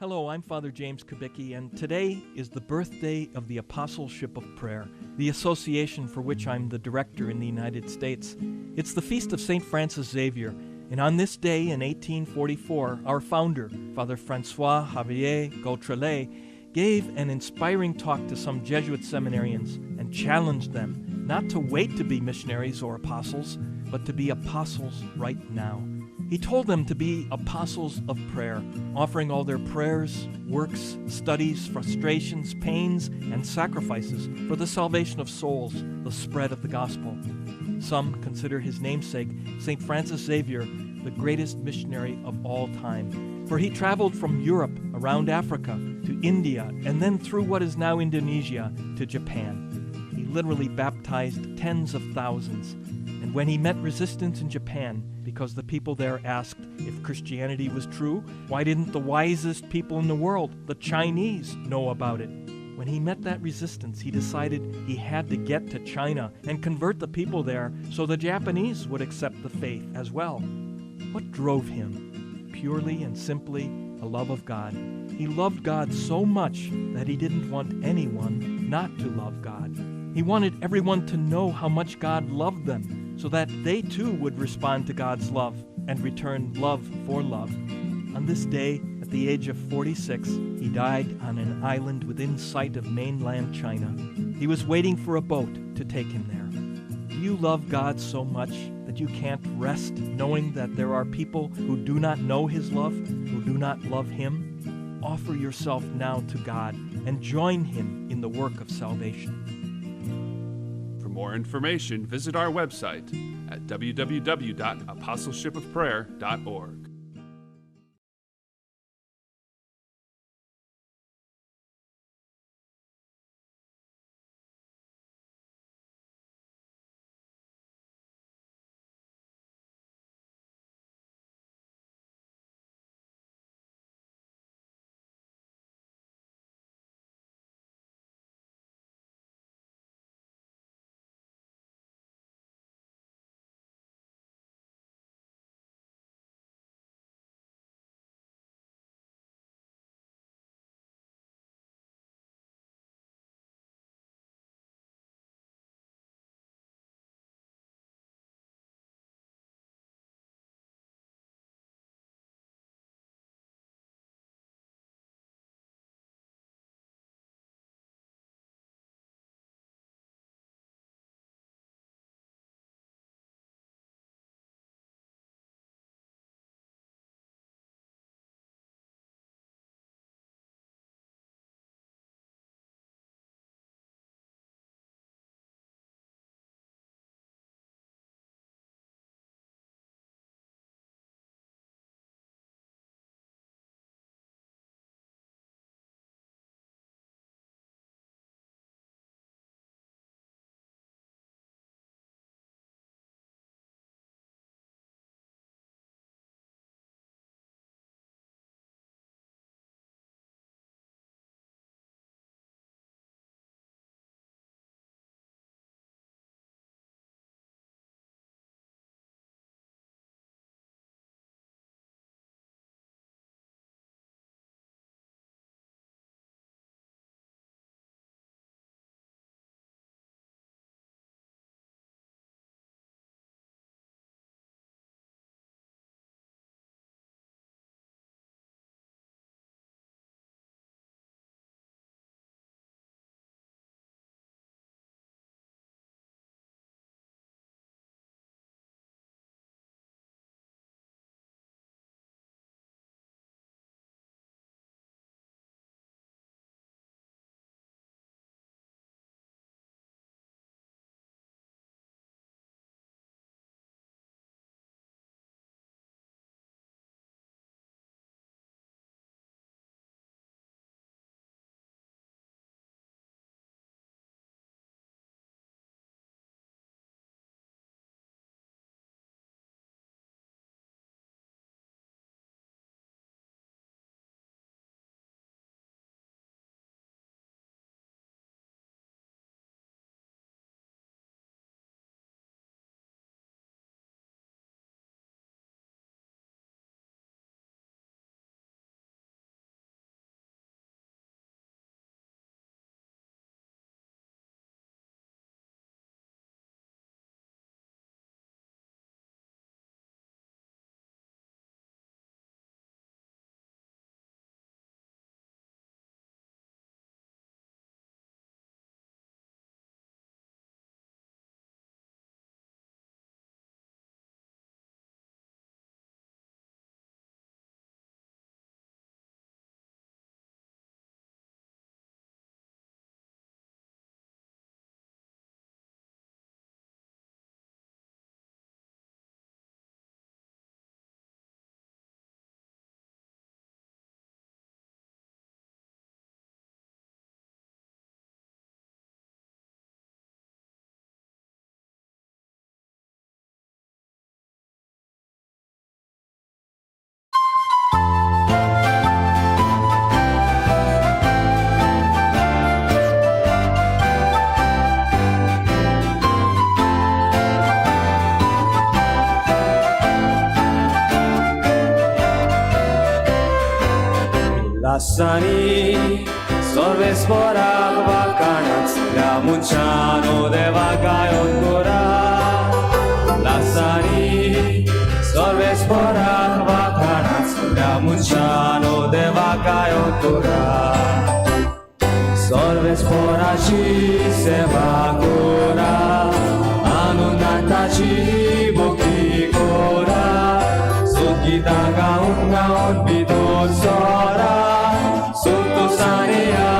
Hello, I'm Father James Kubicki, and today is the birthday of the Apostleship of Prayer, the association for which I'm the director in the United States. It's the feast of St. Francis Xavier, and on this day in 1844, our founder, Father Francois Xavier Gautrelet, gave an inspiring talk to some Jesuit seminarians and challenged them not to wait to be missionaries or apostles, but to be apostles right now. He told them to be apostles of prayer, offering all their prayers, works, studies, frustrations, pains, and sacrifices for the salvation of souls, the spread of the gospel. Some consider his namesake, St. Francis Xavier, the greatest missionary of all time, for he traveled from Europe around Africa to India and then through what is now Indonesia to Japan. He literally baptized tens of thousands. And when he met resistance in Japan, because the people there asked if Christianity was true, why didn't the wisest people in the world, the Chinese, know about it? When he met that resistance, he decided he had to get to China and convert the people there so the Japanese would accept the faith as well. What drove him? Purely and simply, a love of God. He loved God so much that he didn't want anyone not to love God. He wanted everyone to know how much God loved them, so that they too would respond to God's love and return love for love. On this day, at the age of 46, he died on an island within sight of mainland China. He was waiting for a boat to take him there. Do you love God so much that you can't rest knowing that there are people who do not know His love, who do not love Him? Offer yourself now to God and join Him in the work of salvation. For more information, visit our website at www.apostleshipofprayer.org. लासानी सर्वेस्पराक वाखाणात सगळ्या मनशानो देवा गायन करा. लासानी सर्वेस्पराक वाखाणात सगळ्या मनशानो देवा गायन करा. सर्वेस्पराची सेवा करा, आनंदान ताची भक्ती करा. सुगीतां गावन गावन भितर सरा, संतोषाने या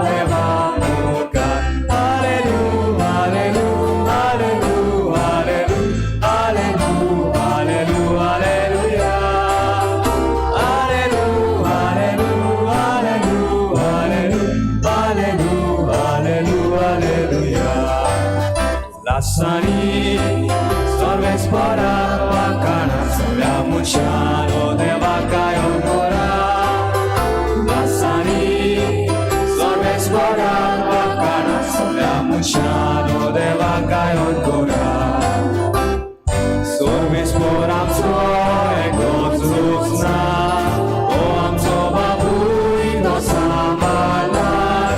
देवा मुखार. हालेलू हालेलू हालेलू हालेलू हालेलू हालेलू हालेलुया. हालेलू हालेलू हालेलू हालेलू हालेलू हालेलू हालेलुया. लासानी सर्वेस्पराक वाखाणात सगळ्या मनशानो देवा गायन करा. लासानी सर्वेस्पराक वाखाणात सगळ्या मनशानो देवा गायन करा. सर्वेस्पर आमचो एकलोच ना, ओ आमचो बापूय तो सांबाळणार.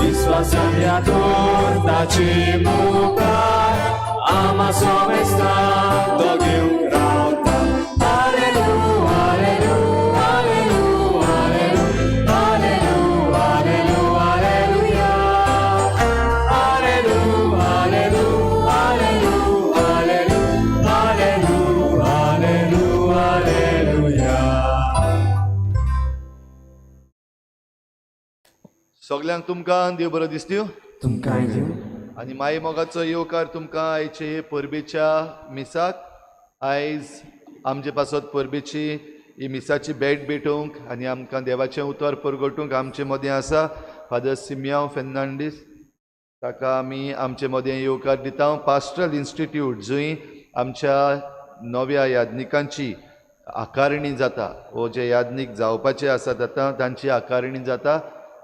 विस्वासान या तर ताचे मुखार, आमा सोमेस्तां तो घेवंक रावता. हालेलू हालेलू हालेलू हालेलू हालेलू हालेलू हालेलुया. हालेलू हालेलू हालेलू हालेलू हालेलू हालेलू हालेलुया. सगल्यांक तुमकां देव बरो दिसतयो तुमकांय दिवं. आनी माई मोगाचो येवकार तुमकां आयचे परबेच्या मिसाक. आयज आमचे पासत परबेची ही मिसाची भेट भेटोवंक आनी आमकां देवाचें उतर परगटूंक आमचे मदें आसा फादर सिमियांव फेर्नांडीस. ताका आमी आमचे मदें येवकार दिता. पास्ट्रल इन्स्टिट्यूट जंय आमच्या नव्या याज्ञिकांची आकारणी जाता, वो जे याज्ञीक जावपाचे आसात आतां तांची आकारणी जाता,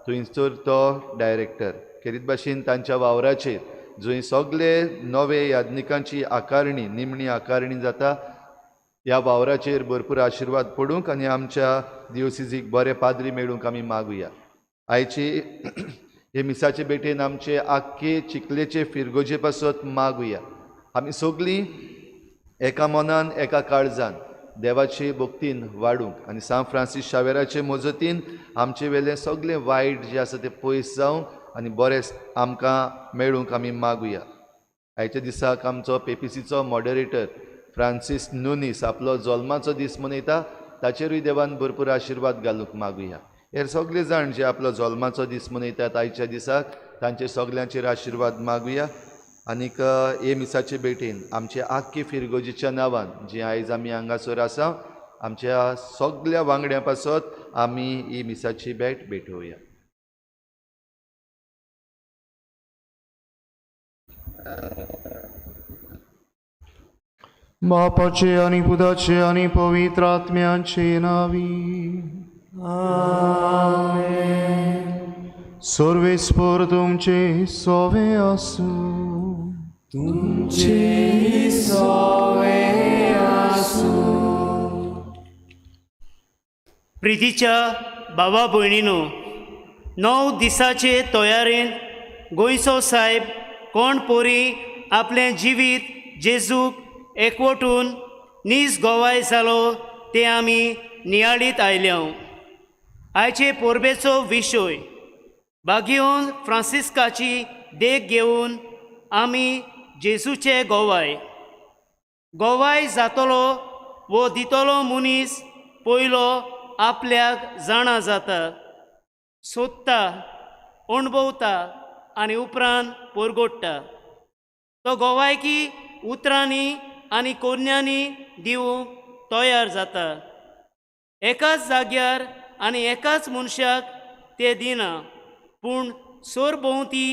थंयसर तो डायरेक्टर खेरीत भाशेन तांच्या वावराचेर जंय सगळे नवे याज्ञिकांची आकारणी निमणी आकारणी जाता, ह्या वावराचेर भरपूर आशिर्वाद पडूंक आनी आमच्या दिवसीजीक बरे पाद्री मेळूंक आमी मागुया. आयची हे मिसाचे भेटेन आमचे आख्खे चिखलेचे फिरगोजे पासत मागुया. आमी सगळीं एका मनान एका काळजान देवाचे भक्तीन वाडूंक आनी सांत फ्रांसीस शावेराचे मजतीन आमचे वेलें सगळें वायट जें आसा तें पयस जावंक आनी बरें आमकां मेळूंक आमी मागुया. आयच्या दिसाक आमचो पेपीसीचो मॉडरेटर फ्रांसीस नुनीस आपलो जल्माचो दीस मनयता, ताचेरूय देवान भरपूर आशिर्वाद घालूंक मागुया. हे सगळे जाण जे आपलो जल्माचो दीस मनयतात आयच्या दिसाक तांचे सगल्यांचेर आशिर्वाद मागुया. आनीक हे मिसाचे भेटेन आमचे आख्खे फिरगोजीच्या नांवान जी आयज आमी हांगासर आसा आमच्या सगल्या वांगड्यां पासत आमी ही मिसाची भेट भेटोवया. बापाचे आनी पुताचे आनी पवित्र आत्म्याचे नावी. आमेन. सर्वेस्पर तुमचे सोवे आसूं. तुमचे सोवे आसूं. प्रितीच्या भावा भयणीनो, 9 दिसाचे तयारेंत गोंयचो सायब कोण पोरी आपलें जिवीत जेजूक एकवटून नीज गोवाय जालो तें आमी नियाळीत आयल्या. आयचे परबेचो विशय बागियोन फ्रांसिस्काची देख घेवन आमी जेजूचे गोवाय. गोवाय जातलो वो दितलो मनीस पयलो आपल्याक जाणा जाता, सोदता, अणभवता आनी उपरांत परगोडटा. तो गोवायकी उतरांनी आनी कोरण्यांनी दिवंक तयार जाता. एकाच जाग्यार आनी एकाच मनशाक ते दिना, पूण सरभोंवती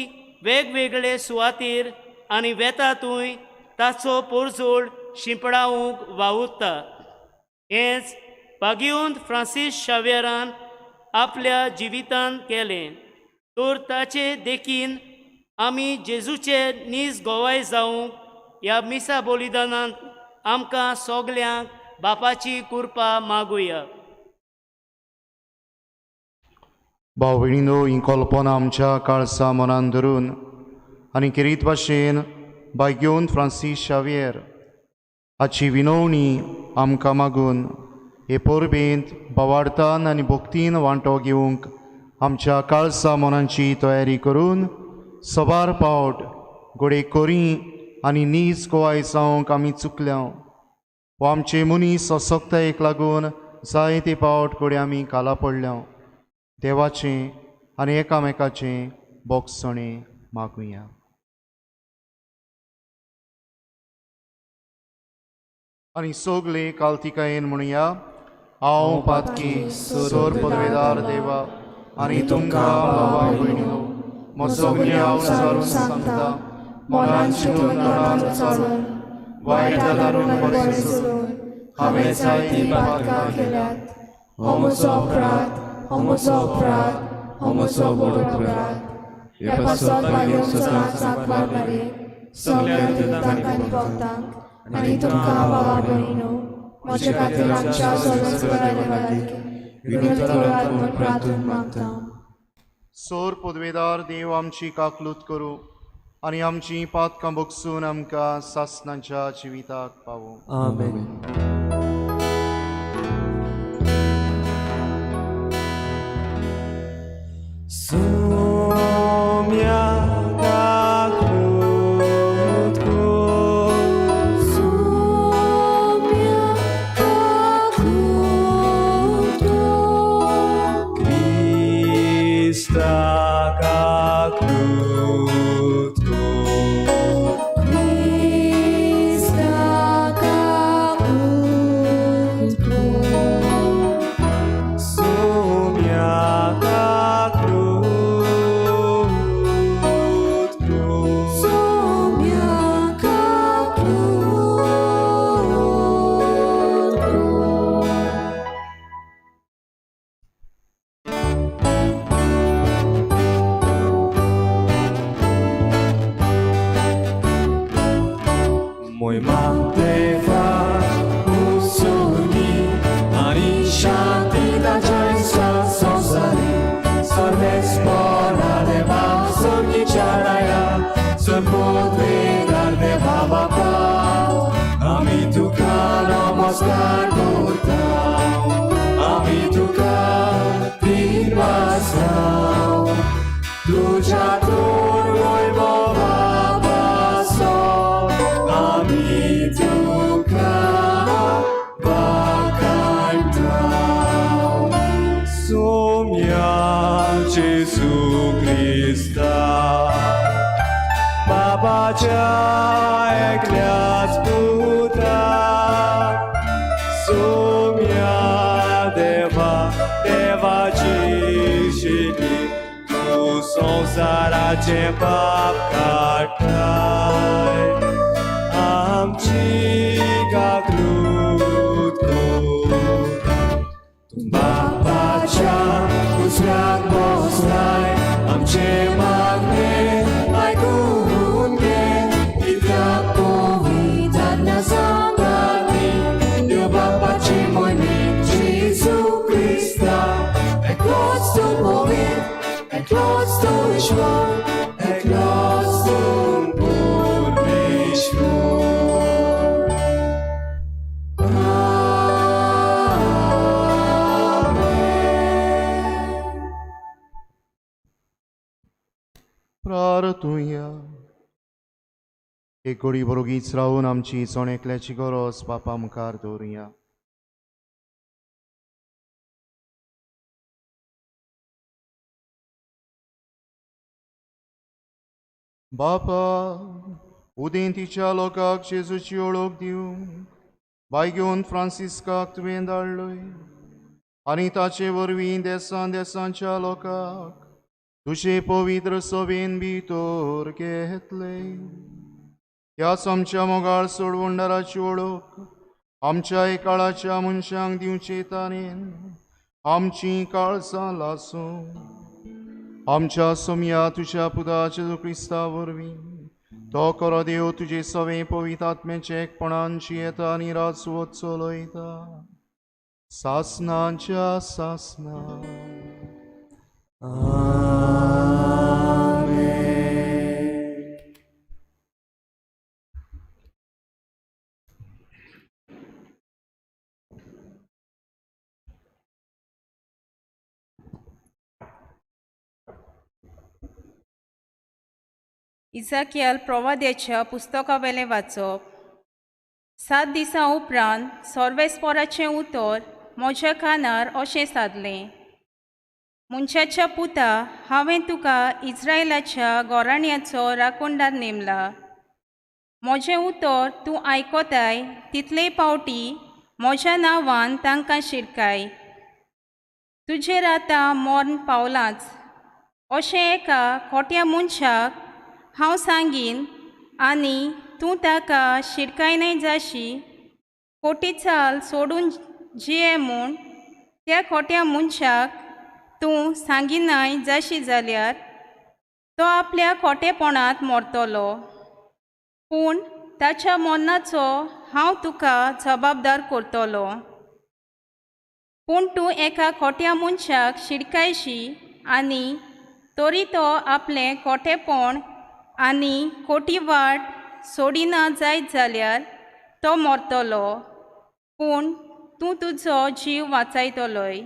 वेगवेगळे सुवातेर आनी वेता थंय ताचो पोरजोड शिंपडावंक वावुरता. हेंच बागियोन फ्रांसीस शावेरान आपल्या जिवितांत केलें. तर ताचे देखीन आमी जेजूचे नीज गोवाय जावंक ह्या मिसा बलिदानांत आमकां सगल्यांक बापाची कृपा मागुया. भाव भयणीनो, ही कल्पना आमच्या काळसा मनान धरून आनी खेरीत भाशेन भाग्योन फ्रांसीस शावियर हाची विनवणी आमकां मागून हे परबेंत भावार्थान आनी भक्तीन वांटो घेवंक आमच्या काळसा मनांची तयारी करून सबार पावट घोडे कोरी आनी नीज गोवाय जावंक आमी चुकल्या वो आमचे मनीस असक्तायेक लागून जायते पावट घडये आमी काला पडल्या. देवाचें आनी एकामेकाचें बोगसणें मागुया. आनी सगले कालतिकायेन म्हणुया, हांव पातकी सोर पदवेदार देवा आनी तुमकां भावा भयणीनो म्हजो गुन्यांव सारून सांगता, मनान चिंतून तोंडान उचारून वायट धारून बरें सोडून हांवें जायतीं पातकां केल्यात. हो म्हजो अपराध, हो म्हजो अपराध, हो म्हजो व्हड अपराध. ह्या पासत भाग्योन सदांच सांकवार मारये, सगल्या दुतांक आनी भक्तांक आनी तुमकां भावा भयणीनो म्हजे खातीर आमच्या सर्वेस्परा देवा लागीं विनंती करात म्हूण प्रार्थून मागता. सोर पदवेदार देव आमची काकलूत करूं आनी आमची पातकां भोगसून आमकां सासणाच्या जिविताक पावूं. आमेन. Sumya kaklutku, Sumya kaklutku, Krista kaklutku, Krista kaklutku, Sumya kaklutku, Sumya kaklutku. Mój matefa usuni ani shanti da chaisa sonsari sarvespora deva sorgi charaya sarpodvedar deva bapa ami tuka namaskar kortam ami tuka pirvasam तुझ्या तोर वैभवापासो आमी तुका वाखाणटाव. सोम्या जेजू क्रिस्ता बाबाच्या एकल्याच पुता सोम्या देवा देवाची शिली तूं संवसाराचें पाप काडटाय आमची काकलूत कर. तूं बापाच्या उजव्याक बसलाय आमचें मागणें आयकून घे कित्याक पवित्र आत्म्या सांगाती देव बापाची मोहिमे जेजू क्रिस्ता एकलोच तूं पवित्र, एकलोच तूं ईश्वर, एकलोच तूं परमेश्वर. आमेन. प्रार्थुया. एक घडी बरोगीच रावून आमची जण एकल्याची गरज बापा मुखार दवरुया. बापा, उदेंतीच्या लोकांक जेजूची वळख दिवंक बायगेवन फ्रांसिस्काक तुवें धाडलोय आनी ताचे वरवीं देसान देसांच्या लोकांक तुजे पवित्र सभेन भितर घेतले. ह्याच आमच्या मोगाळ सोडवणदाराची वळख आमच्या काळाच्या मनशांक दिवचे ताणेन आमची काळजां लासूं. आमच्या सोमया तुज्या पुता जेजू क्रिस्ता वरवीं तो खरो देव तुजे सवे पवित्र आत्म्याचे एकपणान जियेता आनी राजवत चलयता सासनाच्या सासना. इजाकियाल प्रवाद्याच्या पुस्तकावेलें वाचप. 7 दिसां उपरांत सर्वेस्पोराचें उतर म्हज्या कानार अशें सादलें, मनशाच्या पुता, हांवें तुका इस्रायलाच्या गोराण्याचो राखणदार नेमला. म्हजें उतर तूं आयकताय तितले पावटी म्हज्या नांवान तांकां शिरकाय. तुजेर आतां मर्ण पावलांच अशें एका खोट्या मनशाक हांव सांगीन आनी तूं ताका शिरकायनाय जाशी. खोटी चाल सोडून जिये म्हूण त्या खोट्या मनशाक तूं सांगिनाय जाशी जाल्यार तो आपल्या खोटेपणांत मरतलो, पूण ताच्या मरणाचो हांव तुका जबाबदार करतलो. पूण तूं एका खोट्या मनशाक शिरकायशी आनी तरी तो आपलें खोटेपण आनी खोटी वाट सोडिना जायत जाल्यार तो मरतलो, पूण तूं तुजो जीव वाचायतलोय.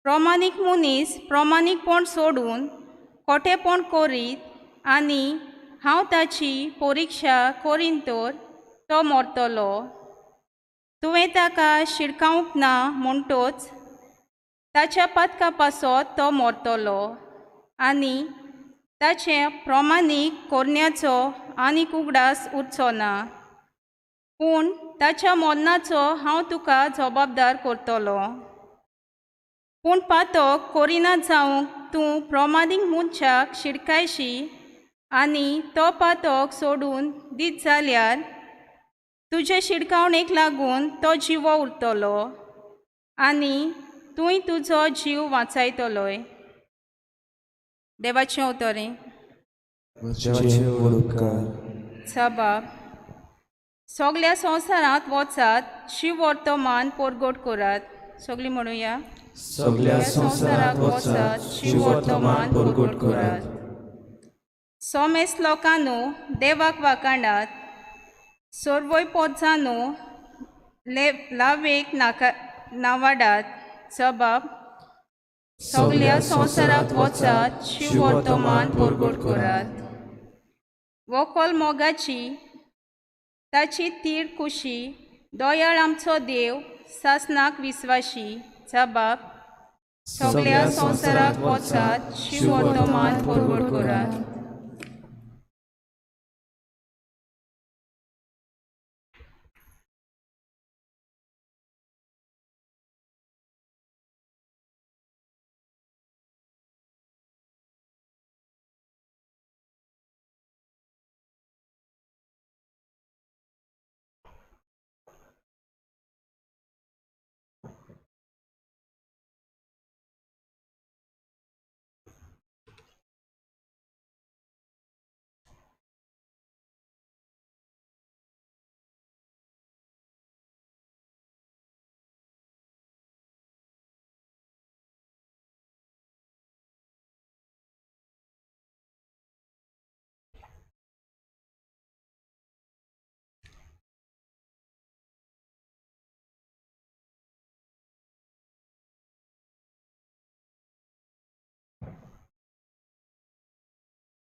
प्रमाणीक मनीस प्रमाणीकपण सोडून खोटेपण करीत आनी हांव ताची परिक्षा करीन तर तो मरतलो. तुवें ताका शिरकावंक ना म्हणटोच ताच्या पातका पासत तो मरतलो आनी ताचें प्रमाणीक करण्याचो आनीक उगडास उरचो ना, पूण ताच्या मरणाचो हांव तुका जबाबदार करतलो. पूण पातक करिना जावंक तूं प्रमाणीक मनशाक शिरकायशी आनी तो पातक सोडून दीत जाल्यार तुजे शिडकावणेक लागून तो जिवो उरतलो आनी तूंय तुजो जीव वाचायतलोय. देवाचें उतरें. सबाब. सगल्या संवसारांत वचात, शिववर्तमान परगट करात. सगळीं म्हणुया, सगल्या संवसारांत वचात, शिववर्तमान परगट करात. सोमेस लोकांनो देवाक वाकांडात, सर्वय पोरजानो लावेक नाका नावाडात. जबाब. सगल्या संवसारांत वचात, शिववर्तमान परगट करात. वोकल मोगाची ताची तीर कुशी, दयाळ आमचो देव सासनाक विस्वाशी. जबाब. सगल्या संवसारांत वचात, शिववर्तमान परगट करात.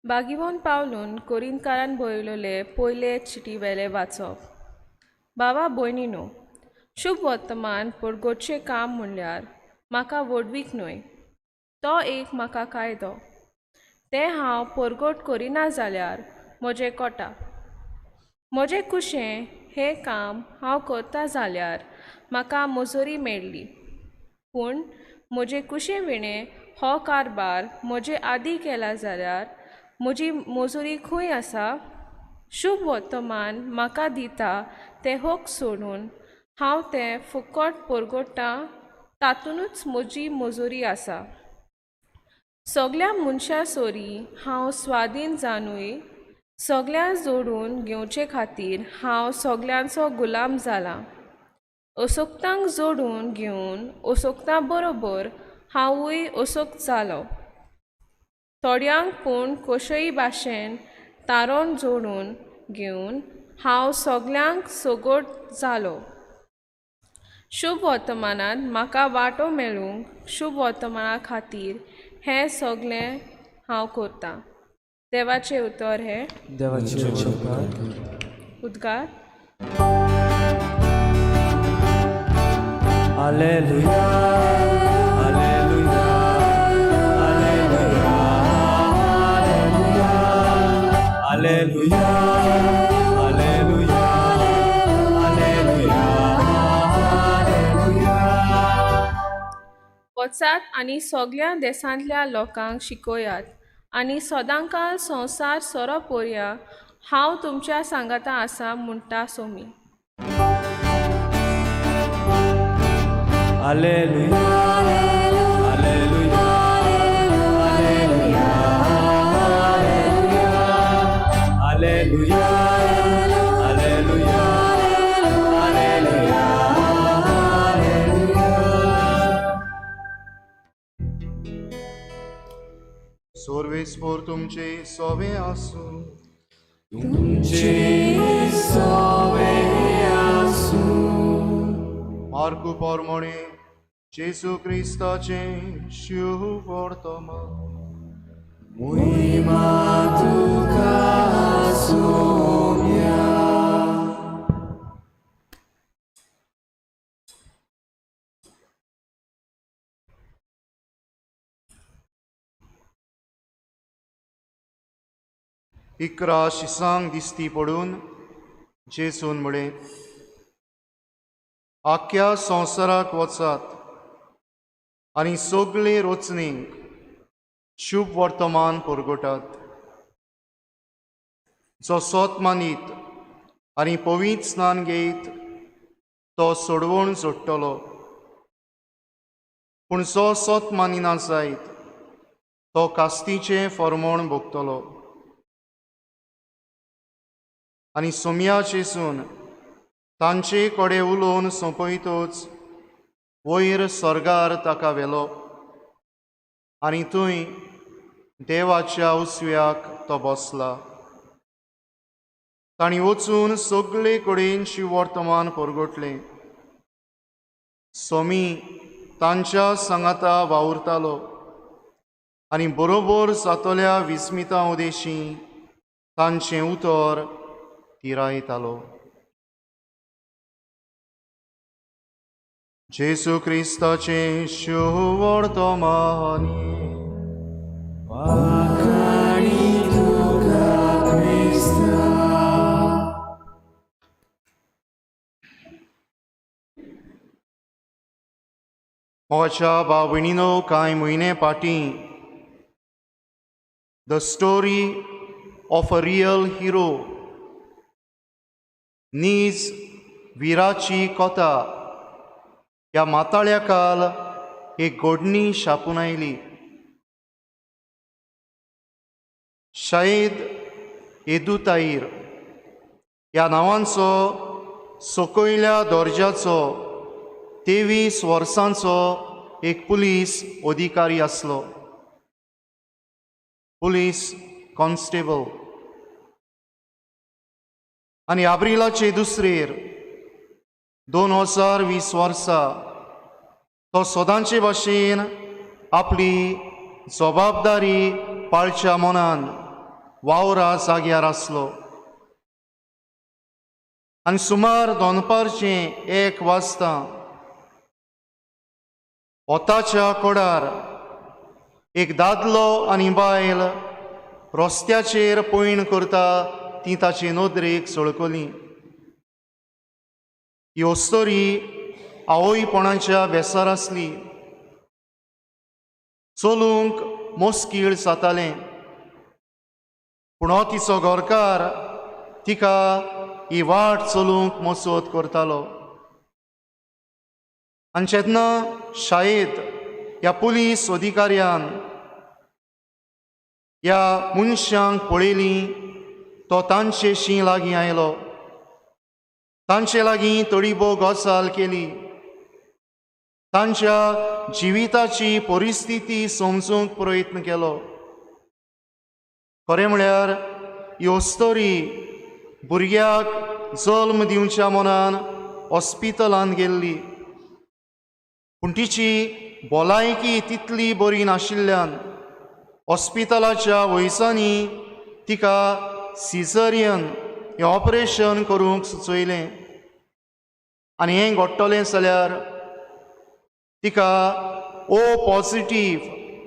बागीवन पावलून कोरिंतकारान बरयलेले पयले चिटी वेले वाचप. बाबा भयणीनो, शुभ वर्तमान परगटचें काम म्हणल्यार म्हाका व्हडवीक न्हय, तो एक म्हाका कायदो. तें हांव परगट करिना जाल्यार म्हजें कोटा. म्हजें कुशें हें काम हांव करता जाल्यार म्हाका मजुरी मेळ्ळी, पूण म्हजे कुशे विणें हो कारबार म्हजे आदीं केला जाल्यार म्हजी मजुरी खंय आसा? शुभ वर्तमान म्हाका दिता तें हक सोडून हांव तें फुकट परगट्टां, तातूंतच म्हजी मजुरी आसा. सगल्या मनशां सरी हांव स्वादीन जाणूय सगळ्यां जोडून घेवचे खातीर हांव सगल्यांचो गुलाम जालां. असोक्तांक जोडून घेवन असोक्तां बरोबर हांवूय असोक जालो. थोड्यांक पूण कशेय भाशेन तारोन जोडून घेवन हांव सगल्यांक सगट जालो. शुभ वर्तमानांत म्हाका वांटो मेळूंक शुभ वर्तमाना खातीर हें सगलें हांव करतां. देवाचें उतर हें. देवाचे उपकार. उद्गार. Alleluia, Alleluia, Alleluia, Alleluia, Alleluia, Alleluia, Alleluia. वचात आनी सगल्या देसांतल्या लोकांक शिकयात आनी सदांकाल संवसार सोरो पोरया हांव तुमच्या सांगाता आसा म्हणटा Somi. Alleluia, Alleluia, Alleluia, Alleluia, Alleluia, Alleluia, Alleluia. सोर्वेस्पोर तुमचे सोवे आसूं. तुमचे सोवे आसूं. मार्कू पोरमोणे जेजू क्रिस्ताचें शिव वर्तमान. मोहिमा तुका सोम्या. 11 शिसांक दिसती पडून जेजून म्हळें, आख्या संवसाराक वचात आनी सगळे रचणींक शुभ वर्तमान परगटात. जो सोत मानीत आनी पवित्र स्नान घेयत तो सोडवण जोडटलो, पूण जो सोत मानिना जायत तो कास्तीचें फॉर्मोण भोगतलो. आनी सोमया जेजून तांचे कडेन उलोवन सोंपयतच वयर स्वर्गार ताका व्हेलो आनी थंय देवाच्या उसव्याक तो बसला. तांणी वचून सगळे कडेन शिववर्तमान परगटलें. सोमी तांच्या सांगाता वावुरतालो आनी बरोबर जातल्या विस्मिता उदेशी तांचें उतर तिरायतालो. जेजू क्रिस्ताचें शुभवर्तमान. वाखाणी तुका क्रिस्ता. म्हज्या भाव भयणीनो, कांय म्हयने फाटीं the story of a real hero, नीज विराची कथा ह्या माताळ्या काल एक घडणी छापून आयली. शाहीद येदुताईर ह्या नांवांचो सकयल्या दर्जाचो 23 वर्सांचो एक पुलीस अधिकारी आसलो, पुलीस कॉन्स्टेबल. आनी आब्रिलाचे दुसरेर 2020 वर्सा तो सदांचे भाशेन आपली जबाबदारी पाळच्या मनान वावरा जाग्यार आसलो. आनी सुमार दनपारचें 1 वाजता वताच्या कोडार एक दादलो आनी बायल रस्त्याचेर पयण करता ती ताचे नदरेक सळकली. ही अस्तोरी आवयपणाच्या बेसार आसली, चलूंक मुश्कील जातालें, पूण हो तिचो घरकार तिका ही वाट चलूंक मसत करतालो. आनी जेन्ना शाळेंत ह्या पुलीस अधिकाऱ्यान ह्या मनशांक पळयलीं तो तांचेशी लागीं आयलो, तांचे लागीं थोडी भोव गजाल केली. तांच्या जिविताची परिस्थिती समजूंक प्रयत्न केलो. खरें म्हळ्यार ही अस्तोरी भुरग्याक जल्म दिवच्या मनान हॉस्पिटलांत गेल्ली, पूण तिची भलायकी तितली बरी नाशिल्ल्यान हॉस्पिटलाच्या वयसांनी तिका सिजरियन हें ऑपरेशन करूंक सुचयलें आनी हें घडटलें जाल्यार तिका ओ पॉजिटीव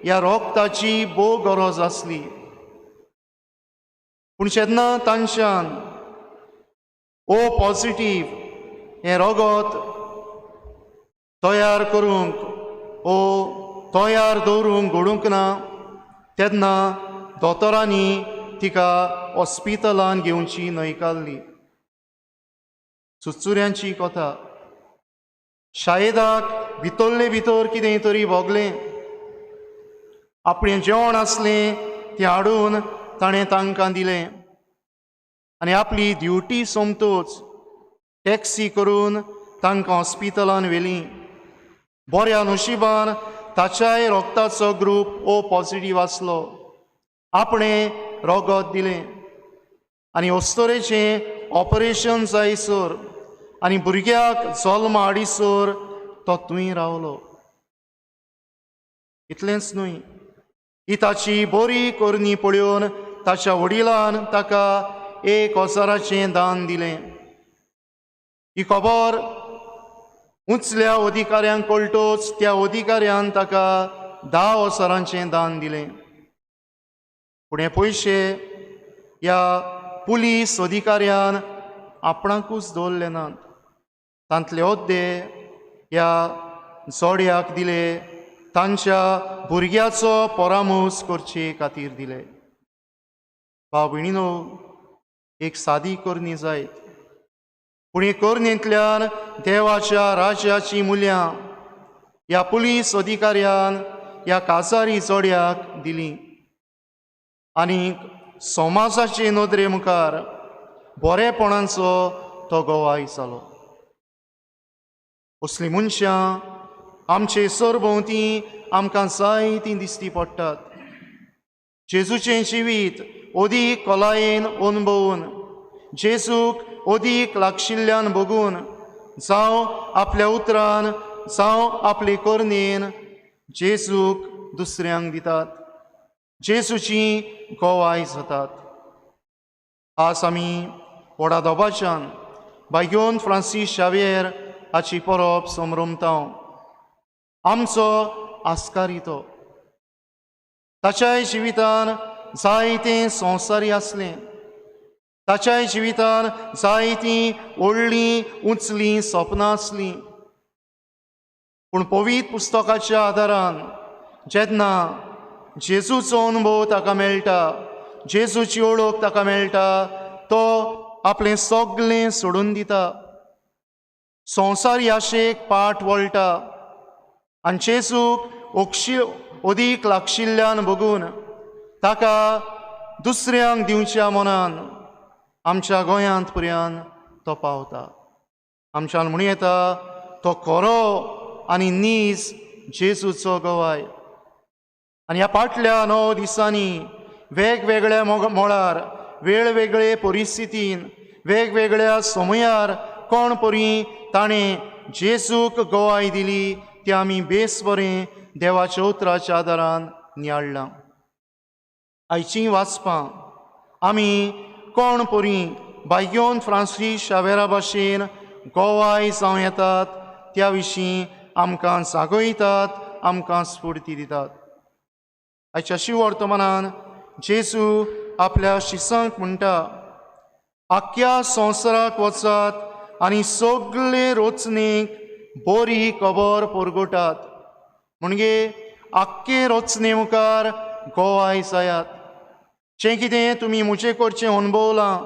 ह्या रोगताची भोव गरज आसली. पूण जेन्ना तांच्यान ओ पॉजिटीव हें रगत तयार करूंक ओ तयार दवरूंक घडूंक ना तेन्ना दोतोरांनी तिका हॉस्पिटलान घेवची न्हयकारली. चुरचुऱ्यांची कथा. शायदाक भितरले भितर कितें तरी भोगलें. आपणें जेवण आसलें तें हाडून ताणें तांकां दिलें आनी आपली ड्युटी सोमतोच टॅक्सी करून तांकां हॉस्पिटलान व्हेलीं. बऱ्या नशिबान ताच्याय रोगताचो ग्रूप ओ पॉजिटीव आसलो. आपणें रगत दिलें आनी अस्तोरेचें ऑपरेशन जायसर आनी भुरग्याक जल्म हाडीसर तो थंय रावलो. इतलेंच न्हय, ही ताची बरी करणी पळोवन ताच्या वडिलान ताका 1000 दान दिलें. ही खबर उंचल्या अधिकाऱ्यांक कळटोच त्या अधिकाऱ्यान ताका 10,000 दान दिलें. पूण हे पयशे ह्या पुलीस अधिकाऱ्यान आपणाकूच दवरले नात, तांतले अद्दे ह्या जोड्याक दिले, तांच्या भुरग्याचो परामर्श करचे खातीर दिले. भाव भयणीनो, एक सादी करणी जायत, पूण हे करणेंतल्यान देवाच्या राज्याची मुल्यां ह्या पुलीस अधिकाऱ्यान ह्या काजारी जोड्याक दिली आनी समाजाचे नदरे मुखार बरेपणाचो तो गवाय जालो. असलीं मनशां आमचे सरभोंवती आमकां जायतीं दिसती पडटात. जेजूचें जिवीत अदीक खोलायेन अणभवून, जेजूक अदीक लागशिल्ल्यान बगून, जावं आपल्या उतरान जावं आपले करणेन जेजूक दुसऱ्यांक दितात, जेजूची गवाय जातात. आज आमी व्हडा दबाच्यान बायगोन फ्रांसीस शाव्येर हाची परब समरमता. आमचो आस्कारी तो. ताच्याय जिवितान जायतें संवसारी आसलें, ताच्याय जिवितान जायतीं व्हडलीं उंचलीं सपनां आसलीं, पूण पवित्र पुस्तकाच्या आदारान जेन्ना जेजूचो अनुभव ताका मेळटा, जेजूची वळख ताका मेळटा, तो आपलें सगळें सोडून दिता, संवसारी आशेक पाठ वळटा आनी जेजूक अदीक लागशिल्ल्यान बगून ताका दुसऱ्यांक दिवच्या मनान आमच्या गोंयांत पर्यंत तो पावता. आमच्यान म्हणूं येता तो खरो आनी नीज जेजूचो गवाय. आनी ह्या फाटल्या 9 दिसांनी वेगवेगळ्या मळार, वेगवेगळे परिस्थितीन, वेगवेगळ्या समयार कोण परी ताणें जेजूक गवाय दिली ती आमी बेस बरें देवाच्या उतराच्या आदारान नियाळ्ळां. आयचीं वाचपां आमी कोण परी बायगोन फ्रांसीस शावेरा भाशेन गवाय जावं येतात त्या विशीं आमकां जागयतात, आमकां स्फूर्ती दितात. आयच्या शिवर्तमानान जेजू आपल्या शिसांक म्हणटा, आख्या संवसाराक वचात आनी सगळे रचणेक बरी खबर परगटात. म्हणजे आख्खे रचणे मुखार गवाय जायात. जें कितें तुमी म्हजे करचें अणभवलां,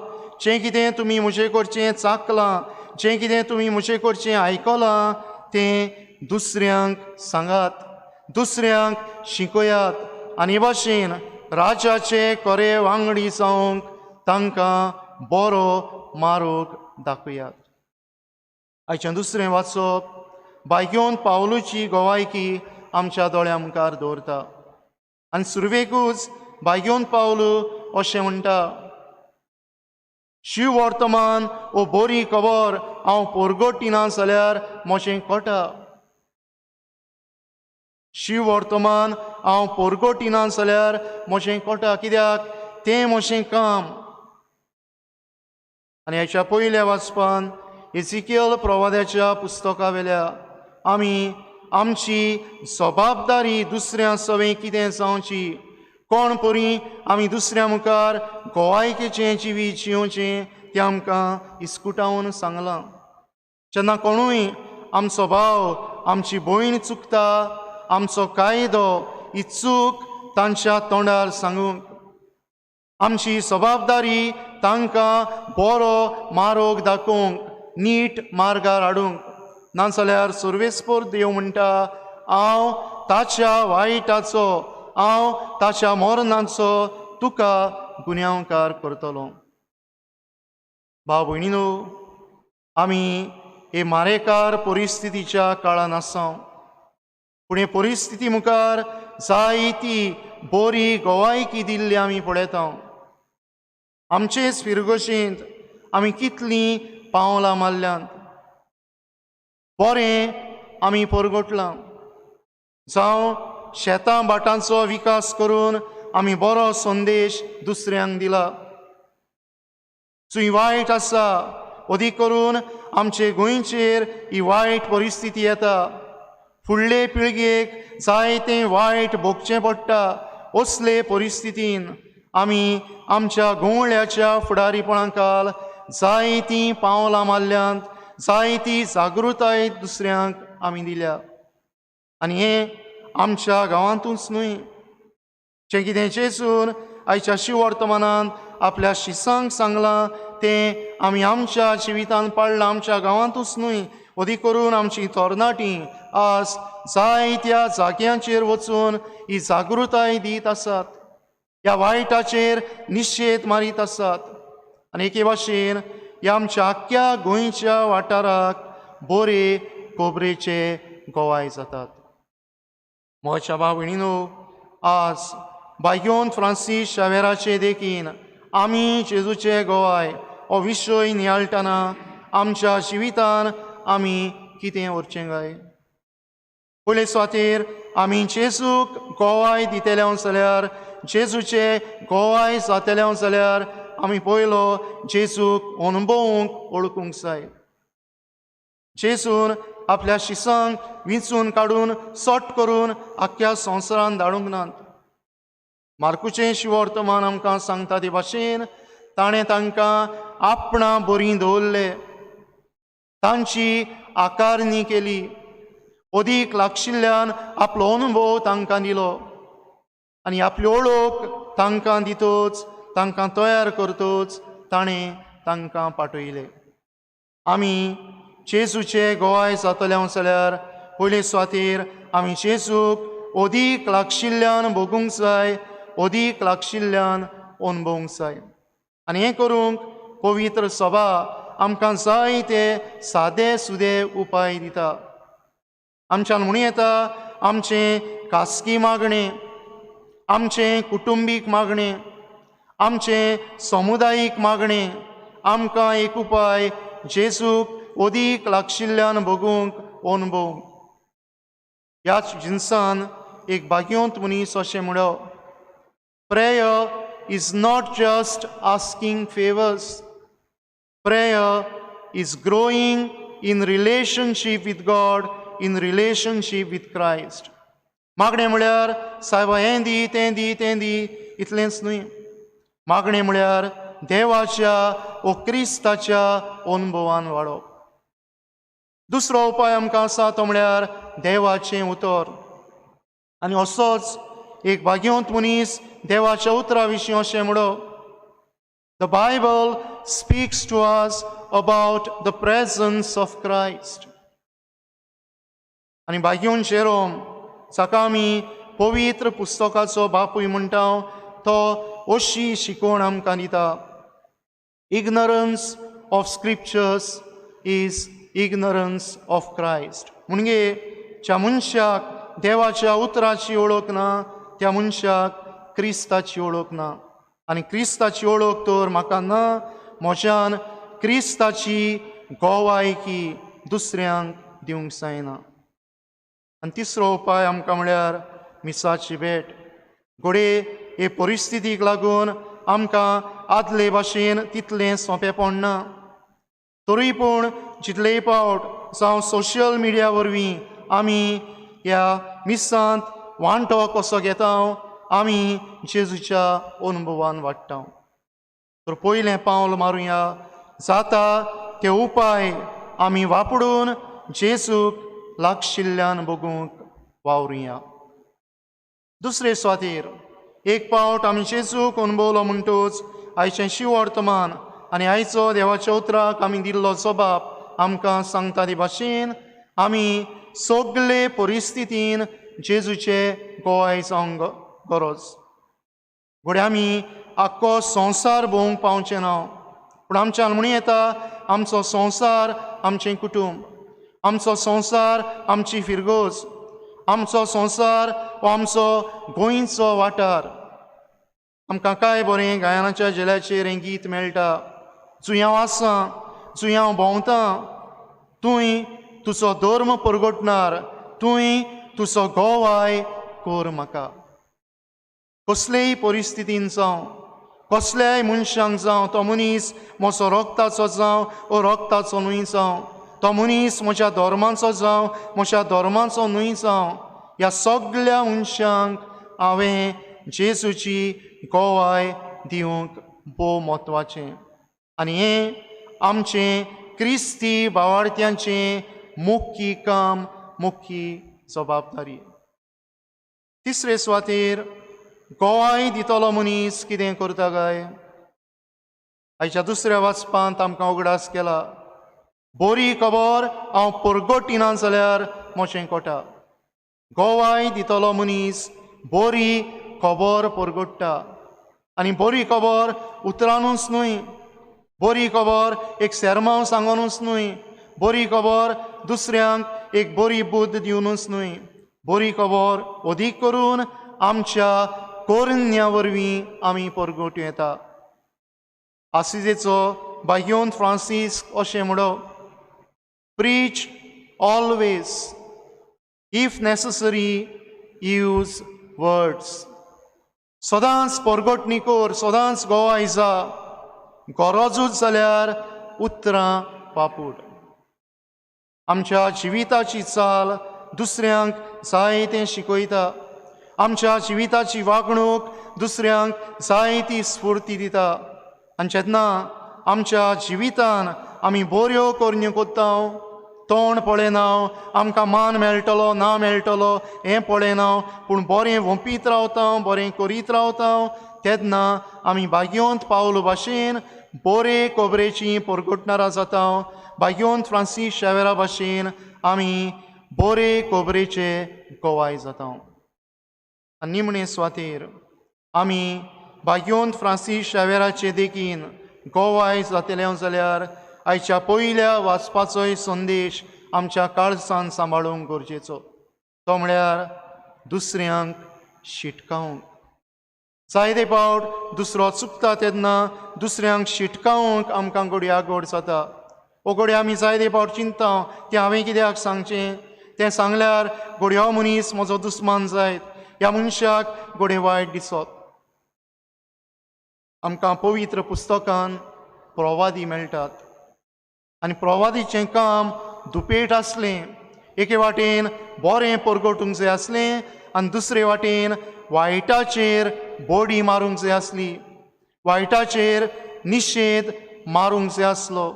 जें कितें तुमी म्हजे करचें चाकलां, जें कितें तुमी म्हजे करचें आयकलां तें दुसऱ्यांक सांगात, दुसऱ्यांक शिकयात आनी भाशेन राजाचे खरे वांगडी जावंक तांकां बरो मार्ग दाखयात. आयचें दुसरें वाचप भाग्योन पावलूची गोवायकी आमच्या दोळ्या मुखार दवरता. आनी सुरवेकूच भाग्योन पावलू अशें म्हणटा, शिव वर्तमान ओ बोरी खबर हांव पोरगोटिना जाल्यार म्हजें कोटा. शिव वर्तमान हांव पोरगोटिना जाल्यार म्हजें कोटा, कित्याक तें म्हजें काम. आनी ह्याच्या पयल्या वाचपान एजिकियल प्रवाद्याच्या पुस्तका वेल्या आमी आमची जबाबदारी दुसऱ्या सवें कितें जावची, कोण परी आमी दुसऱ्या मुखार गोवायकेचें जिवीत जियोवचें तें आमकां इस्कुटावन सांगलां. जेन्ना कोणूय आमचो भाव आमची भयण चुकता, आमचो कायदो ही चूक तांच्या तोंडार सांगूंक, आमची जबाबदारी तांकां बरो मारोग दाखोवंक, नीट मार्गार हाडूंक. नाजाल्यार सर्वेस्पोर देव म्हणटा, हांव ताच्या वायटाचो, हांव ताच्या मरणाचो तुका गुन्यांवकार करतलो. भाव भयणीनो, आमी हे मारेकार परिस्थितीच्या काळान आसा, पूण हे परिस्थिती मुखार जायती बोरी गोवायकी दिल्ली आमी पळयता. आमचेच फिरगोशींत आमी कितलीं पावलां मारल्यांत, बरें आमी परगटलां, जावं शेतां भाटांचो विकास करून आमी बरो संदेश दुसऱ्यांक दिला. जंय वायट आसा, अदीक करून आमचे गोंयचेर ही वायट परिस्थिती येता, फुडले पिळगेक जायतें वायट भोगचें पडटा. असले परिस्थितीन आमी आमच्या गोंवळ्याच्या फुडारीपणा खाल जायतीं पावलां मारल्यांत, जायती जागृताय दुसऱ्यांक आमी दिल्या. आनी हें आमच्या गांवांतूच न्हय, जें कितें जेजून आयच्या शिवर्तमानान आपल्या शिसांक सांगलां तें आमी आमच्या जिवितान पाळ्ळां. आमच्या गांवांतूच न्हय, अदीक करून आमची तरणाटीं आज जायत्या जाग्यांचेर वचून ही जागृताय दीत आसात, ह्या वायटाचेर निशेध मारीत आसात. आनी एके भाशेन ह्या आमच्या आख्ख्या गोंयच्या वाठाराक बोरे खोबरेचे गोवाय जातात. म्हज्या भाव भयणीनो, आज भाग्योन फ्रांसीस शावेराचे देखीन आमी जेजूचे गोवाय हो विशय नियाळटना आमच्या जिवितान आमी कितें व्हरचें काय? पयले सुवातेर आमी जेजूक गोवाय दितले जाल्यार, जेजूचे गोवाय जातले जाल्यार आमी पयलो जेजूक अणभवूंक वळखूंक जाय. जेजून आपल्या शिसांक विंचून काडून सट करून आख्ख्या संवसारान धाडूंक नात. मार्कुचें शिवर्तमान आमकां सांगता ते भाशेन ताणें तांकां आपणा बरीं दवरले, तांची आकारणी केली, अदीक लागशिल्ल्यान आपलो अनुभव तांकां दिलो आनी आपली ओळख तांकां दितच, तांकां तयार करतच ताणें तांकां पाठयले. आमी जेजूचे गोवाय जातले जाल्यार पयले सुवातेर आमी जेजूक अदीक लागशिल्ल्यान भोगूंक जाय, अदीक लागशिल्ल्यान अणभवूंक जाय. आनी हें करूंक पवित्र सभा आमकां जाय ते सादे सुदे उपाय दिता. आमच्यान म्हणूं येता आमचें खासगी मागणें, आमचें कुटुंबीक मागणें, आमचें समुदायीक मागणें आमकां एक उपाय जेजूक अदीक लागशिल्ल्यान भोगूंक अणभवूंक. ह्याच जिनसान एक भाग्यवंत मनीस अशें म्हणो, Prayer is not just asking favours. Prayer is growing in relationship with God, in relationship with Christ. मागणें म्हळ्यार सायबा हें दी, तें दी, तें दी, इतलेंच न्हय. मागणें म्हळ्यार देवाच्या ओ क्रिस्ताच्या अनुभवान वाडप. दुसरो उपाय आमकां आसा तो म्हळ्यार देवाचें उतर. आनी असोच एक भाग्यवंत मनीस देवाच्या उतरा विशीं अशें म्हणो, The Bible speaks to us about the presence of Christ. आनी भाग्योन जेरोम, जाका आमी पवित्र पुस्तकाचो बापूय म्हणटा, तो अशी शिकवण आमकां दिता, Ignorance of scriptures is ignorance of Christ. म्हणजे ज्या मनशाक देवाच्या उतराची वळख ना त्या मनशाक क्रिस्ताची वळख ना, आनी क्रिस्ताची वळख तर म्हाका ना, म्हज्यान क्रिस्ताची गोवायकी दुसऱ्यांक दिवंक जायना. आनी तिसरो उपाय आमकां म्हळ्यार मिसाची भेट. घडये हे परिस्थितीक लागून आमकां आदले भाशेन तितलें सोंपेपण ना, तरी पूण जितलेय पावट जावं सोशल मिडिया वरवीं आमी ह्या मिसांत वांटो कसो घेता, आमी जेजूच्या अनुभवान वाडटा. तर पयलें पावल मारुया, जाता ते उपाय आमी वापरून जेजूक लागशिल्ल्यान बगूंक वावरुया. दुसरे सुवातेर एक पावट आमी जेजूक अनुभवलो म्हणटूच आयचें शिवर्तमान आनी आयचो देवाच्या उतराक आमी दिल्लो जबाब आमकां सांगता ते भाशेन आमी सगळे परिस्थितीन जेजूचे गोवाय जावंक गरज. घडये आमी आख्खो संवसार भोवंक पावचें ना, पूण आमच्यान म्हणूं येता आमचो संवसार आमचें कुटुंब, आमचो संवसार आमची फिरगोज, आमचो संवसार हो आमचो गोंयचो वाठार. आमकां कांय बरें गायनाच्या झेल्याचेर हें गीत मेळटा, जुंय हांव आसा, जुंय हांव भोंवता, तूंय तुजो धर्म परगटणार, तूंय तुजो गोवाय कर म्हाका. कसलेय परिस्थितीन जावं, कसल्याय मनशांक जावं, तो मनीस म्हजो रोगताचो जावं वो रोगताचो न्हय जावं, तो मनीस म्हज्या धर्माचो जावं म्हज्या धर्माचो न्हय जावं, ह्या सगल्या मनशांक हांवें जेजूची गोवाय दिवंक भोव म्हत्वाचें. आनी हें आमचें क्रिस्ती भावार्थ्यांचें मुख्य काम, मुख्य जबाबदारी. तिसरे सुवातेर गोवाय दितलो मनीस कितें करता काय? आयच्या दुसऱ्या वाचपांत आमकां उगडास केला, बरी खबर हांव परगटिना जाल्यार म्हजें कोटा. गोवाय दितलो मनीस बरी खबर परगट्टा, आनी बरी खबर उतरानूच न्हय, बरी खबर एक सेर्मांव सांगोनूच न्हय, बरी खबर दुसऱ्यांक एक बरी बुद्द दिवनूच न्हय, बरी खबर अदीक करून आमच्या करण्या वरवीं आमी परगटूं येता. आसिजेचो बायोन फ्रांसीस अशें म्हणो, preach always, if necessary use words. सदांच परगटणी कर, सदांच गोवाय जा, गरजूच जाल्यार उतरां वापूर. आमच्या जिविताची चाल दुसऱ्यांक जायतें शिकयता, आमच्या जिविताची वागणूक दुसऱ्यांक जायती स्फूर्ती दिता. आनी जेन्ना आमच्या जिवितान आमी बऱ्यो करण्यो करता, तोंड पळयना, आमकां मान मेळटलो ना मेळटलो हें पळयना, पूण बरें वोंपीत रावता, बरें करीत रावता, तेन्ना आमी भाग्योंत पावलो भाशेन बरे खबरेची परगटणारां जाता. भाग्योंत फ्रांसीस शावेरा भाशेन आमी बरे खबरेचे गोवाय जाता. आनी निमणे सुवातेर आमी भाग्योंत फ्रांसीस शावेराचे देखीन गोवाय जातले जाल्यार आयच्या पयल्या वाचपाचोय संदेश आमच्या काळजान सांबाळूंक गरजेचो, तो म्हळ्यार दुसऱ्यांक शिटकावंक. जायते पावट दुसरो चुकता तेन्ना दुसऱ्यांक शिटकावंक आमकां घडये आगोड जाता. ओ घडये आमी जायते पावट चिंता तें हांवें कित्याक सांगचें, तें सांगल्यार घडये हो मनीस म्हजो दुस्मान जायत, ह्या मनशाक घडये वायट दिसत. आमकां पवित्र पुस्तकान प्रवादी मेळटात आनी प्रवादीचें काम दुपेट आसलें. एके वाटेन बरें परगटूंक जाय आसलें आनी दुसरे वाटेन वायटाचेर बोडी मारूंक जाय आसली, वायटाचेर निशेद मारूंक जाय आसलो.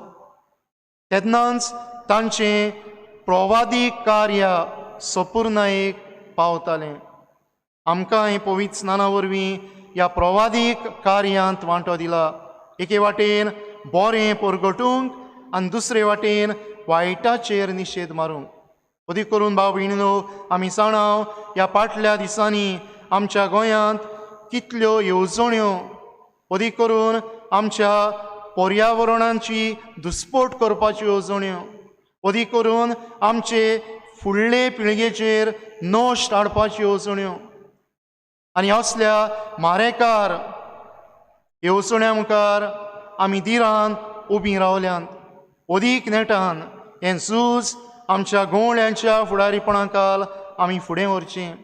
तेन्नाच तांचें प्रवादी कार्य सपुर्णायेक पावतालें. आमकां हें पवित्र स्नाना वरवीं ह्या प्रवादीक कार्यांत वांटो दिला. एके वाटेन बरें परगटूंक आनी दुसरे वाटेन वायटाचेर निशेद मारूंक. अदीक करून भाव भयणीनो, आमी जाणा ह्या फाटल्या दिसांनी आमच्या गोंयांत कितल्यो येवजण्यो, अदीक करून आमच्या पर्यावरणाची दुस्पोट करपाच्यो येवजण्यो, अदीक करून आमचे फुडले पिळगेचेर नश्ट हाडपाच्यो येवजण्यो आनी असल्या मारेकार येवजण्या मुखार आमी धिरान उबीं रावल्यांत. अदीक नेटान हें झूज आमच्या गवळ्यांच्या फुडारीपणा खाल आमी फुडें व्हरचें.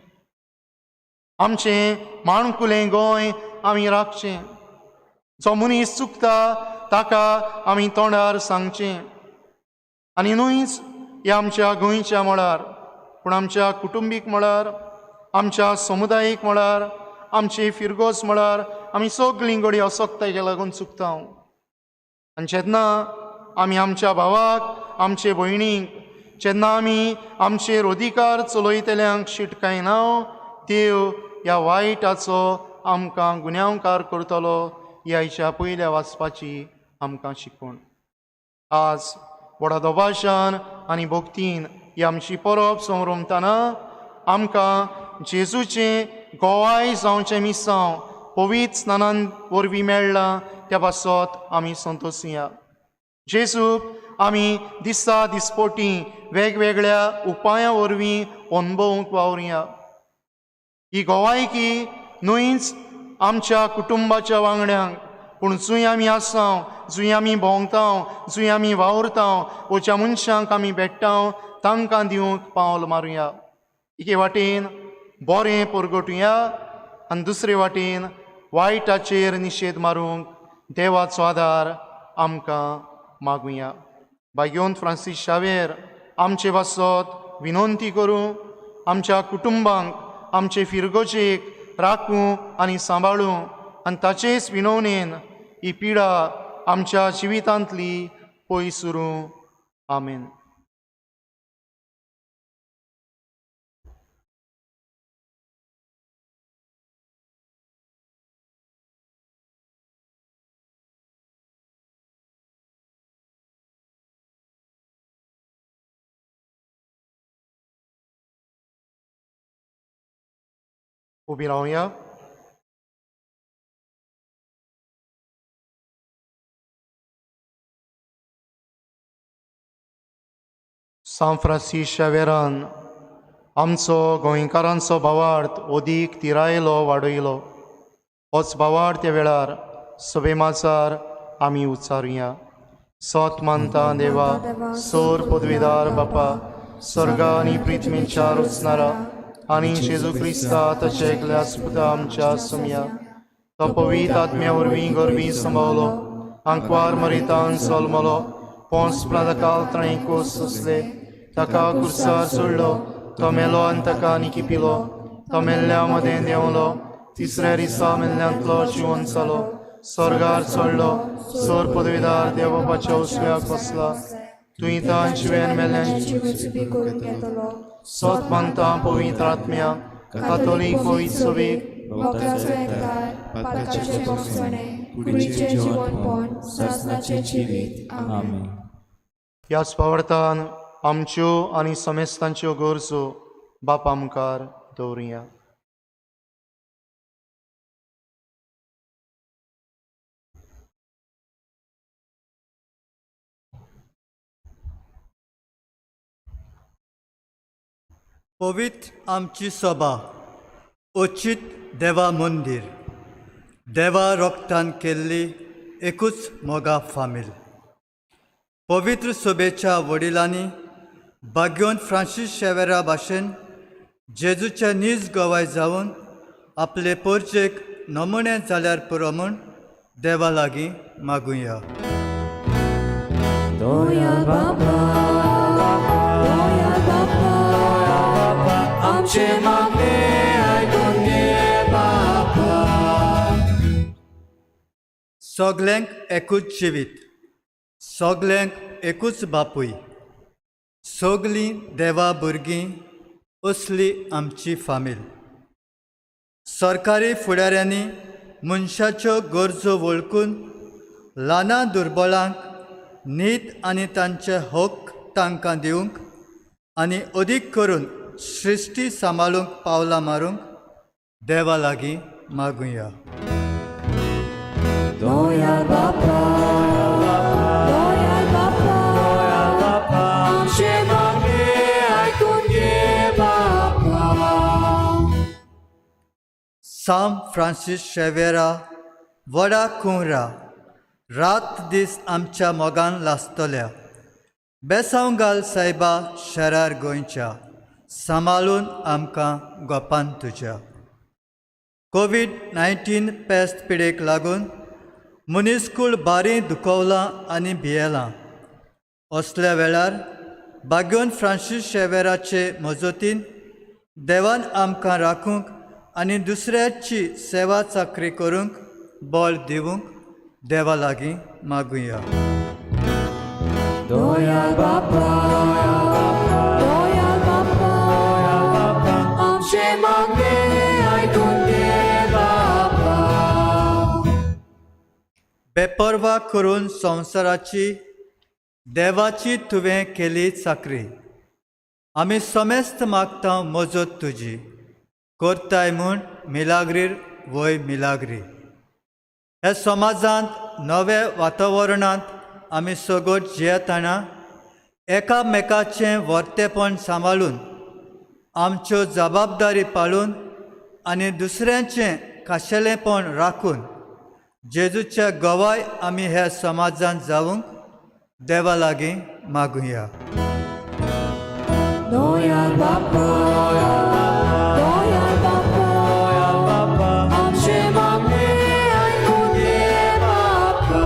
आमचें माणकुलें गोंय आमी राखचें. जो मनीस चुकता ताका आमी तोंडार सांगचें आनी न्हूच ह्या आमच्या गोंयच्या मळार, पूण आमच्या कुटुंबीक मळार, आमच्या समुदायीक मळार, आमचे फिरगोज मळार आमी सगळीं घडी असक्तायेक लागून चुकता. आनी जेन्ना आमी आमच्या भावाक, आमचे भयणीक, जेन्ना आमी आमचेर अधिकार चलयतल्यांक शिटकायना, देव ह्या वायटाचो आमकां गुन्यांवकार करतलो. ह्या पयल्या वाचपाची आमकां शिकवण. आज व्हडा दबाशान आनी भक्तीन ही आमची परब संभ्रमतना आमकां जेजूचें गोवाय जावचें मिसांव पवित्र स्नानान वरवीं मेळ्ळां त्या पासत आमी संतोशया. जेजूक आमी दिसा दिसपोटी वेगवेगळ्या उपायां वरवीं अणभवूंक वावरुया. ही गोवायकी न्हूच आमच्या कुटुंबाच्या वांगड्यांक, पूण जंय आमी आसाव, जंय आमी भोंवताव, जंय आमी वावुरताव वो ज्या मनशांक आमी भेट्टाव तांकां दिवंक पावल मारुया. एके वाटेन बरें परगटुया आनी दुसरे वाटेन वायटाचेर निशेद मारूंक देवाचो आदार आमकां मागुया. भाग्योन फ्रांसीस शावेर आमचे पासत विनंती करूं, आमच्या कुटुंबांक, आमचे फिरगोजेक राखूं आनी सांबाळूं आनी ताचेच विनवणेन ही पिडा आमच्या जिवितांतली पयस उरूं. आमेन. उबी रावया. सांत फ्रांसीस शावेरान आमचो गोंयकारांचो भावार्थ अदीक तिरायलो वाडयलो. होच भावार्थ त्या वेळार सभे माजार आमी उच्चारुया. सत मानता देवा, सोर पदवीदार बापा, स्वर्गा आनी पृथ्वीच्या रचणारा आनी जेजू क्रिस्ता ताच्या एकल्या पुता आमच्या सुमया, तो पवित्र आत्म्या वरवीं गर्वी संभावलो, आंकवार मरितान सलमलो, पोंस प्रादकाल ताणें कोस सोंसले, ताका कुर्सार सोडलो, तो मेलो आनी ताका निकिपिलो, तो मेल्ल्या मदें देंवलो, तिसऱ्या दिसा मेल्ल्यांतलो जिवन जालो, स्वर्गार चडलो, सोर पदवीदार देव बापाच्या उजव्याक बसला, तुंय तांची मेल्ल्यांची सत मानता पवित्र आत्म्या, कातोलीक पवित्र सभेक, ह्याच पावर्तान आमच्यो आनी समेस्तांच्यो गरजो बापा मुखार दवरुया. पवित्र आमची सभा अचीत देवा मंदीर, देवा रोगतान केल्ली एकूच मोगा फामील. पवित्र सभेच्या वडिलांनी बाग्योन फ्रांसीस शेवेरा भाशेन जेजूचे नीज गवाय जावन आपले पोरचेक नमुने जाल्यार पुरो म्हूण देवा लागीं मागुया. आमचे मागणे आयकून घे बापा. सगल्यांक एकूच जिवीत, सगल्यांक एकूच बापूय, सगलीं देवा भुरगीं असली आमची फामील. सरकारी फुडाऱ्यांनी मनशाच्यो गरजो वळखून ल्हाना दुर्बळांक नीत आनी तांचे हक्क तांकां दिवंक आनी अदीक करून सृश्टी सांबाळूंक पावलां मारूंक देवा लागीं मागुया. दयाळ बापा, दयाळ बापा, आमचे साम फ्रांसीस शेवेरा वडा कुंवरा रात दीस आमच्या मोगान लासतल्या बेसांव घाल सायबा शरार गोंयच्या सांबाळून आमकां गोपान तुज्या. कोवीड-19 पेस्त पिडेक लागून मनीसकूळ बारी दुखवलां आनी भियेलां. असल्या वेळार बाग्योन फ्रांसीस शेवेराचे मजतीन देवान आमकां राखूंक आनी दुसऱ्याची सेवा चाकरी करूंक बळ दिवंक देवा लागीं मागुया. दयाळ बापा, दयाळ बापा, आमचें मागणें आयकून घे बापा. बेपर्वा करून संवसाराची देवाची तुवें केली चाकरी, आमी समेस्त मागता मजत तुजी करताय म्हूण मिलाग्रीर वय मिलाग्री. ह्या समाजांत नव्या वातावरणांत आमी सगट जियेतना एकामेकाचें वर्तेपण सांबाळून आमच्यो जबाबदारी पाळून आनी दुसऱ्यांचें खाशेलेंपण राखून जेजूच्या गवाय आमी ह्या समाजांत जावंक देवा लागीं मागुया. दयाळ बापा, दयाळ बापा, आमचें मागणें आयकून घे बापा.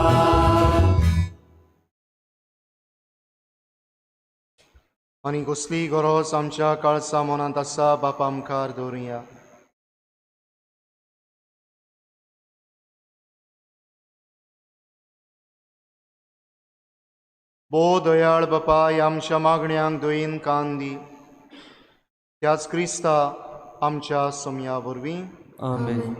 आनी कसली गरज आमच्या काळसा मनांत आसा बापा मुखार दवरुया. भोव दयाळ बापा, आमच्या मागण्यांक दयेन कान दी, त्याच क्रिस्ता आमच्या सोमया वरवीं. आमेन.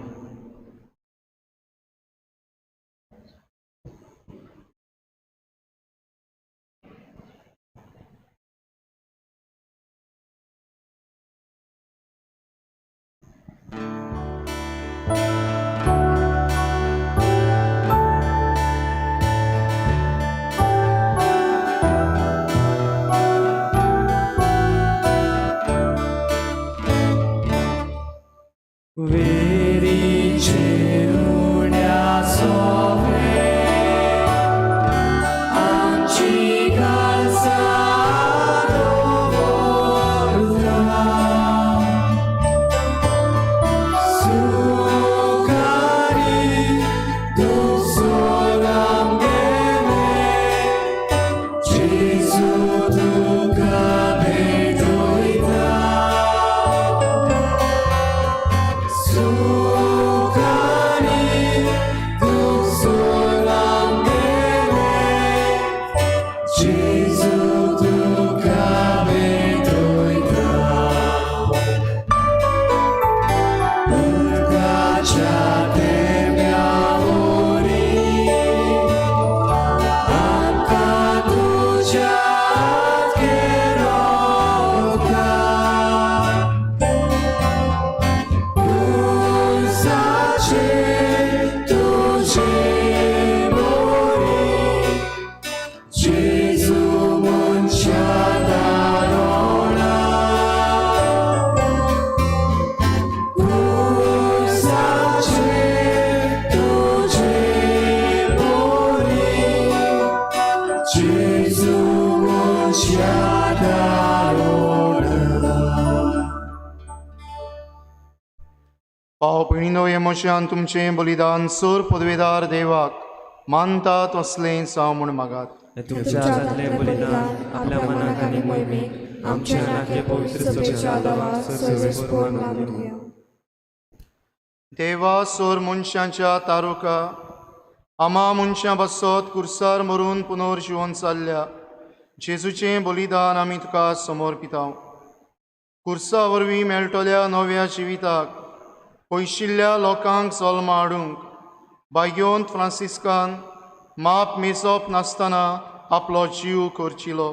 म्हज्यान तुमचें बलिदान सोर पदवेदार देवाक मानता तसलें जावं म्हूण मागात. तुमच्या हातांतलें बलिदान आपल्या मनाक आनी मोहिमेक आमच्या नाके पवित्र सभेच्या देवाक सर्वेस्पोर मानून घेवया. देवा सोर मनशांच्या तारुका आमा मनशां बसत कुर्सार मरून पुनर्जिवन जाल्ल्या जेजूचें बलिदान आमी तुका समर्पितांव. कुर्सा वरवीं मेळटल्या नव्या जिविताक पयशिल्ल्या लोकांक जल्मा हाडूंक बाग्योंत फ्रांसिस्कान माप मेजप नासतना आपलो जीव खर्चिलो.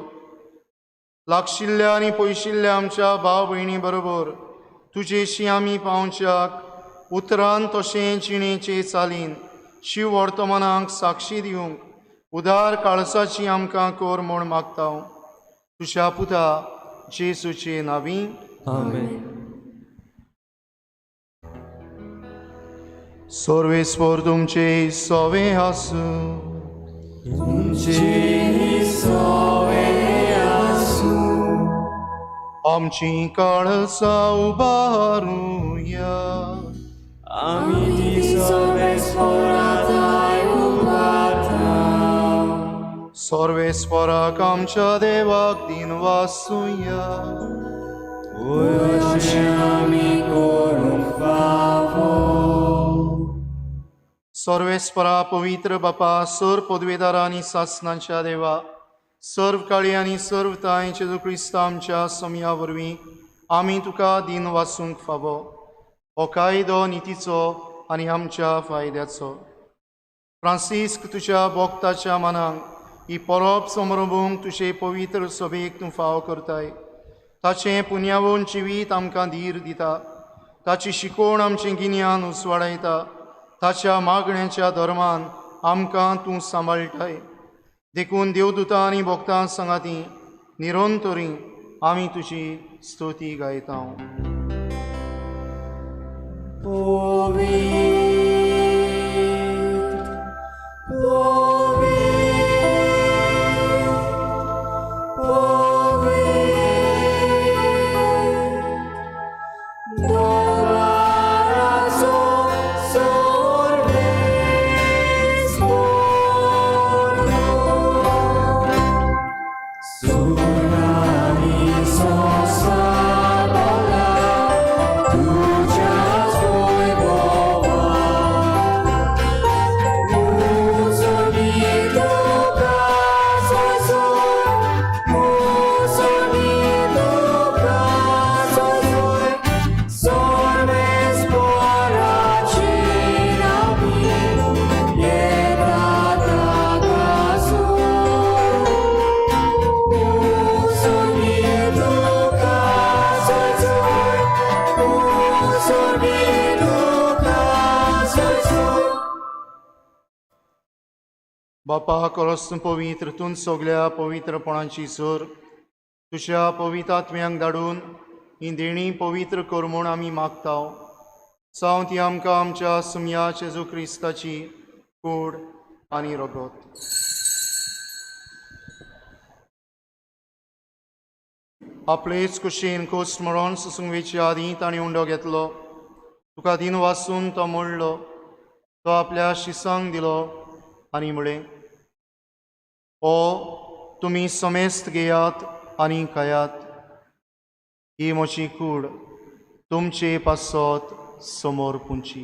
लागशिल्ल्या आनी पयशिल्ल्या आमच्या भाव भयणी बरोबर तुजेशी आमी पावच्याक उतरान तशें जिणेचे चालीन शिव वर्तमानाक साक्षी दिवंक उदार काळसाची आमकां कर म्हूण मागता. तुज्या पुता जेजूचे नांवी. आमेन. सर्वेस्पर तुमचे सवे आसूं. तुमचे सवे आसूं. आमची काळसा उबारुया. आमी ती सर्वेस्पराथाय उबारता. सर्वेस्पराक आमच्या देवाक दिन वासुया. वय अशें आमी करूंक फावो. सर्वेस्परा पवित्र बापा, सर पदवेदारा आनी सासनांच्या देवा, सर्व काळी आनी सर्व तांय जेजू क्रिस्ता आमच्या समया वरवीं आमी तुका दिन वासूंक फावो. हो कायदो नितीचो आनी आमच्या फायद्याचो. फ्रांसिस्क तुज्या भोक्ताच्या मनाक ही परब समरंभूंक तुजे पवित्र सभेक तूं फावो करताय. ताचें पुण्यावून जिवीत आमकां धीर दिता. ताची शिकवण आमचें गिन्यान उसवाडायता. ताच्या मागण्याच्या धर्मान आमकां तूं सांबाळटाय. देखून देवदूतां आनी भक्तां सांगाती निरंतरी आमी तुजी स्तुती गायता. बापा कोरस तूं पवित्र, तूं सगल्या पवित्रपणाची सर तुज्या पवित्र आत्म्यांक धाडून ही देणी पवित्र कर म्हूण आमी मागता. जावं ती आमकां आमच्या सुमया जेजू क्रिस्ताची कूड आनी रगत. आपलेच कुशीन कोस्ट मरण सोसूंक वेचे आदीं ताणें उंडो घेतलो. तुका दिन वासून तो मोडलो. तो आपल्या शिसांक दिलो आनी म्हळें, ओ तुमी समेस्त घेयात आनी खायात. ही म्हजी कूड तुमचे पासत समोर पुंची.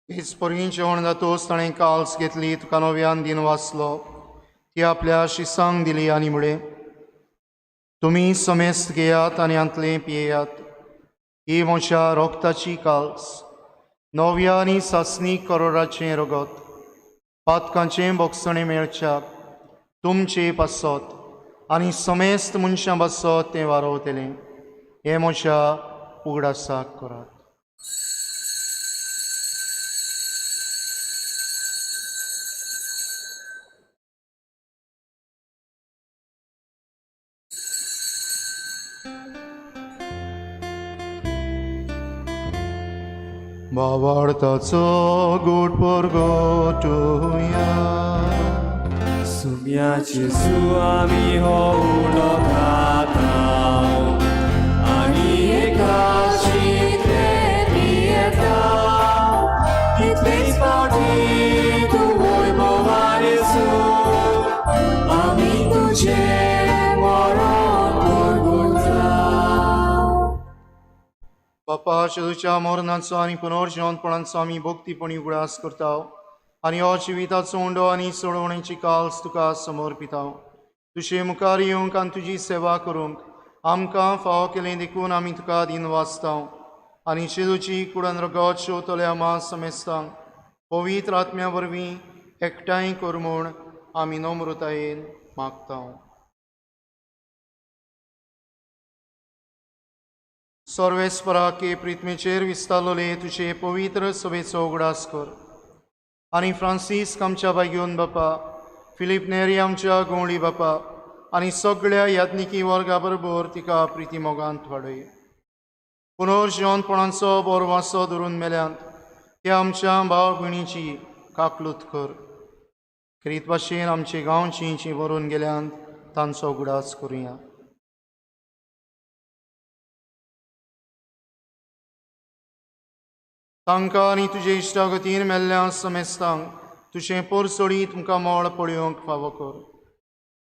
हेच परीं जेवण जातोच ताणें काल्स घेतली, तुका नव्यान दिन वाचलो, ती आपल्या शिसांक दिली आनी म्हळें, तुमी समेस्त घेयात आनी हांतलें पियेयात. ही म्हज्या रोगताची काल्स, नव्या आनी सासणी करोराचें रगत, पातकांचें भोगसणें मेळच्याक तुमचे पासत आनी समेस्त मनशां पासत तें वारोवतलें. हें म्हज्या उगडासाक करात. भावार्थाचो गोड परगटुया. सुम्याचे सुआमी हो उंडो खाता आनी एकाशितले पियेता. तितलेच फावटी तूं वैभवान येसू आमी तुजें मरण परगटता. बापा, जेजूच्या मरणाचो आनी पुनर्जिवंतपणाचो आमी भक्तीपणी उगडास करता आनी हो जिविताचो उंडो आनी सोडवणेची काल्स तुका समर्पिता. तुजे मुखार येवंक आनी तुजी सेवा करूंक आमकां फावो केलें देखून आमी तुका दिन वाचता आनी जेजूची कुडन रगत शेवतल्या मा समेस्तांक पवित्र आत्म्या वरवीं एकठांय कर म्हूण आमी नम्रतायेन मागता. सर्वेस्परा के प्रिथ्मीचेर विस्तारलोले तुजे पवित्र सभेचो उगडास कर. आनी फ्रांसीस्क आमच्या भाग्योन बापा, फिलीप नेरी आमच्या गवळी बापा आनी सगळ्या याज्ञिकी वर्गा बरोबर तिका प्रिती मोगांत वाडय। पुनर्जिवनपणाचो बरो वासो धरून मेल्यांत त्या आमच्या भाव भयणीची काकलूत कर। खेरीत भाशेन आमचे गांवची जी मरून गेल्यांत तांचो उगडास करुया। तांकां आनी तुजे इश्टागतीन मेल्ल्या समेस्तांक तुजें पोरसोडी तुमकां मोळ पळोवंक फावो कर।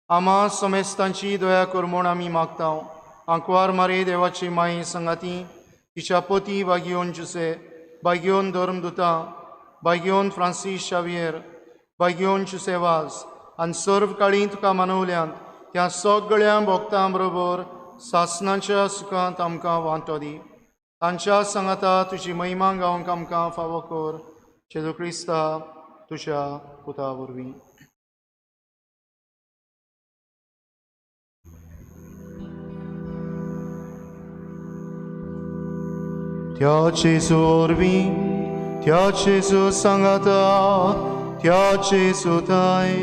आमा समेस्तांची दया कर म्हूण आमी मागता। आंकवार मारे देवाची माये संगाती तिच्या पती बागियोन जुसे, बागियोन धर्मदुता, बागियोन फ्रांसीस शावियर, बागियोन जुसे वाज आनी सर्व काळी तुका मानवल्यांत त्या सगळ्या भक्तां बरोबर सासनाच्या सुखांत आमकां वांटो दी। तांच्या सांगाता तुजी महिमा गावंक आमकां फावो कर। जेजू क्रिस्ता तुज्या पुता वरवीं। त्या जेजू वरवीं, त्या जेजू सांगाता, त्या जेजू ताय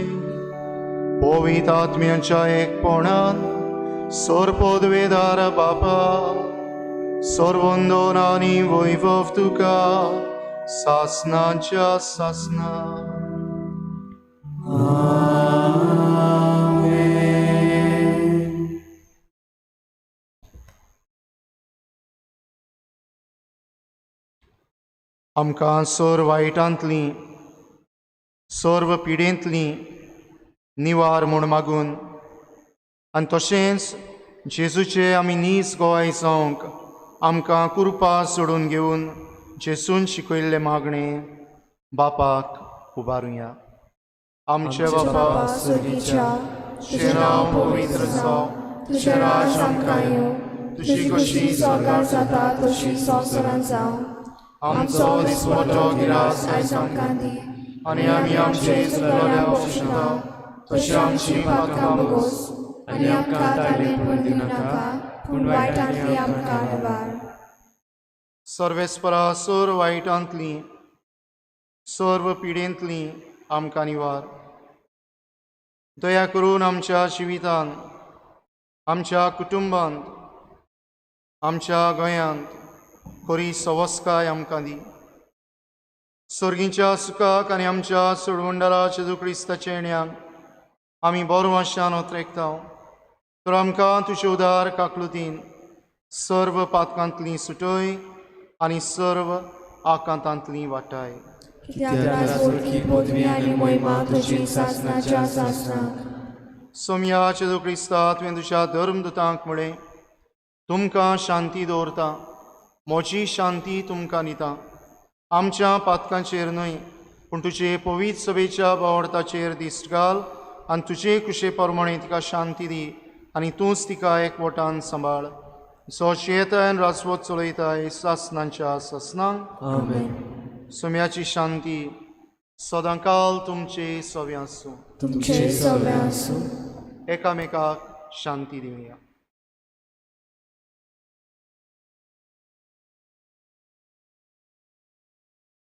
पवित्र आत्म्याच्या एकपणान सर्वपदवेदार बापा, सर्वंदन आनी वैभव तुका सासनाच्या सासना। आमकां सर्व वायटांतली, सर्व पिडेंतली निवार म्हूण मागून आनी तशेंच जेजूचे आमी नीज गोवाय जावंक आमकां कुरपा सोडून घेवन जेजून शिकयल्लें मागणें बापाक उबारुया। आमचे बापा स्वर्गीच्या, तुजें नांव पवित्र जावं, तुजें राज आमकां येवं, तुजी खोशी स्वर्गार जाता तशी संवसारांत जावं। आमचो दिसवटो गिरास आयज आमकां दी आनी आमी आमचे चुकलेल्या बक्षिता तशी आमची पातकां भोगोस आनी आमकां ताळेपण दिवं नाका, पूण वायटांतली आमकां निवार। सर्वेस्परा सर्व वायटांतली, सर्व पिडेंतली आमकां निवार। दया करून आमच्या जिवितांत, आमच्या कुटुंबांत, आमच्या गोंयांत खरी सवस्काय आमकां दी। सर्गीच्या सुखाक आनी आमच्या सोडवंडारा जेजू क्रिस्ताच्या येण्याक आमी बरो वाशान ओतरेकता। तर आमकां तुजे उदार काकलुतीन सर्व पातकांतली सुटय आनी सर्व आकांतांतली वाटाय। सोमया जेजू क्रिस्ता, तुवें तुज्या धर्मदुतांक म्हळें, तुमकां शांती दवरता, म्हजी शांती तुमकां दिता। आमच्या पातकांचेर न्हय पूण तुजे पवित्र सभेच्या बावडताचेर दिश्ट घाल आनी तुजे कुशे प्रमाणे तिका शांती दी आनी तूंच तिका एकवटान सांबाळ। जो जियेताय आनी राजवत चलयताय सासनांच्या सासनांक। आमेन। सोम्याची शांती सदांकाल तुमचे सव्या आसूं। तुमचे सव्या आसूं। एकामेकाक शांती दिवया।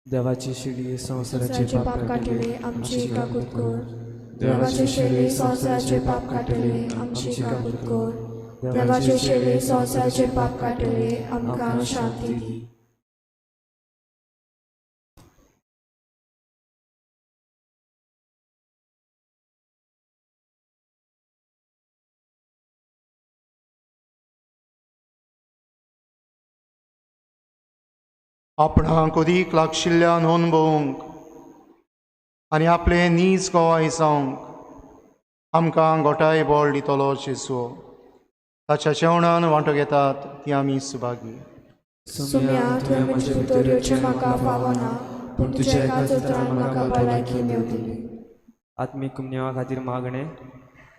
देवाची शिडी संवसाराचे पाप काडटले आमची काकूत कर। देवाचे शेळी संवसाराचे पाप काडटले आमची काकूत कर। देवाचे शेळी संवसाराचे पाप काडटले आमकां शांती दी। आपणाक अदीक लागशिल्ल्यान अनुभवूंक आनी आपले नीज गोवाय जावंक आमकां गोठाय बळ दितलो जेजू। ताच्या जेवणान वांटो घेतात ती आमी सुभागी। सोम्या, तुवें म्हजे भितर येवचें म्हाका फावना, पूण तुज्या एकाच उतरान म्हाका भलायकी मेवतली। आत्मीक कुमनेवा खातीर मागणें।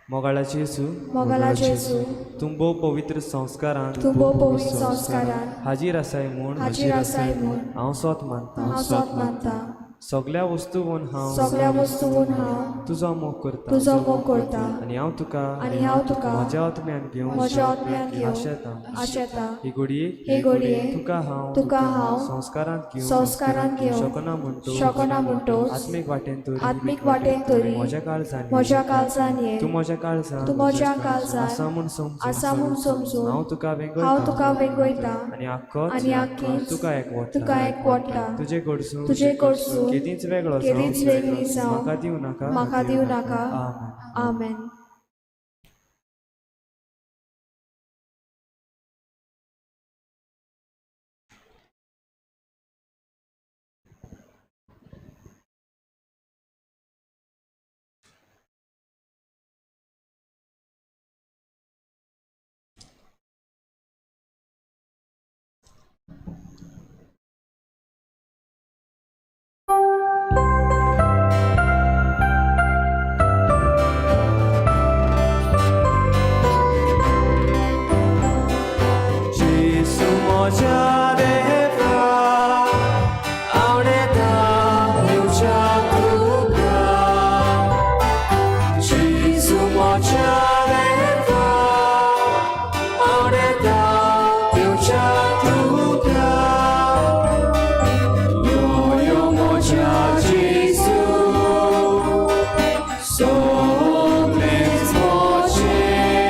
मोगाळाचे जेजू, मोगाळाचे जेजू, तूं भोव पवित्र संस्कारान, तूं भोव पवित्र संस्कारान हाजीर आसाय म्हूण, हाजीर आसाय म्हूण हांव सोत मानता, हांव सोत मानता। सगळ्या वस्तूवन हांव सगळ्या वस्तून हांव तुजो मोग करता तुजो मोग करता आनी हांव तुका आनी हांव तुका म्हज्या आत्म्यान घेवन म्हज्या आत्म्यान घेवन आशेता. आशेता. ही घडयेक हे घडयेक तुका हांव तुका हांव संस्कारांत घेवन संस्कारांत घेवन शकना म्हणटोच शकना म्हणटोच आत्मीक वाटेन तरी आत्मीक वाटेन तरी म्हज्या काळजान ये. म्हज्या काळजान ये. तूं म्हज्या काळजान तूं म्हज्या काळजान आसा म्हूण समजून आसा म्हूण समजून हांव तुका वेंगयता हांव तुका वेंगयता आनी आख्खोच आनी आख्खीच तुका एकवटता तुका एकवटता. तुजे कडसून तुजे कडसून केदींच वेगळो केदींच वेगळी जावं म्हाका दिवं नाका. म्हाका दिवं नाका. आमेन. आमेन. जेसू म्हज्या देवा आवडेता येवच्या तुका. जेसू म्हज्या देवा आवडेता येवच्या तुका. यो यो म्हज्या जेसू सगळेंच म्हजें.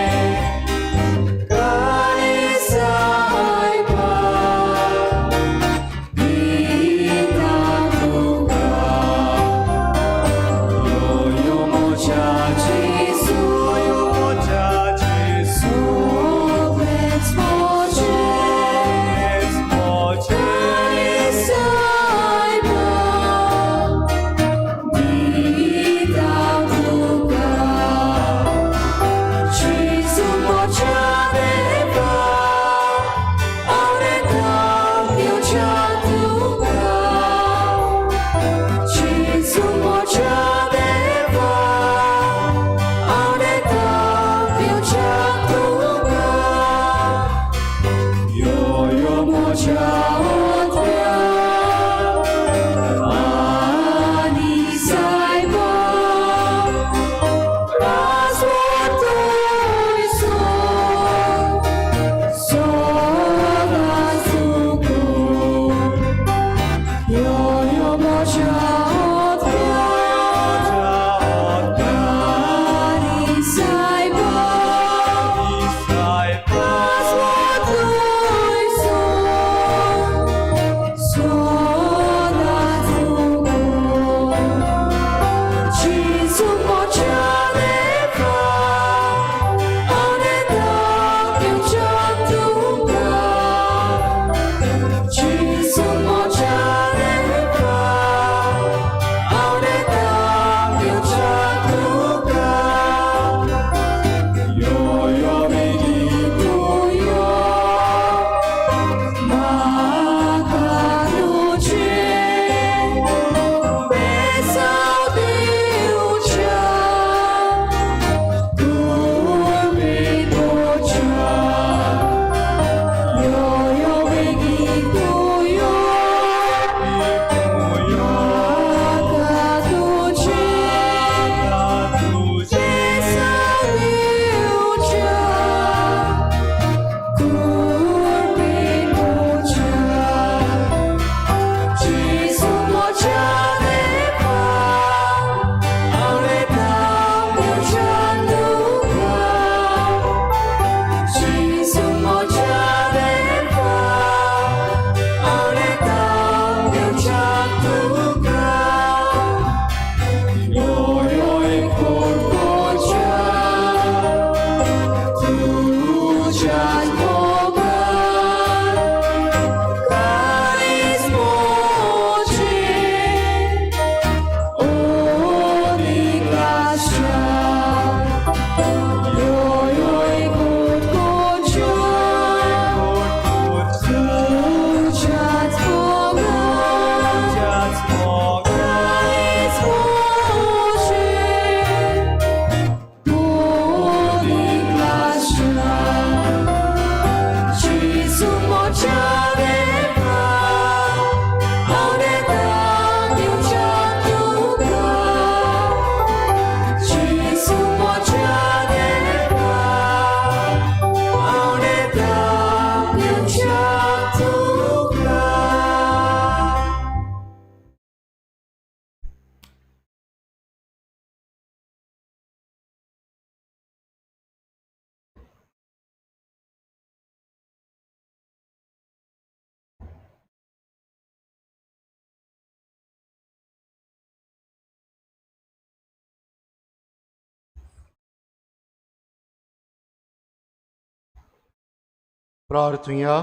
प्रार्थुया.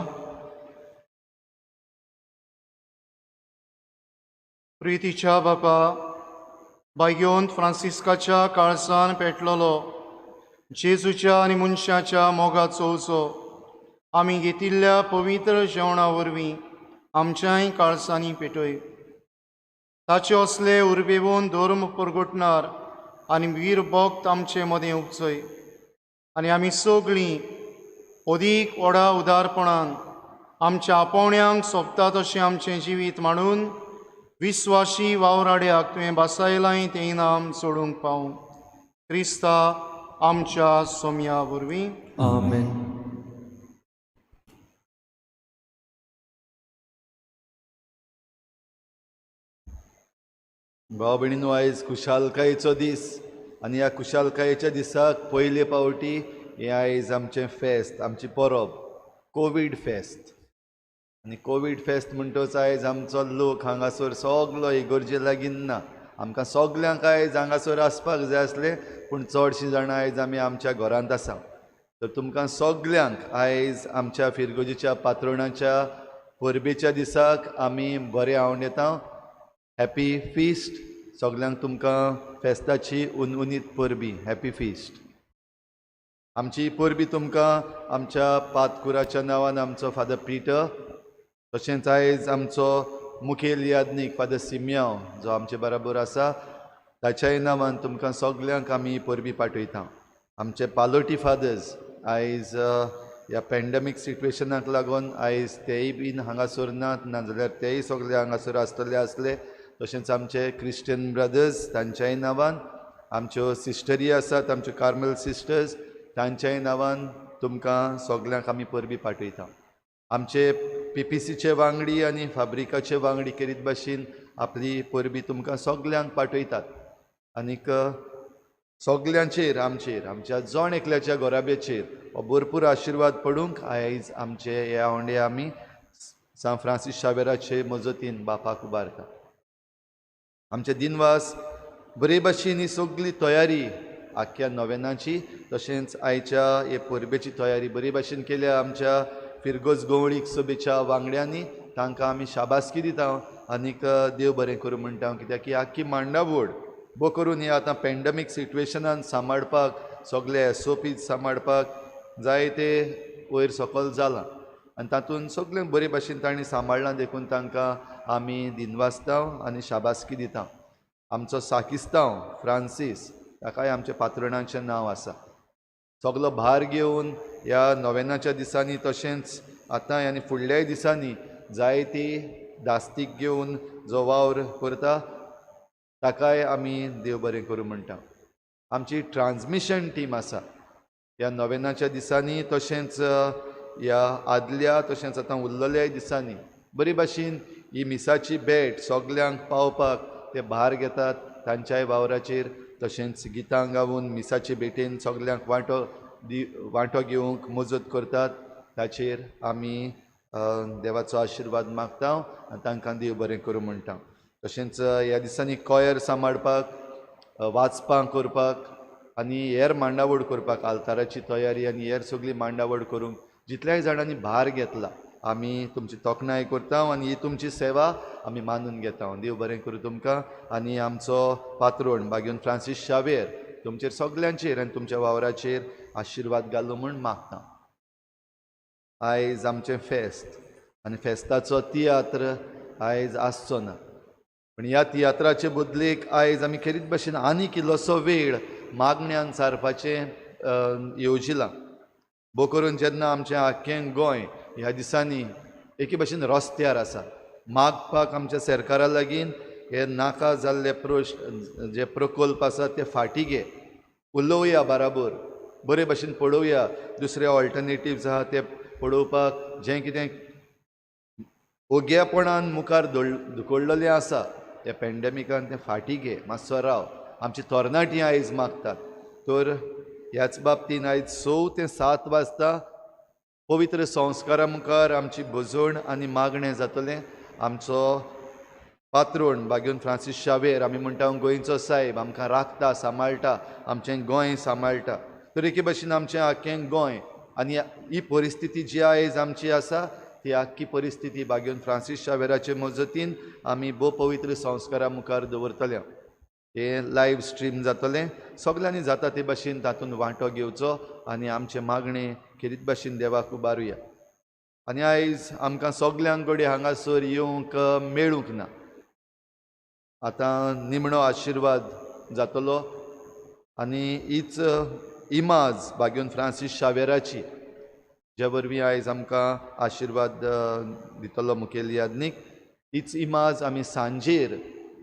प्रितीच्या बापा, भाग्योंत फ्रांसिस्काच्या काळसान पेटलेलो जेजूच्या आनी मनशाच्या मोगाचो उजो आमी घेतिल्ल्या पवित्र जेवणा वरवीं आमच्याय काळसांनी पेटय. ताचे असले उर्बेवन धर्म परगटणार आनी वीर भक्त आमचे मदें उपजय आनी आमी सगळीं अदीक व्हडा उदारपणान आमच्या आपोवण्यांक सोबता तशें आमचें जिवीत मांडून विस्वाशी वावराड्याक तुवें बासायलांय तें इनाम सोडूंक पावूं. क्रिस्ता आमच्या सोम्या वरवीं. आमेन. भाव भयणीनो, आयज खुशालकायेचो दीस आनी ह्या खुशालकायेच्या दिसाक पयले पावटी हें आयज आमचें फेस्त, आमची परब, कोवीड फेस्त. आनी कोवीड फेस्त म्हणटच आयज आमचो लोक हांगासर सगलो इगर्जे लागीं ना. आमकां सगल्यांक आयज हांगासर आसपाक जाय आसलें, पूण चडशीं जाणां आयज आमी आमच्या घरांत आसा. तर तुमकां सगल्यांक आयज आमच्या फिरगोजीच्या पात्रोणाच्या परबेच्या दिसाक आमी बरें आवन येता. Happy feast. सगल्यांक तुमकां फेस्ताची उनउनीत परबी, हॅपी फिस्ट. आमची परबी तुमकां आमच्या पातकुराच्या नांवान आमचो फादर पिटर, तशेंच आयज आमचो मुखेल यादनीक फादर सिमियांव जो आमचे बराबर आसा ताच्याय नांवान तुमकां सगल्यांक आमी परबी पाठयता. आमचे पालोटी फादर्स आयज ह्या पॅन्डेमीक सिट्युएशनाक लागून आयज तेय बीन हांगासर नात, नाजाल्यार तेय सगळे हांगासर आसतले आसले. तशेंच आमचे क्रिश्चन ब्रदर्स तांच्याय नांवान, आमच्यो सिस्टरी आसात आमच्यो कार्मेल सिस्टर्स तांच्याय नांवान तुमकां सगल्यांक आमी परबी पाठयता. आमचे पीपीसीचे वांगडी आनी फाब्रिकाचे वांगडी केरीत भाशेन आपली परबी तुमकां सगल्यांक पाठयतात. आनीक सगल्यांचेर आमचेर आमच्या जण एकल्याच्या घराब्याचेर हो भरपूर आशिर्वाद पडूंक आयज आमचे हे आवंडे आमी सांत फ्रांसीस शावेराचे मजतीन बापाक उबारता. आमचे दिनवास बरे भाशेन ही सगली तयारी आख्ख्या नोवेनाची तशेंच आयच्या हे परबेची तयारी बरे भाशेन केल्या आमच्या फिरगोज गवळीक सभेच्या वांगड्यांनी. तांकां आमी शाबासकी दिता आनीक देव बरें करूं म्हणटा, कित्याक की आख्खी मांडावड बो करून हे आतां पॅन्डेमीक सिट्युएशनान सांबाळपाक सगळे एसओपीज सांबाळपाक जायते वयर सकयल जालां आनी तातूंत सगळें बरे भाशेन तांणी सांबाळ्ळां, देखून तांकां आमी दिनवासता आनी शाबासकी दिता. आमचो साकिस्तांव फ्रांसीस ताकाय आमच्या पात्रणाचें नांव आसा. सगलो भार घेवन ह्या नोवेनाच्या दिसांनी तशेंच आतां आनी फुडल्याय दिसांनी जायती दास्तीक घेवन जो वावर करता ताकाय आमी देव बरें करूं म्हणटा. आमची ट्रान्समिशन टीम आसा ह्या नोवेनाच्या दिसांनी तशेंच ह्या आदल्या तशेंच आतां उरलेल्याय दिसांनी बरे भाशेन ही मिसाची भेट सगल्यांक पावपाक ते भार घेतात तांच्याय वावराचेर. तशेंच गितां गावन मिसाचे भेटेन सगल्यांक वांटो घेवंक मजत करतात. ताचेर आमी देवाचो आशिर्वाद मागता आनी तांकां देव बरें करूं म्हणटा. तशेंच ह्या दिसांनी कॉयर सांबाळपाक, वाचपां करपाक आनी हेर मांडावळ करपाक, आल्ताराची तयारी आनी हेर सगळी मांडावळ करूंक जितल्याय जाणांनी भार घेतला आमी तुमची तोखणाय करता आनी ही तुमची सेवा आमी मानून घेता. देव बरें करूं तुमकां. आनी आमचो पात्रोण बागेवन फ्रांसीस शावेर तुमचेर सगल्यांचेर आनी तुमच्या वावराचेर आशिर्वाद घालूं म्हूण मागता. आयज आमचें फेस्त आनी फेस्ताचो तियात्र आयज आसचो ना, पूण ह्या तियात्राचे बदलेक आयज आमी खेरीत भाशेन आनीक इल्लोसो वेळ मागण्यान सारपाचें येवजिलां. भोव करून जेन्ना आमचें आख्खें गोंय ह्या दिसांनी एके भाशेन रस्त्यार आसा मागपाक आमच्या सरकारा लागीं हे नाका जाल्ले प्रश्न जे प्रकल्प आसा ते फाटीं घे, उलोवया बराबर बरे भाशेन पळोवया, दुसरे ऑल्टरनेटिव्स आहा ते पळोवपाक जें कितें ओग्यापणान मुखार धुकळलेलें आसा त्या पॅन्डेमिकान तें फाटीं घे, मातसो राव. आमची तरणाटीं आयज मागतात. तर ह्याच बाबतीन आयज 6 ते 7 वाजता पवित्र संस्कारा मुखार आमची भजण आनी मागणें जातलें. आमचो पात्रोण बागेवन फ्रांसीस शावेर आमी म्हणटा गोंयचो सायब आमकां राखता, सांबाळटा, आमचें गोंय सांबाळटा. तर एके भाशेन आमचें आख्खें गोंय आनी ही परिस्थिती जी आयज आमची आसा ती आख्खी परिस्थिती बागेवन फ्रांसीस शावेराचे मजतीन आमी भोव पवित्र संस्कारा मुखार दवरतले. हें लायव्ह स्ट्रीम जातलें, सगल्यांनी जाता ते भाशेन तातूंत वांटो घेवचो आनी आमचें मागणें खेरीत भाशेन देवाक उबारुया. आनी आयज आमकां सगल्यांक कडेन हांगासर येवंक मेळूंक ना. आतां निमणो आशिर्वाद जातलो आनी हीच इमाज बागेवन फ्रांसीस शावेराची ज्या वरवीं आयज आमकां आशिर्वाद दितलो मुखेल याज्ञीक, हीच इमाज आमी सांजेर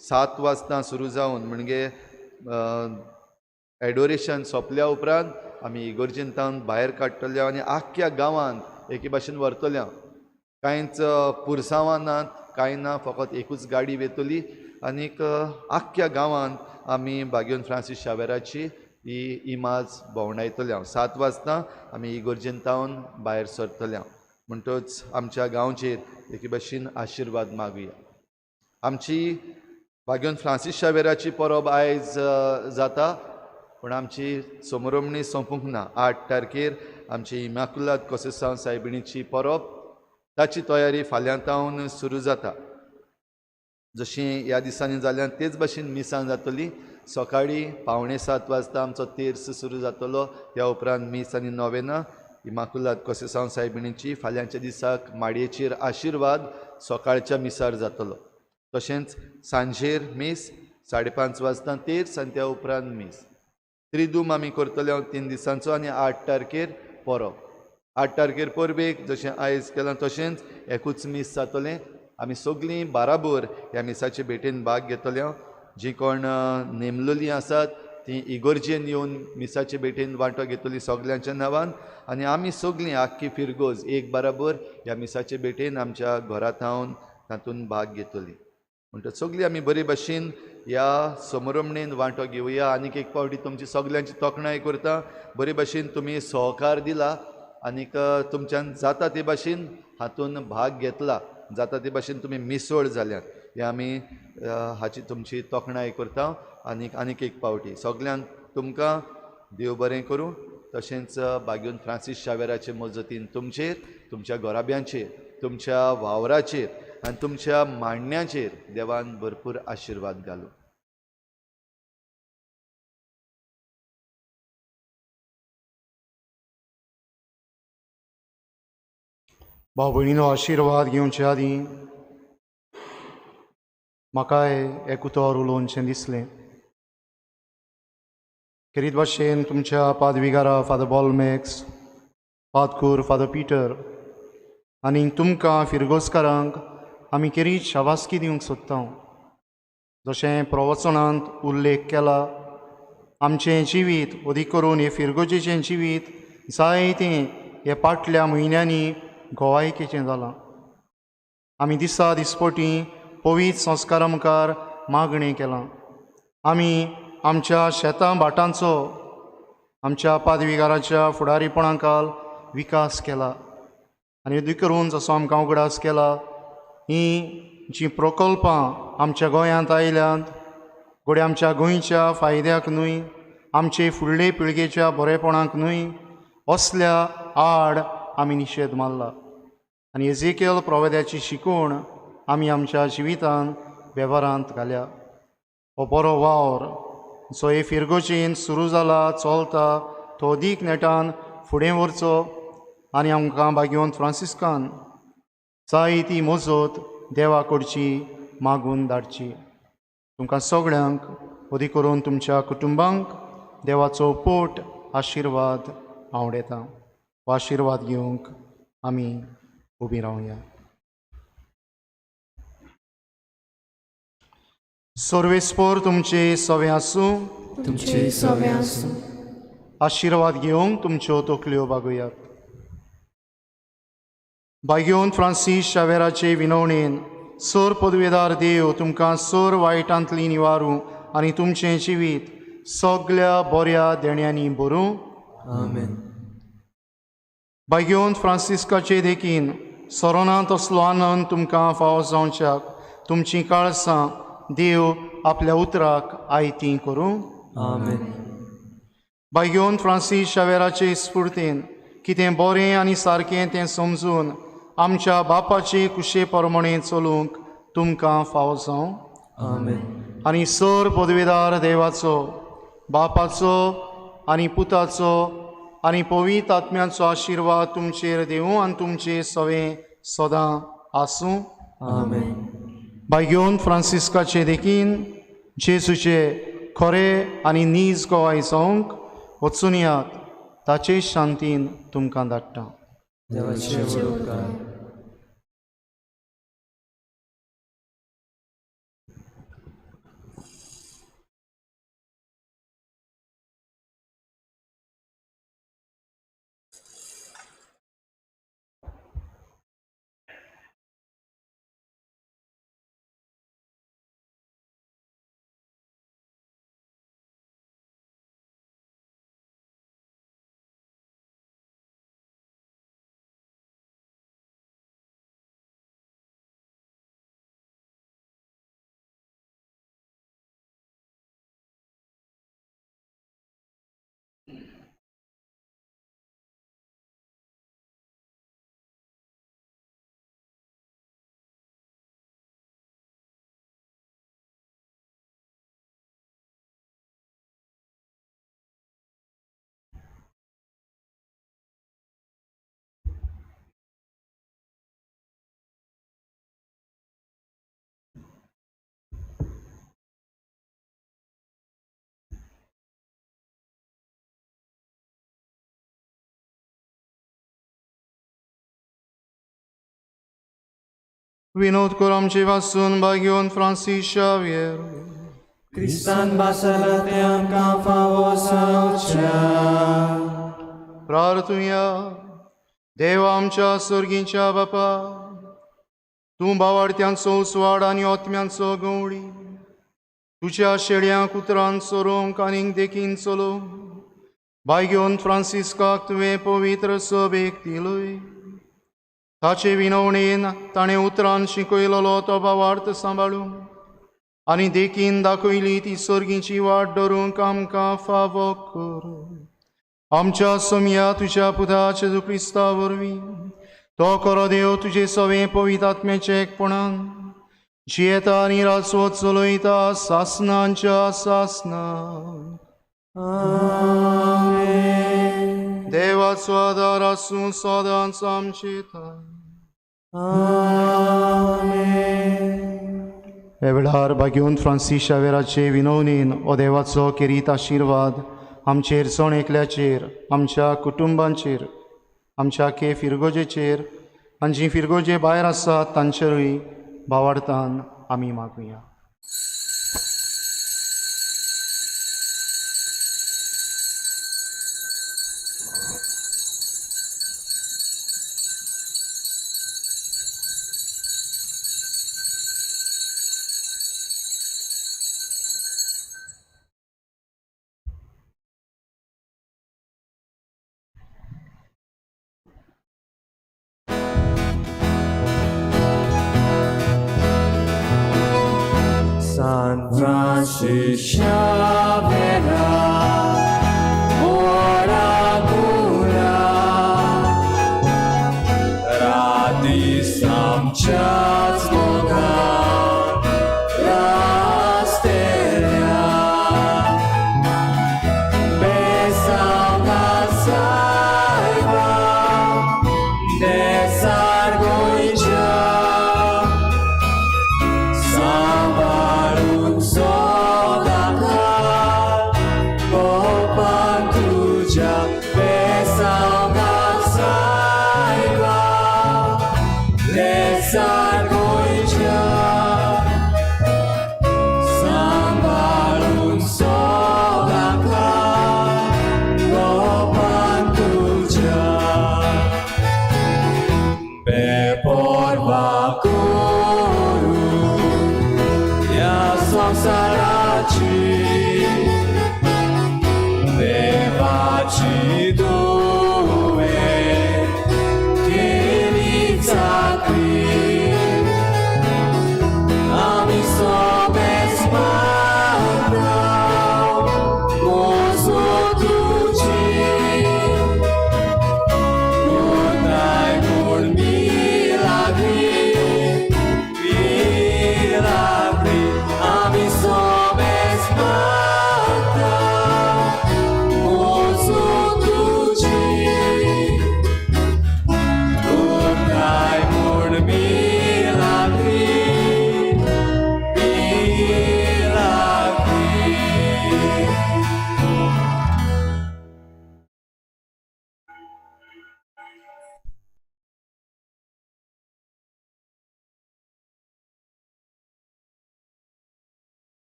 7 वाजता सुरू जावन म्हणजे एडोरेशन सोंपल्या उपरांत आमी इगोर्जेंतावन भायर काडटले आनी आख्ख्या गांवांत एके भाशेन व्हरतले. कांयच पुरसांवां नात, कांय ना, फकत एकूच गाडी वेतली आनीक आख्ख्या गांवांत आमी बागेवन फ्रांसीस शावेराची ही इमाज भोंवडायतले. हांव 7 वाजता आमी इगोर्जेंतावन भायर सरतले. म्हणटच आमच्या गांवचेर एके भाशेन आशिर्वाद मागुया. आमची बागेवन फ्रांसीस शावेराची परब आयज जाता, पूण आमची समरोमणी सोंपूंक ना. 8 तारखेर आमची इमाकुलाद कोसेसांव सायबिणीची परब, ताची तयारी फाल्यां तावन सुरू जाता. जशी ह्या दिसांनी जाल्यान तेच भाशेन मिसां जातली. सकाळीं 6:45 वाजता आमचो तेर्स सुरू जातलो, त्या उपरांत मीस आनी नोवेना इमाकुलाद कोसेसांव सायबिणीची. फाल्यांच्या दिसाक माडयेचेर आशिर्वाद सकाळच्या मिसार जातलो. तशेंच सांजेर मीस 5:30 वाजता तेर्स आनी त्या उपरांत मीस. त्रिदूम आमी करतले 3 दिसांचो आनी 8 तारखेर परब. 8 तारखेर परबेक जशें आयज केलां तशेंच एकूच मीस जातलें. आमी सगळीं बाराबर ह्या मिसाचे भेटेन भाग घेतले. जीं कोण नेमलोलीं आसात तीं इगोर्जेन येवन मिसाचे भेटेन वांटो घेतली सगल्यांच्या नांवान आनी आमी सगळीं आख्खी फिरगोज एक बाराबर ह्या मिसाचे भेटेन आमच्या घरा थावन तातूंत भाग घेतली. म्हणटच सगळीं आमी बरे भाशेन ह्या समरमणेन वांटो घेवया. आनीक एक फावटी तुमची सगल्यांची तोखणाय करता, बरे भाशेन तुमी सहकार दिला आनीक तुमच्यान जाता ते भाशेन हातूंत भाग घेतला, जाता ते भाशेन तुमी मिसळ जाल्यात हे आमी हाची तुमची तोखणाय करता. आनीक आनीक एक फावटी सगल्यांक तुमकां देव बरें करूं. तशेंच बागेवन फ्रांसीस शावेराचे मजतीन तुमचेर, तुमच्या घराब्यांचेर, तुमच्या वावराचेर आनी तुमच्या मांडण्याचेर देवान भरपूर आशिर्वाद घालूं. भाव भयणीनो, आशिर्वाद घेवचे आदीं म्हाकाय एक उतर उलोवचें दिसलें. खेरीत भाशेन तुमच्या पादविगारा फादर बॉलमॅक्स, पादकूर फादर पिटर आनी तुमकां फिरगोजकारांक आमी खेरीत शाबासकी दिवंक सोदता. जशें प्रवचनांत उल्लेख केला, आमचें जिवीत अदीक करून हे फिरगोजेचें जिवीत जायतें हे पाटल्या म्हयन्यांनी गोवायकेचें जालां. आमी दिसा दिसपटी पवित्र संस्कारा मुखार मागणें केलां. आमी आमच्या शेतां भाटांचो, आमच्या पादविगाराच्या फुडारीपणाकाल विकास केला आनी अदीक करून जसो आमकां उगडास केला, हीं जीं प्रकल्पां आमच्या गोंयांत आयल्यांत घडये आमच्या गोंयच्या फायद्याक न्हय, आमचे फुडले पिळगेच्या बरेपणाक न्हय, असल्या आड आमी निशेध मारला आनी एझेकियल प्रवेद्याची शिकवण आमी आमच्या जिवितांत वेव्हारांत घाल्या. हो बरो वावर जो हे फिरगोजेन सुरू जाला, चलता, तो अदीक नेटान फुडें व्हरचो आनी आमकां बागेवन फ्रांसिस्कान जाय ती मजत देवा कडची मागून धाडची. तुमकां सगळ्यांक अदीक करून तुमच्या कुटुंबांक देवाचो पोट आशिर्वाद आवडटा. हो आशिर्वाद घेवंक आमी उबी रावया. सर्वेस्पोर तुमचे सवे आसूं, तुमचे सवे आसूं. आशिर्वाद घेवंक तुमच्यो तकल्यो बागोयात. बागेवन फ्रांसीस शावेराचे विनवणेन सर पदवेदार देव तुमकां सर वायटांतली निवारूं आनी तुमचें जिवीत सगल्या बऱ्या देण्यांनी भरूं. आमेन. बागेवन फ्रांसिस्काचे देखीन सरोना तसलो आनंद तुमकां फावो जावच्याक तुमचीं काळसां देव आपल्या उतराक आयतीं करूं. आमेन. बागेवन फ्रांसीस शावेराचे स्फुर्तीन कितें बरें आनी सारकें तें समजून आमच्या बापाचे कुशे प्रमाणें चलूंक तुमकां फावो जावं. आमेन. आनी सर पदवेदार देवाचो, बापाचो आनी पुताचो आनी पवित्र आत्म्याचो आशिर्वाद तुमचेर देवूं आनी तुमचे सवें सदां आसूं. आमेन. भाग्योन फ्रांसिस्काचे देखीन जेजूचे खरे आनी नीज गोवाय जावंक वचून यात. ताचे शांतीन तुमकां धाडटा. देवाचे व्हड उपकार. विनोद कर आमचे पासून भाग्योन फ्रांसीस शाव्येर. क्रिस्तान बासला तें आमकां फावो जावच्या. प्रार्थुया. देवा आमच्या सर्गीच्या बापा, तूं बावाडत्यांचो उजवाड आनी ओत्म्यांचो गवळी, तुज्या शेळयांक उतरान चरोवंक आनीक देखीन चलोवंक भाग्योन फ्रांसिस्काक तुवें पवित्र सभेक दिलोय. ताचे विनवणेन ताणें उतरान शिकयलोलो तो भावार्थ सांबाळूंक आनी देखीन दाखयली ती सर्गीची वाट धरूंक आमकां फावो कर. आमच्या सोमया तुज्या पुता जेजू क्रिस्ता वरवीं तो खरो देव तुजे सवें पवित्र आत्म्याचे एकपणान जियेता आनी राजवत चलयता सासनांच्या सासनां. आमेन. देवाचो आदार आसूं सदांच आमचे थांय. आमेन. ह्या वेळार भाग्योन फ्रांसीस शावेराचे विनवणेन हो देवाचो खेरीत आशिर्वाद आमचेर जण एकल्याचेर, आमच्या कुटुंबांचेर, आमच्या के फिरगोजेचेर आनी जी फिरगोजे भायर आसात तांचेरूय भावार्थान आमी मागुया. San Francis Xavier, ora cura, radis amceați bogat, rastelea, besauga saiba, desargoicea, Sambarun sodaka, popantuja, besauga saiba, desargoicea.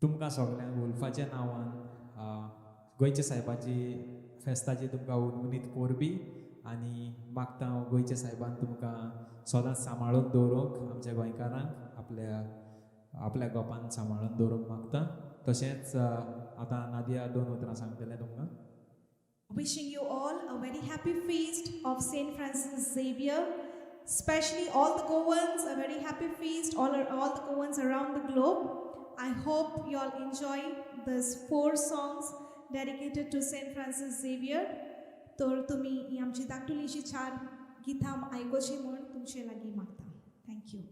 तुमकां सगल्यांक उल्फाच्या नांवान गोंयच्या सायबाची फेस्ताची तुमकां उनउनीत परबी आनी मागता हांव गोंयच्या सायबान तुमकां सदांच सांबाळून दवरूंक, आमच्या गोंयकारांक आपल्या आपल्या गोपान सांबाळून दवरूंक मागता. तशेंच आतां नादिया दोन उतरां सांगतलें तुमकां. Wishing you all a very happy feast of Saint Francis Xavier, especially all the Goans, a very happy feast, all the Goans around the globe. I hope you all enjoy these 4 songs dedicated to Saint Francis Xavier. तर तुमी ही आमची धाकटुलीशी 4 गितां आयकुची म्हूण तुमचे लागीं मागता. Thank you.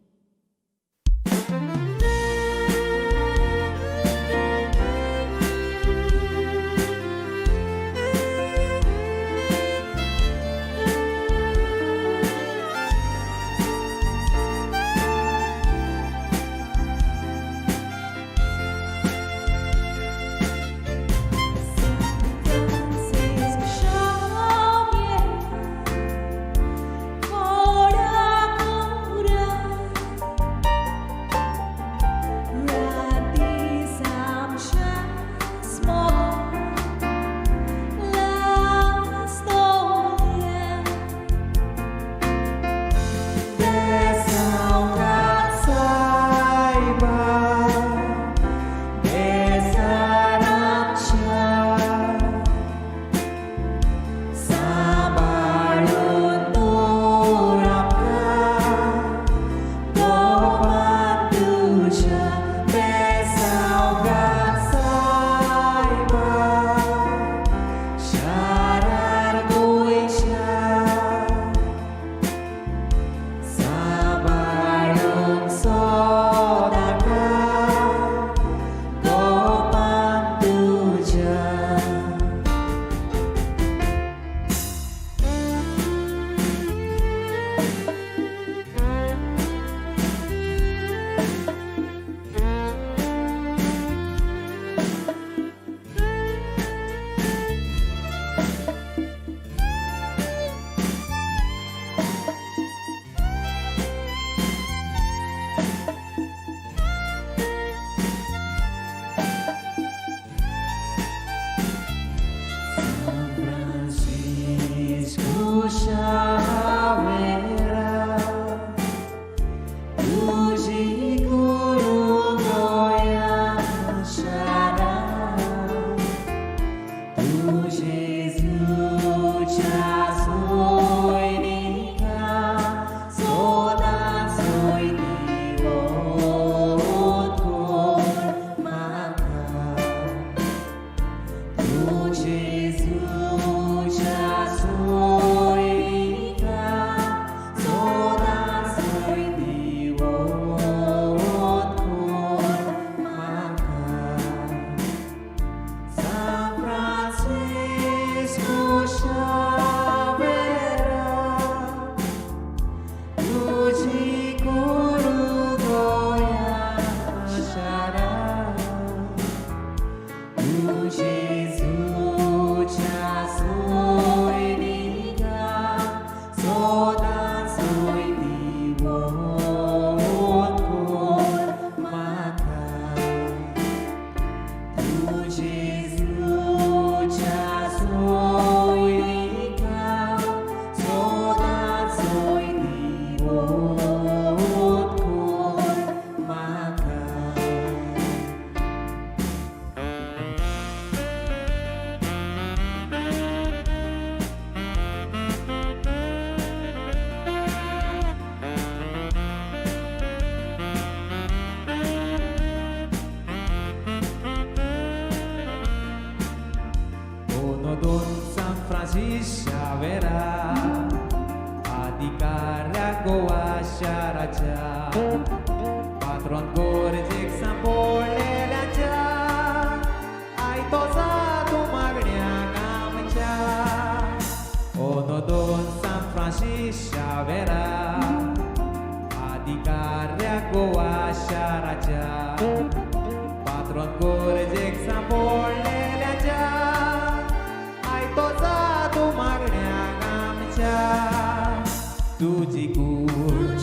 तुझी कूड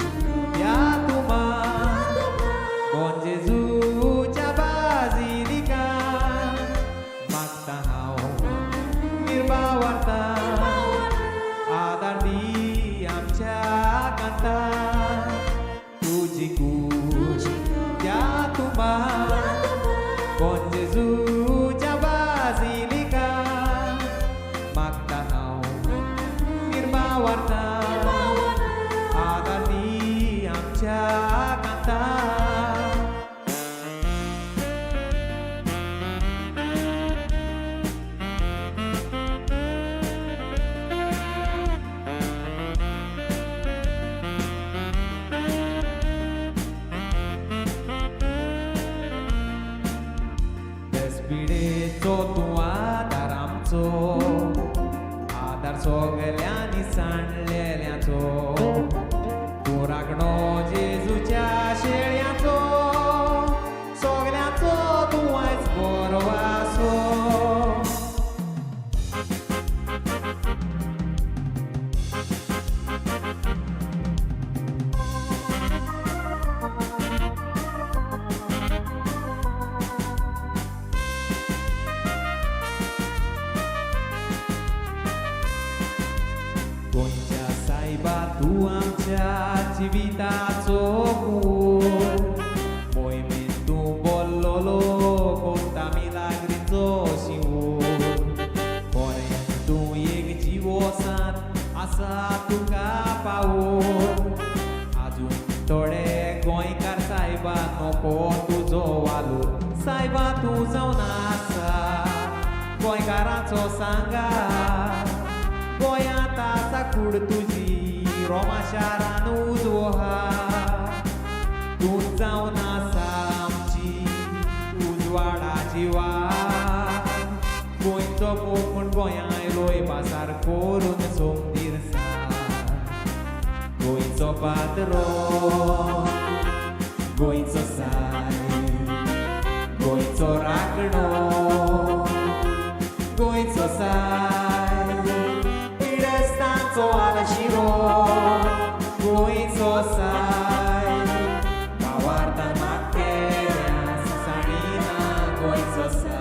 या तुमा, bon Gesù, सगल्यांनी सांडलेल्यांचो तूं राखणो जेजूच्या शेळयांचो सगल्यांचो तूं आयज बरो आसो. गोंयच्या सायबा तूं आमच्या जिविताचो मूळ मोहिमेन तूं बोल्लोलो कोत्ता मिलाग्रीचो शिंवोर खरें तूं एक जिवो सांत आसा तुका पावोर आजून थोडे गोंयकार सायबा नको तुजो वालोर सायबा तूं जावन आसा गोंयकारांचो सांगा गोंयांत आसा कूड तुजी रोमा शारान उजवो हा तूं जावन आसा आमची उजवाडाची वाट गोंयचो मोग म्हूण गोंयां आयलो पासार करून सोमतीर गोंयचो पात्रो गोंयचो सायब गोंयचो राखणो गोंयचो सायब पिडेस्तांचो आलशिरो गोंयचो सायब भावार्थान मागतेल्या साणिना गोंयचो सायब.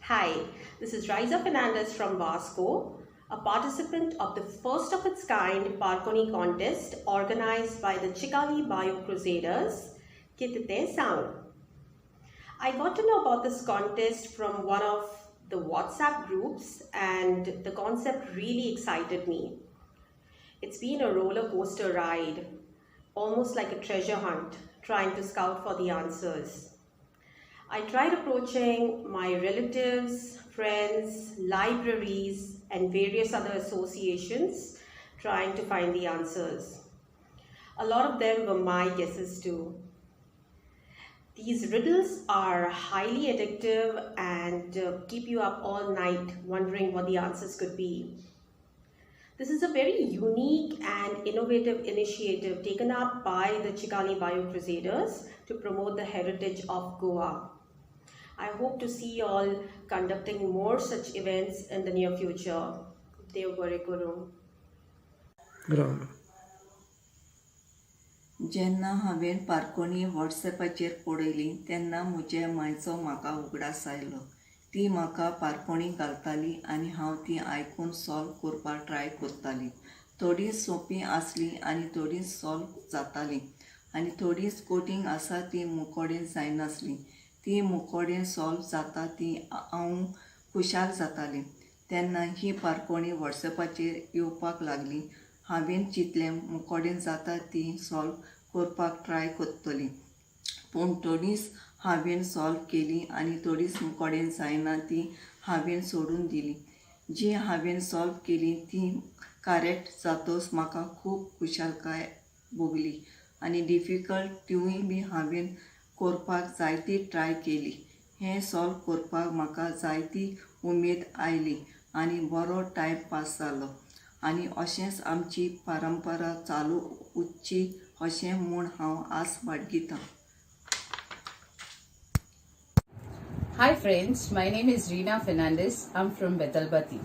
Hi, this is Riza Fernandez from Vasco, a participant of the first of its kind Parkoni contest organized by the Chicalim Bio Crusaders, Kitite Sang. I got to know about this contest from one of the WhatsApp groups, and the concept really excited me. It's been a roller coaster ride, almost like a treasure hunt, trying to scout for the answers. I tried approaching my relatives, friends, libraries, and various other associations trying to find the answers. A lot of them were my guesses too. These riddles are highly addictive and keep you up all night wondering what the answers could be. This is a very unique and innovative initiative taken up by the Chicalim Bio Crusaders to promote the heritage of Goa. I hope to see you all conducting more such events in the near future. Dev Bare Guru. जेन्ना हांवें पारकोणी वॉट्सएपाचेर पळयली तेन्ना म्हजे मांयचो म्हाका उगडास आयलो. ती म्हाका पारकोणी घालताली आनी हांव ती आयकून सॉल्व करपाक ट्राय करताली. थोडीं सोंपी आसली आनी थोडीं सॉल्व जातालीं आनी थोडींच कठीण आसा ती मुकोडेन जायनासली. ती मुकोडेन सॉल्व जाता ती हांव खुशाल जाताली. तेन्ना ही पारकोणी वॉट्सएपाचेर येवपाक लागली. हांवें चिंतलें मुकोडेन जाता ती सॉल्व करपाक ट्राय करतली, पूण थोडींच हांवें सॉल्व केली आनी थोडींच मुकोडेन जायना ती हांवें सोडून दिली. जी हांवें सॉल्व केली ती करेक्ट जातच म्हाका खूब खुशालकाय भोगली आनी डिफिकल्ट तिवूय बी हांवें करपाक जायती ट्राय केली. हें सॉल्व करपाक म्हाका जायती उमेद आयली आनी बरो टायम पास जालो आनी अशेंच आमची परंपरा चालू उरची अशें म्हूण हांव आस बाळगितां. Hi friends, my name is Reena Fernandez. I'm from Betalbati.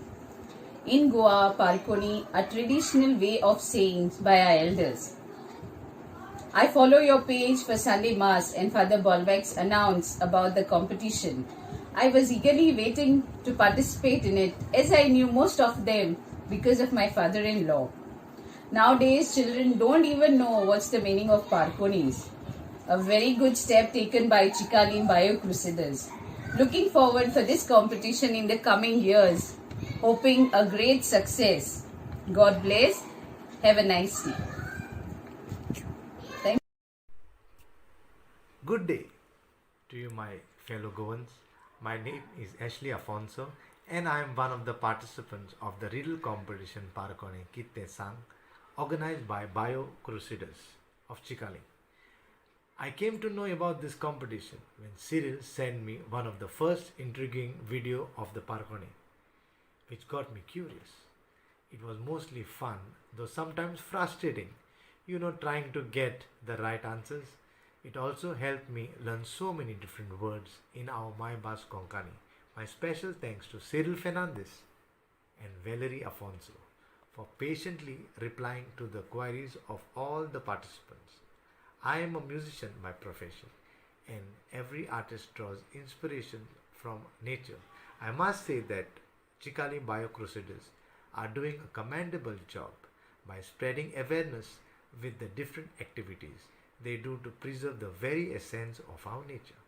In Goa, Parkoni, a traditional way of saying by our elders. I follow your page for Sunday Mass and Father Bolwex announced about the competition. I was eagerly waiting to participate in it as I knew most of them because of my father-in-law. Nowadays, children don't even know what's the meaning of Parkonis. A very good step taken by Chicalim Bio Crusaders. Looking forward for this competition in the coming years. Hoping a great success. God bless. Have a nice day. Thank Good day to you, my fellow Goans. My name is Ashley Afonso, and I am one of the participants of the riddle competition Parkone Kitte Sang, organized by Bio Crusaders of Chicalim. I came to know about this competition when Cyril sent me one of the first intriguing video of the Parkone, which got me curious. It was mostly fun, though sometimes frustrating, trying to get the right answers. It also helped me learn so many different words in our My Bas Konkani. My special thanks to Cyril Fernandez and Valerie Afonso for patiently replying to the queries of all the participants. I am a musician by profession, and every artist draws inspiration from nature. I must say that Chicalim Bio Crusaders are doing a commendable job by spreading awareness with the different activities they do to preserve the very essence of our nature.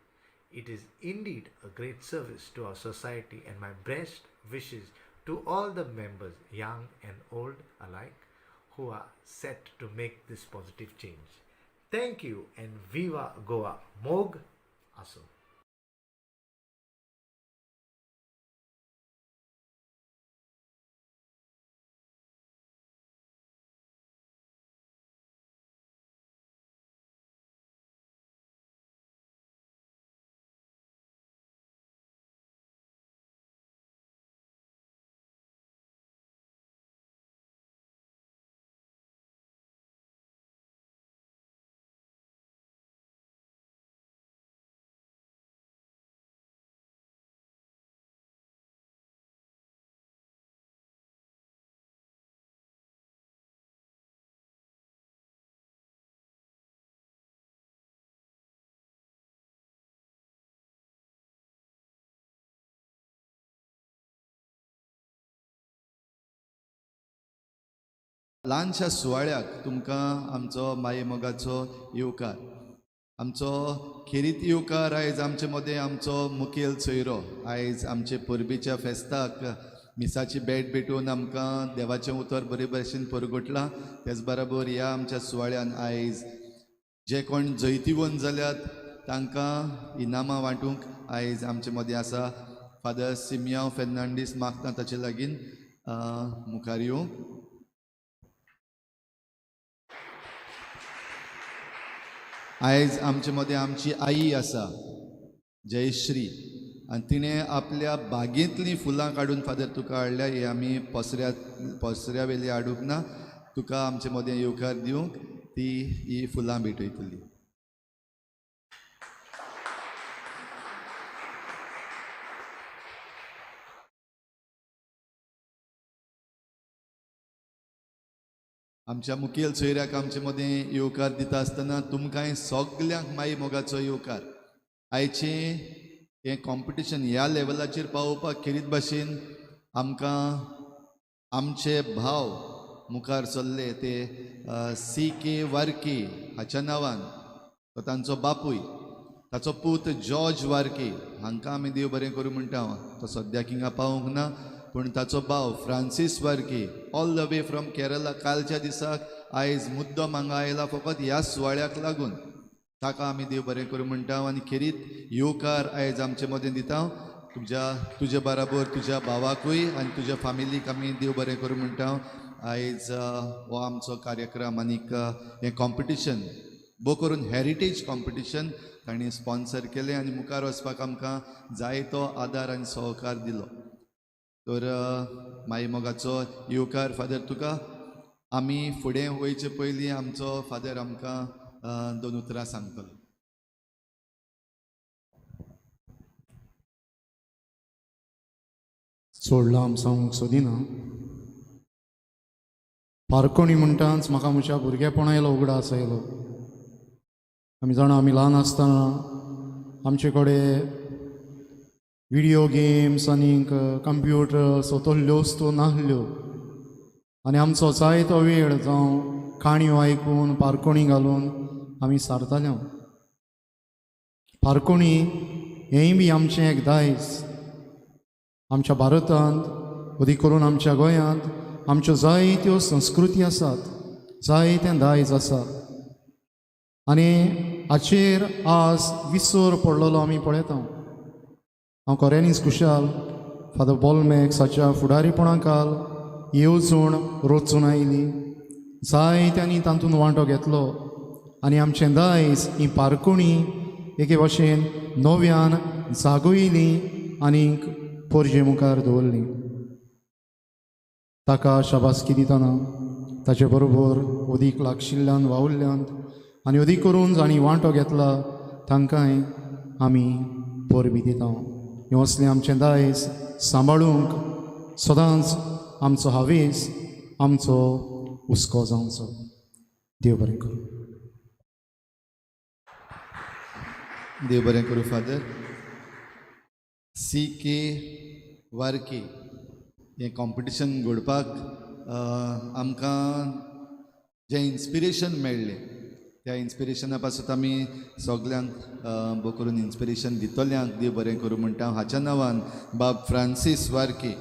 It is indeed a great service to our society, and my best wishes to all the members, young and old alike, who are set to make this positive change. Thank you and Viva Goa. Mog Aso. ल्हानशा सुवाळ्याक तुमकां आमचो माये मोगाचो येवकार. आमचो खेरीत येवकार आयज आमचे मदें आमचो मुखेल सोयरो आयज आमचे परबेच्या फेस्ताक मिसाची भेट भेटून आमकां देवाचें उतर बरे भशेन परगटलां. तेच बराबर ह्या आमच्या सुवाळ्यान आयज जे कोण जैतिवंत जाल्यात तांकां इनामां वांटूंक आयज आमचे मदें आसा फादर सिमियांव फेर्नांडीस. मागता ताचे लागीं मुखार येवंक. आयज आमचे मदें आमची आई आसा जयश्री आनी तिणें आपल्या बागेंतलीं फुलां काडून फादर तुका हाडल्या. हे आमी पसऱ्या वेली हाडूंक ना, तुका आमचे मदें येवकार दिवंक ती ही फुलां भेटयतली. आमच्या मुखेल सोयऱ्याक आमचे मदें येवकार दिता आसतना तुमकांय सगल्यांक माई मोगाचो येवकार. आयचें हें कॉम्पिटिशन ह्या लेवलाचेर पावोवपाक खेरीत भाशेन आमकां आमचे भाव मुखार सरले ते सी के वार्की हाच्या नांवान, तो तांचो बापूय, ताचो पूत जॉर्ज वार्की हांकां आमी देव बरें करूं म्हणटा. तो सद्याक हिंगा पावूंक ना, पूण ताचो भाव Francis Varkey all the way from Kerala कालच्या दिसाक आयज मुद्दम हांगा आयला फकत ह्या सुवाळ्याक लागून. ताका आमी देव बरें करूं म्हणटा आनी खेरीत येवकार आयज आमचे मदें दिता. तुजे बराबर तुज्या भावाकूय आनी तुज्या फामिलीक आमी देव बरें करूं म्हणटा. आयज हो आमचो कार्यक्रम आनीक हें कॉम्पिटिशन भोव करून हेरिटेज कॉम्पिटिशन तांणी स्पॉन्सर केलें आनी मुखार वचपाक आमकां जायतो आदार आनी सहकार दिलो. तर माई मोगाचो येवकार फादर तुका. आमी फुडें वयचे पयलीं आमचो फादर आमकां दोन उतरां सांगतलो. चड लांब सांगूंक सोदिना. पारकोणी म्हणटाच म्हाका म्हज्या भुरगेपणा येयलो उगडास आयलो. आमी जाणा आमी ल्हान आसतना आमचे कडेन विडियो गेम्स आनीक कंप्युटर सो तसल्यो वस्तू नासल्यो आनी आमचो जायतो वेळ जावं काणयो आयकून पारकोणी घालून आमी सारताले. पारकोणी हेंय बी आमचें एक दायज. आमच्या भारतांत अदीक करून आमच्या गोंयांत आमच्यो जायत्यो संस्कृती आसात, जायतें दायज आसा आनी हाचेर आज विसर पडलेलो आमी पळयता. हांव खऱ्यांनीच खुशाल फादर बॉलमॅक्स हाच्या फुडारीपणा खाल येवजण रचून आयली, जायत्यांनी तातूंत वांटो घेतलो आनी आमचें दायज ही पारकोणी एके भाशेन नव्यान जागयली आनीक पोरजे मुखार दवरली. ताका शाबासकी दितना ताचे बरोबर अदीक लागशिल्ल्यान वावुरल्यान आनी अदीक करून जांणी वांटो घेतला तांकांय आमी परबी दिता. हें असलें आमचें दायज सांबाळूंक सदांच आमचो हावेस, आमचो हुस्को जावचो. देव बरें करूं. देव बरें करूं फादर. सी के वार्की हें कॉम्पिटिशन घडपाक आमकां जें इन्स्पिरेशन मेळ्ळें त्या इन्स्पिरेशना पासून आमी सगल्यांक भोव करून इन्स्पिरेशन दितल्यांक देव बरें करूं म्हणटा. हाच्या नांवान बाब फ्रांसीस वार्की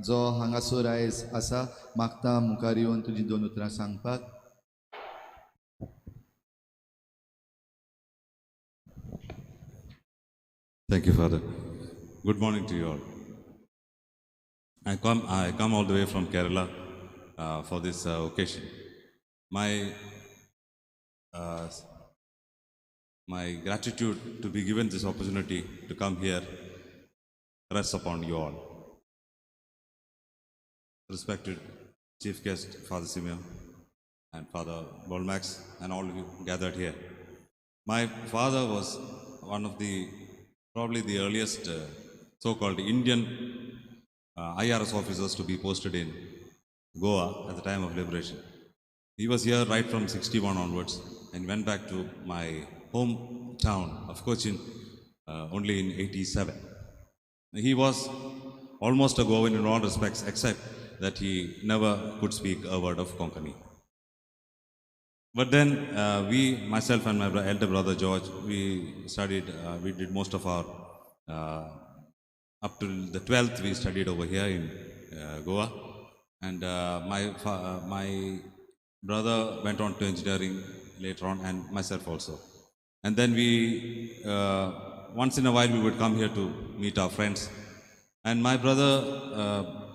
जो हांगासर आयज आसा मागता मुखार येवन तुजी दोन उतरां सांगपाक. Thank you, Father. Good morning to you all. I come all the way from Kerala for this occasion. My gratitude to be given this opportunity to come here rests upon you all. Respected Chief Guest, Father Simeon and Father Bolmax and all of you gathered here. My father was one of the, probably the earliest so-called Indian IRS officers to be posted in Goa at the time of liberation. He was here right from 61 onwards and went back to my hometown of Cochin only in 87. He was almost a Goan in all respects, except that he never could speak a word of Konkani. But then we, myself and my elder brother George, we studied, we did most of our, up till the 12th, we studied over here in Goa. And my brother went on to engineering later on, and myself also. And then we, once in a while, we would come here to meet our friends. And my brother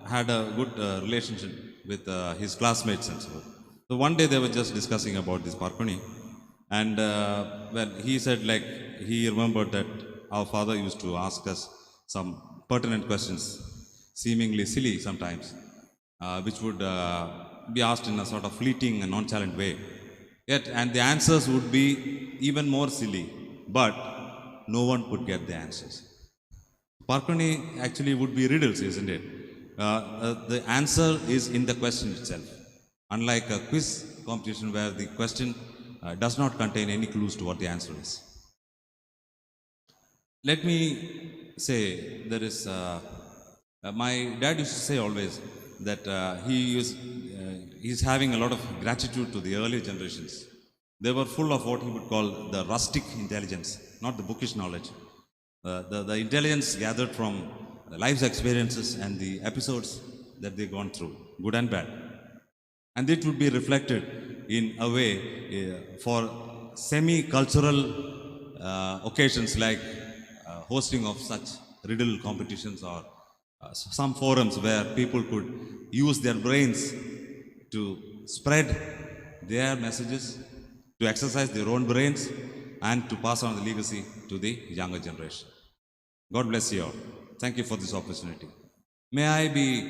had a good relationship with his classmates and so on. So one day they were just discussing about this Parkoni, and well, he said, like, he remembered that our father used to ask us some pertinent questions, seemingly silly sometimes, which would be asked in a sort of fleeting and nonchalant way. Yet, and the answers would be even more silly, but no one could get the answers. Parkoni actually would be riddles, isn't it? The answer is in the question itself. Unlike a quiz competition where the question does not contain any clues to what the answer is. Let me say, there is, my dad used to say always that he's having a lot of gratitude to the earlier generations. They were full of what he would call the rustic intelligence, not the bookish knowledge. The intelligence gathered from life's experiences and the episodes that they've gone through, good and bad. And it would be reflected in a way for semi-cultural occasions like hosting of such riddle competitions or some forums where people could use their brains to spread their messages, to exercise their own brains, and to pass on the legacy to the younger generation. God bless you all. Thank you for this opportunity. May I be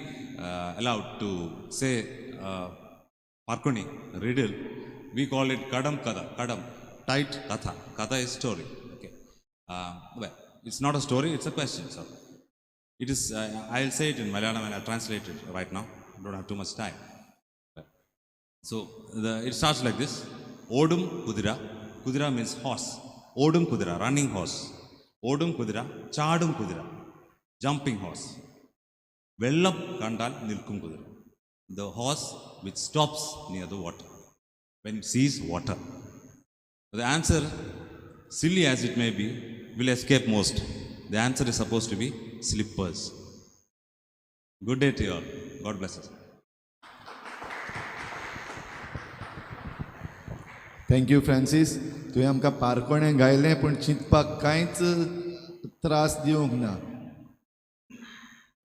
allowed to say Parkoni, riddle? We call it Kadam Katha, Kadam, tight Katha. Katha is story. Okay. Well, it's not a story, it's a question. So it is, I'll say it in Malayalam and I'll translate it right now. I don't have too much time. So it starts like this. Odum Kudira. Kudira means horse. Odum Kudira, running horse. Odum Kudira, Chadum Kudira, jumping horse. Vellam Kandal Nilkum Kudira. The horse which stops near the water, when it sees water. The answer, silly as it may be, will escape most. The answer is supposed to be slippers. Good day to you all. God bless us. Thank you, Francis. तुवें आमकां पारकोणें गायलें पूण चिंतपाक कांयच त्रास दिवंक ना.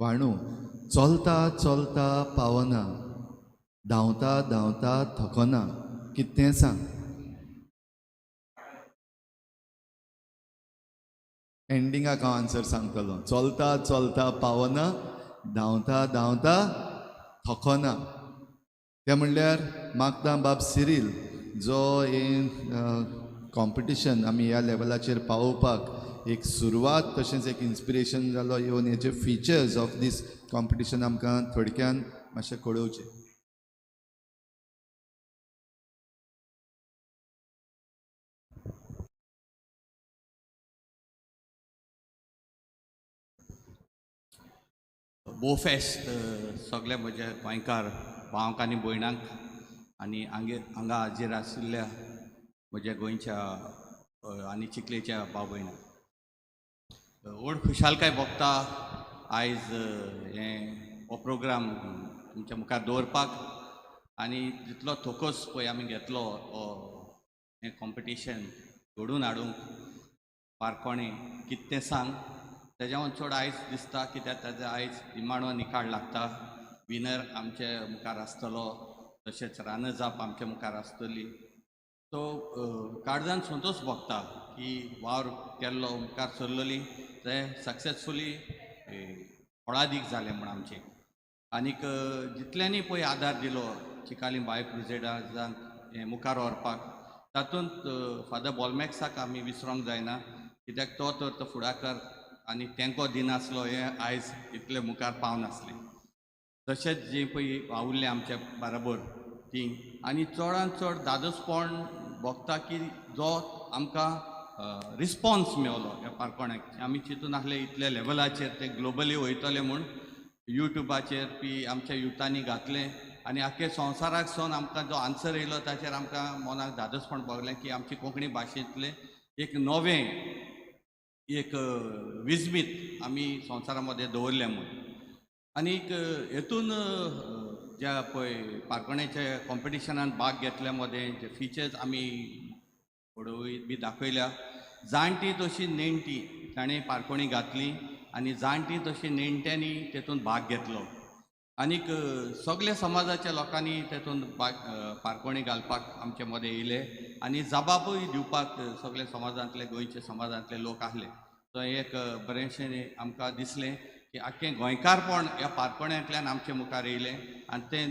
वाणू चलता चलता पावना, धांवता धांवता थकना, कितें सांग. एंडिंगाक हांव आन्सर सांगतलो. चलता चलता पावना, धांवता धांवता थकना. तें म्हणल्यार मागता बाब सिरील जो हें कॉम्पिटिशन आमी ह्या लेवलाचेर पावोवपाक एक सुरवात तशेंच एक इन्स्पिरेशन जालो येवन हेजे फिचर्स ऑफ these competition आमकां थोडक्यान मातशें कळोवचें. बोफेस्त सगळे म्हज्या गोंयकार भावंक आनी भयणांक आनी हांगा हाजीर आशिल्ल्या म्हज्या गोंयच्या आनी चिखलेच्या भाव भयणांक व्हड खुशालकाय भोगता आयज हें हो प्रोग्राम तुमच्या मुखार दवरपाक आनी जितलो थोकोस पळय आमी घेतलो हो हें कॉम्पिटिशन घडोवन हाडूंक पारकोणें कितें सांग तेज्याहून चड आयज दिसता कित्याक ताजो आयज निमाणो निकाल लागता. विनर आमचे मुखार आसतलो, तशेंच रनर्स अप आमच्या मुखार आसतली. सो काळजान संतोश भोगता की वावर केल्लो मुखार सरलोली ते सक्सेसफुली फळादीक जालें म्हूण आमचें. आनीक जितल्यांनी पळय आदार दिलो चिकाली बाय क्रुजेडाजांक हें मुखार व्हरपाक तातूंत फादर बॉलमॅक्साक आमी विसरोंक जायना कित्याक तो तर तो फुडाकार आनी तेंको दिनासलो हें आयज इतले मुखार पावनासलें. तशेंच जी पळय वावुरलें आमच्या बराबर ती आनी चडान चड दादोसपण भोगता की जो आमकां रिस्पोन्स मेवलो ह्या पारकोण्याक. आमी चिंतून आसले इतल्या लेवलाचेर ते ग्लोबली वयतले म्हूण युट्यूबाचेर बी आमच्या युथांनी घातलें आनी आख्खे संवसाराक सावन आमकां जो आन्सर येयलो ताचेर आमकां मनाक धादोसपण भोगलें की आमची कोंकणी भाशेंतलें एक नवें एक विजमीत आमी संवसारा मदें दवरलें म्हूण. आनीक हेतून ज्या पळय पारकोण्याच्या कॉम्पिटिशनान भाग घेतल्या मदें जे फिचर्स आमी घडोवय बी दाखयल्या, जाणटी तशी नेणटी ताणें पारकोणी घातली आनी जाणटी तशी नेणट्यांनी तेतून भाग घेतलो. आनीक सगल्या समाजाच्या लोकांनी तेतून भाग पारकोणी घालपाक आमचे मदें येयले आनी जबाबूय दिवपाक सगल्या समाजांतले गोंयच्या समाजांतले लोक आहले. सो एक बरेंशें आमकां दिसलें की आख्खें गोंयकारपण ह्या पारकोण्यांतल्यान आमचे मुखार येयलें आनी तें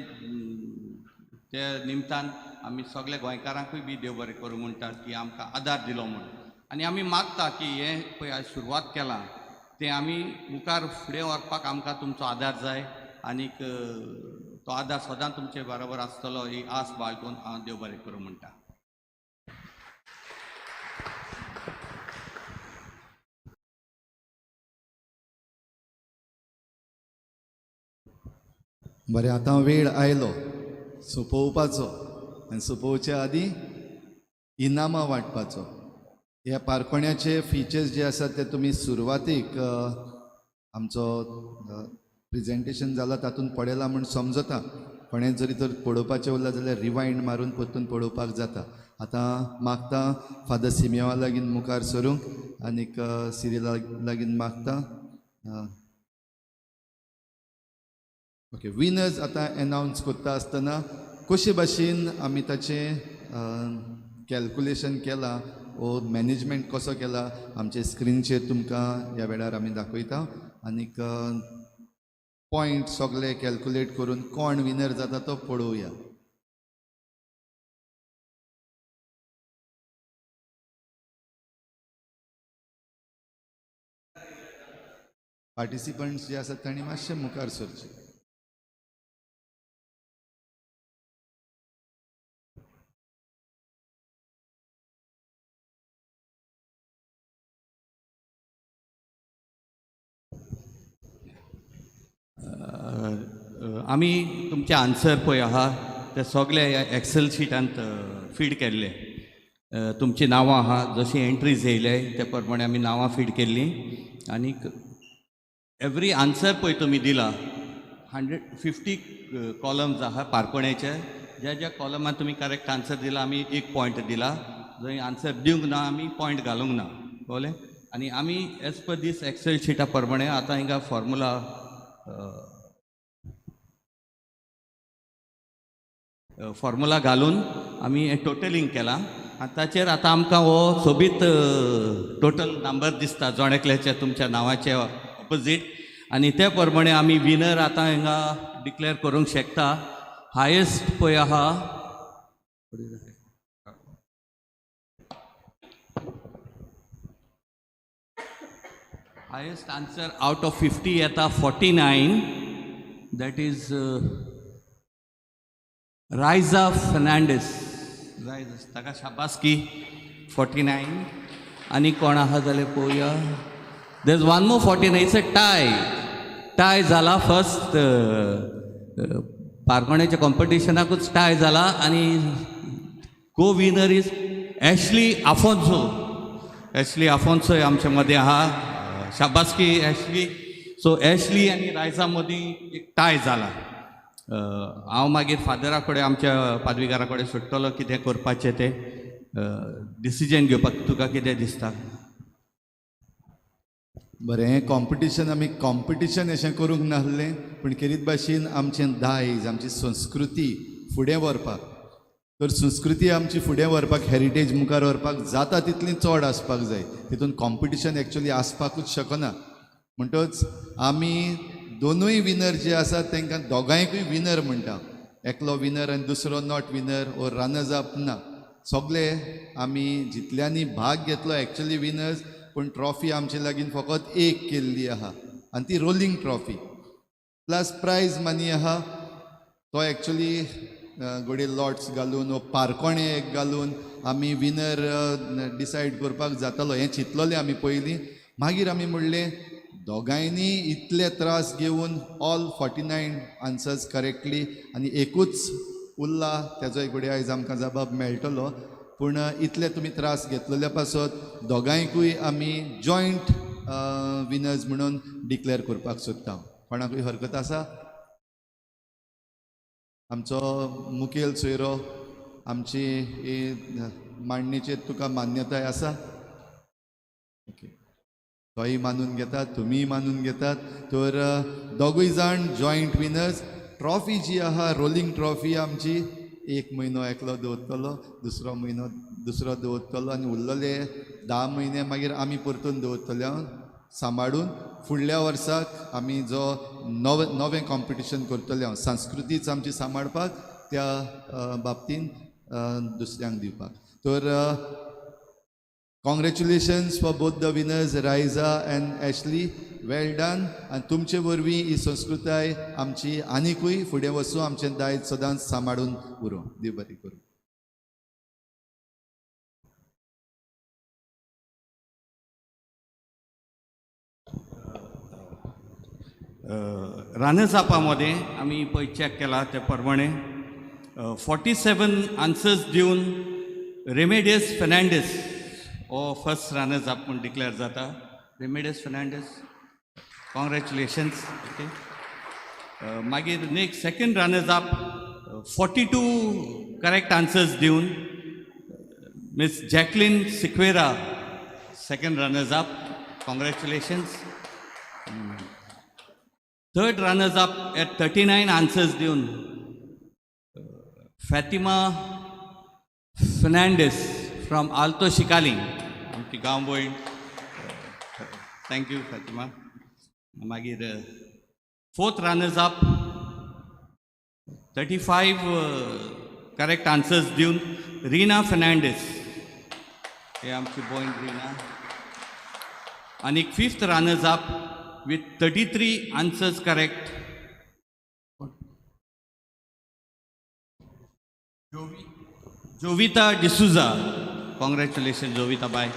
ते निमतान आमी सगल्या गोंयकारांकूय बी देव बरें करूं म्हणटात की आमकां आदार दिलो म्हूण. आनी आमी मागता की हें पळय आयज सुरवात केलां तें आमी मुखार फुडें व्हरपाक आमकां तुमचो आदार जाय आनीक तो आदार सदां तुमचे बरोबर आसतलो ही आस बाळगून हांव देव बरें करूं म्हणटा. बरें, आतां वेळ आयलो सोंपोवपाचो आनी सोंपोवचे आदीं इनामां वांटपाचो. ह्या पारकोण्याचे फिचर्स जे आसात ते तुमी सुरवातीक आमचो प्रेजेंटेशन जाला तातूंत पळयलां म्हूण समजता. कोणें जरी तर पळोवपाचें उरलां जाल्यार रिवायंड मारून परतून पळोवपाक जाता. आतां मागता फादर सिमियांवा लागीं मुखार सरूंक आनीक सिरिला लागीं मागता. ओके, विनर्स आतां एनावन्स करता आसतना कशे भाशेन आमी ताचें कॅल्कुलेशन केलां वो मॅनेजमेंट कसो केला आमचे स्क्रिनीचेर तुमकां ह्या वेळार आमी दाखयता. आनीक पॉयंट सगळे कॅल्कुलेट करून कोण विनर जाता तो पळोवया. पार्टिसिपंट्स जे आसात तांणी मातशे मुखार सरचे. आमी तुमचे आन्सर पळय आहा ते सगळे ह्या एक्सेल शिटांत फीड केल्ले. तुमचीं नांवां आहा जशीं एंट्रीज येयले ते प्रमाणे आमी नांवां फीड केल्लीं आनीक एवरी आन्सर पळय तुमी दिला 150 कॉलम्स आहा पारकोण्याचे. ज्या ज्या कॉलमान तुमी करेक्ट आन्सर दिला आमी एक पॉयंट दिला, जंय आन्सर दिवंक ना आमी पॉयंट घालूंक ना, कळ्ळें. आनी आमी एज पर दीस एक्सेल शिटा प्रमाणे आतां हिंगा फॉर्मुला फॉर्मुला घालून आमी हें टोटलींग केलां आनी ताचेर आतां आमकां हो सोबीत टोटल नंबर दिसता जण एकल्याच्या तुमच्या नांवाचे ऑपोजीट. आनी ते प्रमाणे आमी विनर आतां हिंगा डिक्लेअर करूंक शकता. हायेस्ट पळय आहा हायेस्ट आन्सर आवट ऑफ 50 येता 49, that is Raiza Fernandes. Raiza ताका शाबासकी 49. आनी कोण आहा जाल्यार पळोवया. There is one more 49, it's a tie. Tie जाला फर्स्ट पारकोण्याच्या कॉम्पिटिशनाकूच टाय जाला आनी co winner is Ashley Afonso. Ashley Afonso आमच्या मदें आहा, शाबासकी एशली. सो एशली आनी रायजा मदीं एक टाय जाला. हांव मागीर फादरा कडेन आमच्या पादवीकारा कडेन सोडटलो कितें करपाचें तें डिसिजन घेवपाक. तुका कितें दिसता? बरें, हें कॉम्पिटिशन आमी कॉम्पिटिशन अशें करूंक नासलें पूण खेरीत भाशेन आमचें दायज आमची संस्कृती फुडें व्हरपाक, तर संस्कृती आमची फुडें व्हरपाक हेरिटेज मुखार व्हरपाक जाता तितली चड आसपाक जाय. तितून कॉम्पिटिशन एक्चुअली आसपाकूच शकना. म्हणटच आमी दोनूय विनर जे आसात तांकां दोगांयकूय विनर म्हणटा. एकलो विनर आनी दुसरो not winner or runners up ना. सगळे आमी जितल्यांनी भाग घेतलो एक्चुअली विनर्स, पूण ट्रॉफी आमचे लागीं फकत एक केल्ली आहा आनी ती rolling trophy plus prize money आहा. तो एक्चुअली घडये लॉट्स घालून वो पारकोणे एक घालून आमी विनर डिसायड करपाक जातालो हें चिंतलोलें आमी पयलीं. मागीर आमी म्हणलें दोगांयनी इतले त्रास घेवन ऑल 49 आन्सर्स करेक्टली आनी एकूच उरला तेजो एक घडये आयज आमकां जबाब मेळटलो. पूण इतले तुमी त्रास घेतलेल्या पासत दोगांयकूय आमी जॉयंट विनर्स म्हणून डिक्लेअर करपाक सोदता. कोणाकूय हरकत आसा? आमचो मुखेल सोयरो आमची ही मांडणेचेर तुका मान्यताय आसा? ओके, तोय मानून घेतात, तुमीय मानून घेतात. तर दोगूय जाण जॉयंट विनर्स. ट्रॉफी जी आहा रोलिंग ट्रॉफी आमची, एक म्हयनो एकलो दवरतलो, दुसरो म्हयनो दुसरो दवरतलो आनी उरलेले 10 म्हयने मागीर आमी परतून दवरतले सांबाळून. फुडल्या वर्साक आमी जो नवें कॉम्पिटिशन करतले हांव संस्कृतीच आमची सांबाळपाक त्या बाबतीन दुसऱ्यांक दिवपाक. तर congratulations for both the winners Raiza and Ashley, well done. आनी तुमचे वरवीं ही संस्कृताय आमची आनिकूय फुडें वचूं, आमचें दायज सदांच सांबाळून उरूं. देव बरें करूं. रनर्स-अपा मदें आमी पळय चॅक केला ते प्रमाणे 47 आन्सर्स दिवन रेमेडियस फेर्नांडीस हो फर्स्ट रनर्स अप म्हूण डिक्लेअर जाता. Remedios Fernandes, congratulations. Okay, मागीर next second runners up 42 correct answers दिवन miss Jacqueline Sequeira second runners up, congratulations. Third runners up at 39 answers दिवन फॅतिमा फेर्नांडीस फ्रॉम आल्तो शिकाली, आमची गांव भयण. Thank you Fatima. मागीर fourth runners up 35 correct answers दिवन रिना फेर्नांडीस, हे आमची भयण रिना. आनी fifth runners up with 33 answers correct Jovita D'Souza. Congratulation Jovita bye.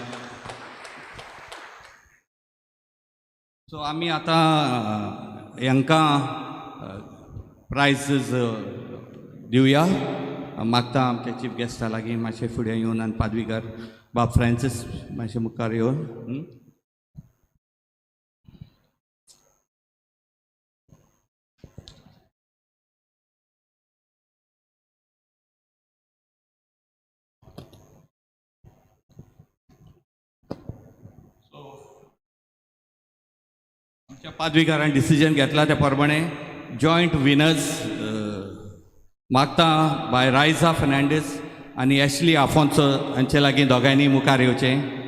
So आमी आतां हांकां प्रायजीस दिवया. मागता आमच्या चीफ गेस्टा लागीं मातशें फुडें येवन आनी पादवीकार बाब फ्रांसीस मातशें मुखार येवन. आमच्या पादवीकारान डिसिजन घेतला त्या प्रमाणे जॉयंट विनर्स मागता बाय रायझा फेर्नांडीस आनी एशली आफोन्सो हांचे लागीं दोगांयनी मुखार येवचें.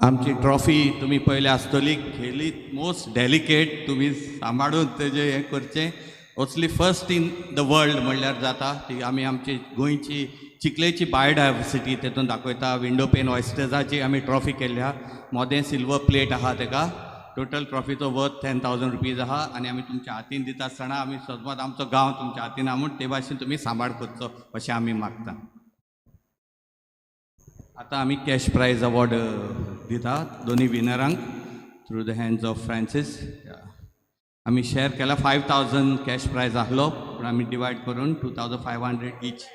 आमची ट्रॉफी तुमी पयले आसतली, खेळी मोस्ट डेलिकेट, तुमी सांबाळून तेजें हें करचें. असली फर्स्ट इन the world म्हणल्यार जाता ती. आमी आमची गोंयची चिखलेची बायोडायवर्सिटी तेतून दाखयता. विंडो पेन ऑयस्टर्साची आमी ट्रॉफी केल्या, मोदें सिल्वर प्लेट आहा तेका. टोटल ट्रॉफीचो वर्थ 10,000 रुपीज आहा आनी आमी तुमच्या हातीन दिता आसतना आमी सदमात आमचो गांव तुमच्या हातीन आहा म्हूण ते भाशेन तुमी सांबाळ करचो अशें आमी मागता. आतां आमी कॅश प्रायज अवॉर्ड दिता दोनी विनरांक through the hands of Francis. आमी शेअर केला 5,000 कॅश प्रायज आहलो पूण आमी डिवायड करून 2,500 इच.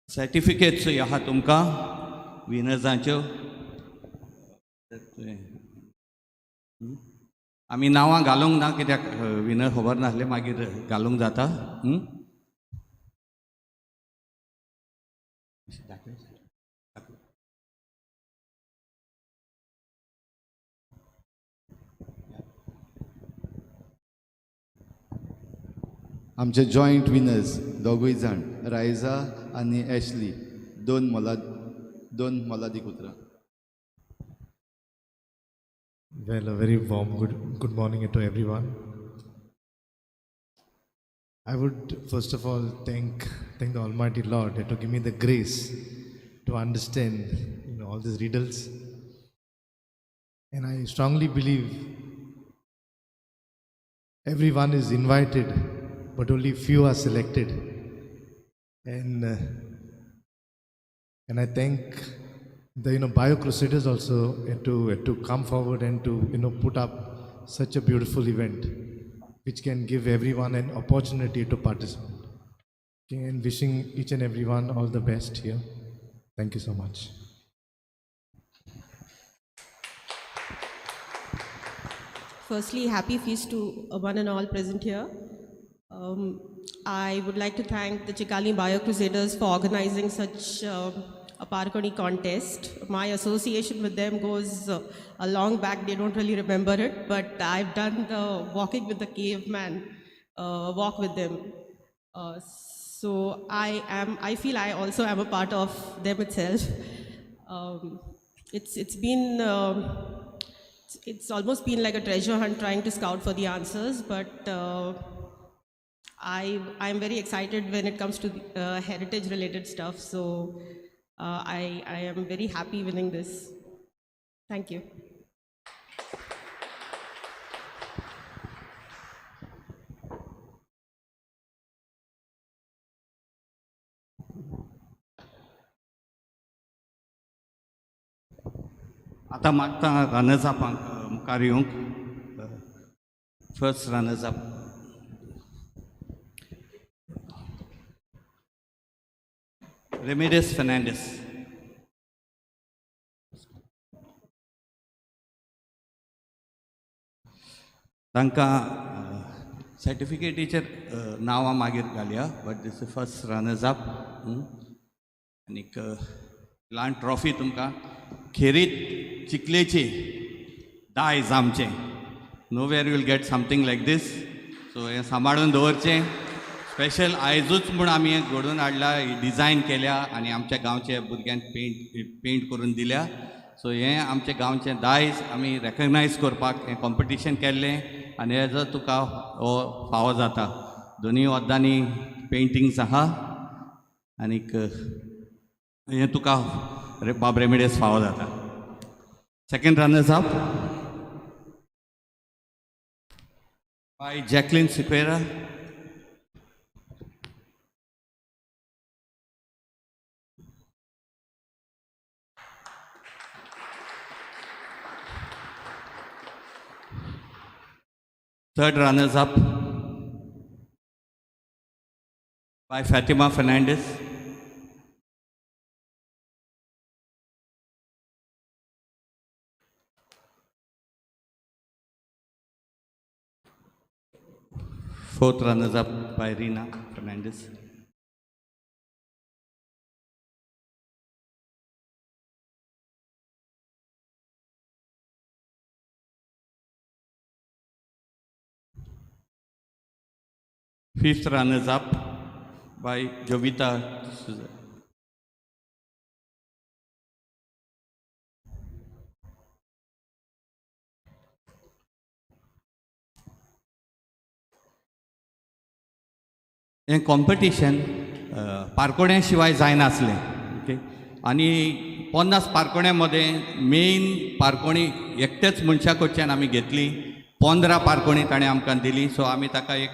सर्टिफिकेट्स आहा तुमकां विनर्सांच्यो. आमी नांवां घालूंक ना कित्याक विनर खबर नासले मागीर घालूंक जाता. आमचे जॉयंट विनर्स दोगूय जाण रायजा आनी एशली दोन मोलादीक उतरां. Well, a very warm good morning to everyone. I would first of all thank the Almighty Lord to give me the grace to understand all these riddles. And I strongly believe everyone is invited, but only few are selected. And I thank the Bio Crusaders also to come forward and to put up such a beautiful event, which can give everyone an opportunity to participate. Okay, and wishing each and everyone all the best here. Thank you so much. Firstly, happy feast to one and all present here. I would like to thank the Chicalim Bio Crusaders for organizing such a Parkoni contest. My association with them goes a long back. They don't really remember it, but I've done the walking with the caveman walk with them. So I feel I also am a part of them itself. It's almost been like a treasure hunt trying to scout for the answers, but I'm very excited when it comes to heritage related stuff. So I am very happy winning this. Thank you. आतां मागता runners अपांक मुखार येवंक. First runners up Remedios Fernandes. तांकां सर्टिफिकेटीचेर नांवां मागीर घालया, but this is first runners up. आनीक ल्हान ट्रॉफी तुमकां खेरीत चिखलेची दायज आमचें. Nowhere you will get something like this. So हें सांबाळून दवरचें. स्पेशल आयजूच म्हूण आमी हें घडोवन हाडला, डिजायन केल्या आनी आमच्या गांवच्या भुरग्यांक पेंट करून दिल्या. सो हें आमच्या गांवचें दायज आमी रेकग्नायज करपाक हें कॉम्पिटिशन केल्लें आनी हेजो तुका हो फावो जाता. दोनूय वद्दांनी पेंटिंग्स आहा आनीक हें तुका बाब रेमिडियस फावो जाता. Second runners up by Jacqueline Sequeira. Third runners up by Fatima Fernandez. Fourth runners up by Reena Fernandez. Fifth runners up by Jovita Souza. हें कॉम्पिटिशन पारकोण्या शिवाय जायनासलें. ओके, आनी 50 पारकोण्या मदें मेन पारकोणी एकटेच मनशा कडच्यान आमी घेतली. 15 पारकोणी ताणें आमकां दिली. सो आमी ताका एक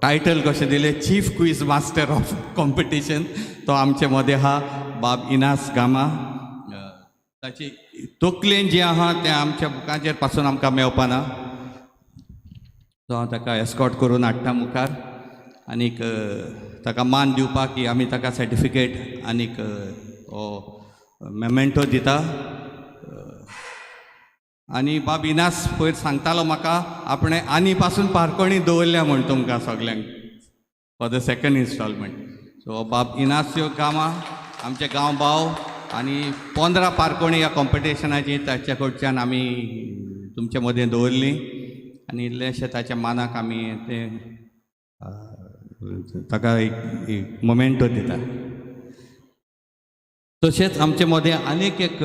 टायटल कशें दिलें, chief quiz master of competition. तो आमचे मदें आहा बाब इनास गामा. ताची तकलेन जें आहा तें आमच्या बुकांचेर पासून आमकां मेळपाना. सो हांव ताका एस्कॉर्ट करून हाडटा मुखार आनीक ताका मान दिवपाक की आमी ताका सर्टिफिकेट आनीक हो मेमेंटो दिता. आनी बाब इनास पयर सांगतालो म्हाका आपणें आनी पासून पारकोणी दवरल्या म्हूण तुमकां सगल्यांक for the second instalment. So बाब इनास्यो गामा आमचे गांव भाव आनी 15 पारकोणी ह्या कॉम्पिटिशनाची ताच्या कडच्यान आमी तुमचे मदें दवरली आनी इल्लेशें ताच्या मानाक आमी तें ताका एक मोमेंटो दिता. तशेंच आमचे मदें आनीक एक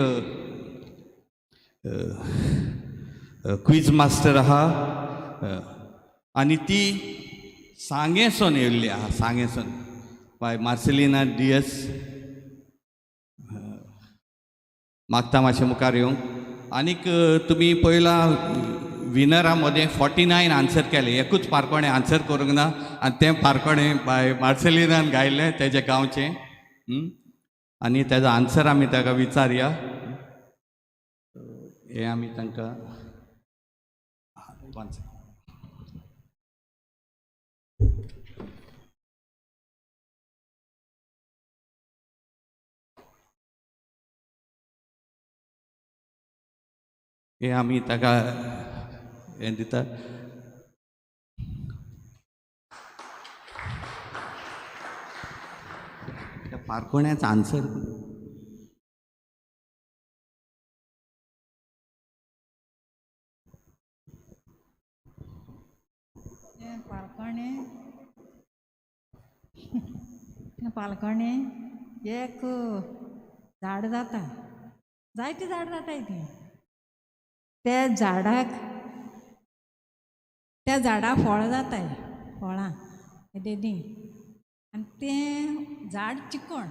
क्वीज मास्टर आहा आनी ती सांगेसून येयल्ली आहा, सांगेसून बाय मार्सेलिना डियस. मागता मातशें मुखार येवंक. आनीक तुमी पयला विनरा मदें 49 आन्सर केलें, एकूच पारकोणें आन्सर करूंक ना आनी तें पारकोणें बाय मार्सेलिनान गायलें तेज्या गांवचें. आनी तेजो आन्सर आमी ताका विचारया. हें आमी तांकां हें आमी ताका हें दिता. पारकोण्याचो आन्सर पालकणें पालकणें एक झाड जाता, जायतीं झाड जाताय तीं. त्या झाडाक त्या झाडाक फळां जाताय, फळां येदीं. आनी तें झाड चिकण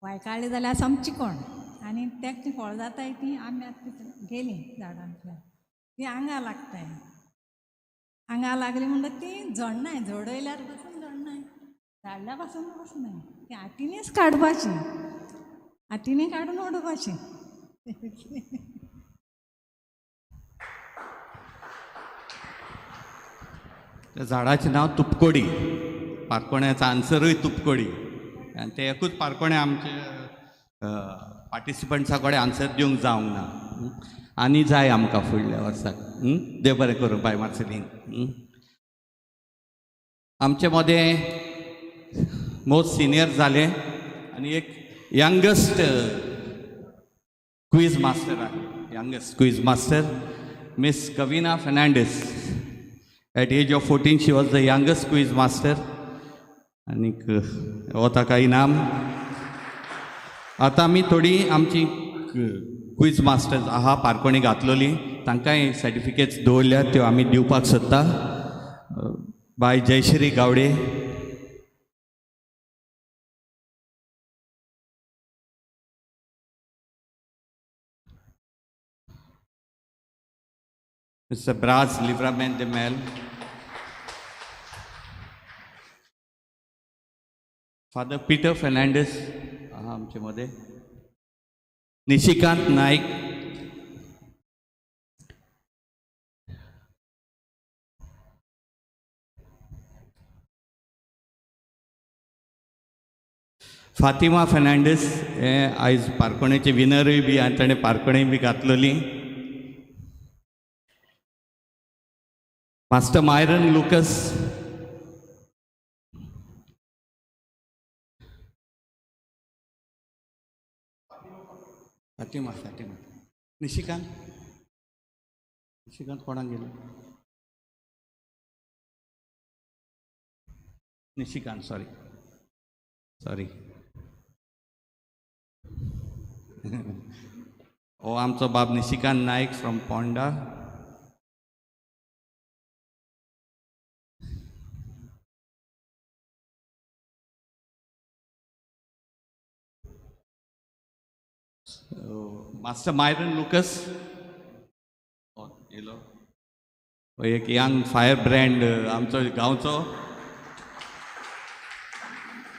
वायकाळ्ळें जाल्यार सामकें चिकण आनी तेक तीं फळां जाताय तीं आमी आतां गेलीं झाडांतल्यान तीं आंगा लागताय. आंगा लागली म्हणटकीर ती झडनाय, झडयल्यार पासून झडनाय, झाडल्या पासून वचनाय. ती हातीनच काडपाची, हातीन काडून उडोवपाची. त्या झाडाचें नांव तुपकोडी. पारकोण्याचो आन्सरूय तुपकोडी. आनी तें एकूच पारकोणें आमचे पार्टिसिपंट्सा कडेन आन्सर दिवंक जावंक ना. आनी जाय आमकां फुडल्या वर्साक. देव बरें करूं बाय मार्सेलीन. आमचे मदें मोस्ट सिनियर जालें आनी एक यंगस्ट क्वीज मास्टर आहा, youngest quiz master miss Kavina Fernandes. At age of 14 she was the youngest quiz master. आनीक हो ताका इनाम. आतां आमी थोडी आमची क्वीज मास्टर्स आहा पारकोणी घातलोली तांकांय सर्टिफिकेट्स दवरल्या त्यो आमी दिवपाक सोदता. बाय Jayashree Gawde, mister Braz Livramento de Mel, father Peter Fernandes आहा आमचे मदें, निशिकांत नायक, फातिमा फेर्नांडीस हे आयज पारकोणेचे विनरूय बी आनी ताणें पारकोणेय बी घातलेली. Master Myron Lucas, Fatima Fatima Nishikant, Nishikant कोणाक गेलो? निशिकांत सॉरी सॉरी हो आमचो बाब Nishikant Naik from Ponda. Master Myron Lucas येयलो, एक यंग फायर ब्रँड आमचो गांवचो.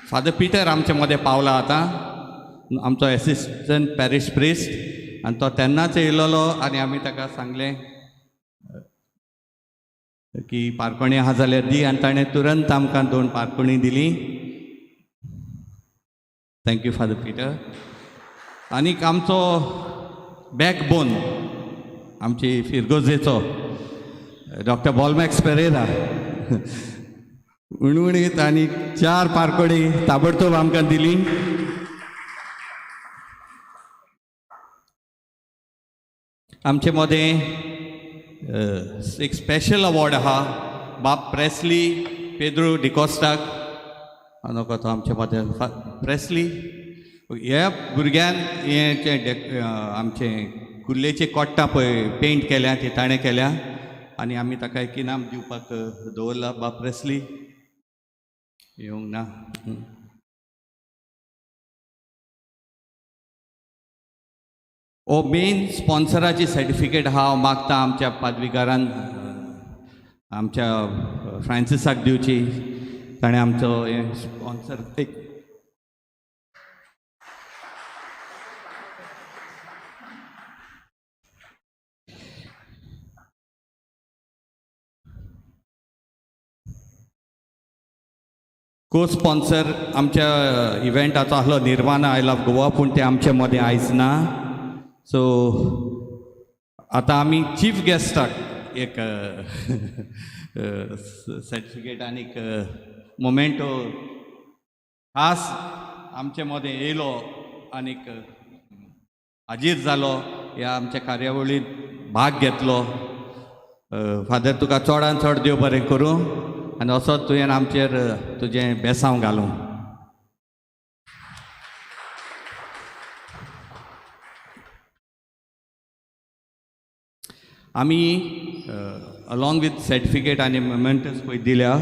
फादर पिटर आमचे मदें पावला आतां, आमचो एसिस्टंट पॅरिश प्रिस्ट, आनी तो तेन्नाच येयलेलो आनी आमी ताका सांगलें की पारकोणी आहा जाल्यार दी, आनी ताणें तुरंत आमकां 2 पारकोणी दिली. Thank you father Peter. आनीक आमचो बॅकबोन आमची फिरगोजेचो डॉक्टर बॉलमॅक्स पेरेरा उणउणीत आनी 4 पारकोणी ताबडतोब आमकां दिली. आमचे मदें एक स्पेशल अवॉर्ड आहा बाब प्रेस्ली पेद्रो डिकोस्टाक. नको तो आमचे मदें प्रेस्ली ह्या भुरग्यान हें आमचें कुर्लेचें कोट्टां पळय पेंट केल्या ती ताणें केल्या आनी आमी ताका एक इनाम दिवपाक दवरला. बाब प्रेस्ली येवंक ना. ओ मेन स्पॉन्सराची सर्टिफिकेट हांव मागता आमच्या पादविकारान आमच्या फ्रांसिसाक दिवची, ताणें आमचो हें स्पॉन्सर एक को स्पॉन्सर आमच्या इव्हेंटाचो आसलो निर्वाणा I love Goa, पूण ते आमचे मदें आयज ना. सो आतां आमी चीफ गेस्टाक एक सर्टिफिकेट आनीक मोमेंटो खास आमचे मदें येयलो आनीक हाजीर जालो, ह्या आमच्या कार्यावळींत भाग घेतलो. फादर तुका चडान चड देव बरें करूं आनी असोच तुवें आमचेर तुजें बेसांव घालूं. आमी अलॉंग विथ सर्टिफिकेट आनी मोमेंटस पळय दिल्या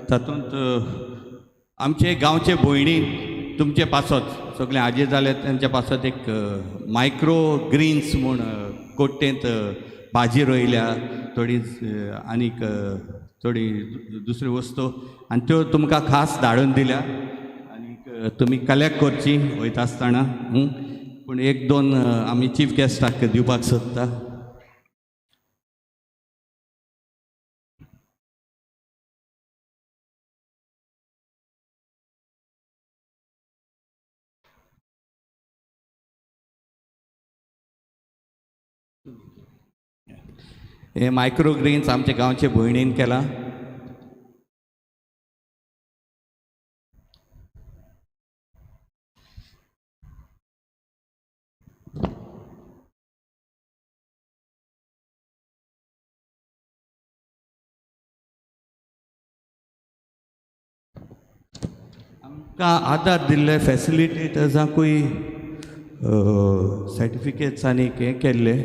तातूंत आमचे गांवचे भयणी तुमचे पासत सगळे हाजीर जाले तेंच्या पासत एक मायक्रो ग्रीन्स म्हूण कोट्टेंत भाजी रोयल्या थोडी आनीक थोडी दुसरी वस्तू, आनी त्यो तुमकां खास धाडून दिल्या आनीक तुमी कलेक्ट करची वयता आसतना. पूण 1-2 आमी चीफ गेस्टाक दिवपाक सोदता. हे मायक्रो ग्रीन्स आमच्या गांवचे भयणीन केलां. आमकां आदार दिल्ले फॅसिलिटेटर्सांकूय सर्टिफिकेट्स आनी हें केल्ले.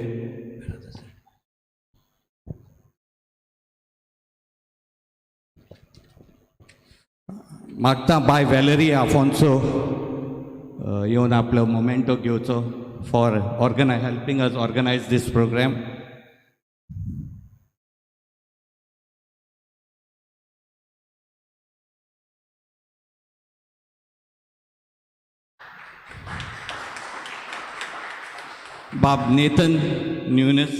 मागता बाय वेलरी आफोन्सो येवन आपलो मोमेंटो घेवचो for helping us organise this programme. Bob Nathan Nunes,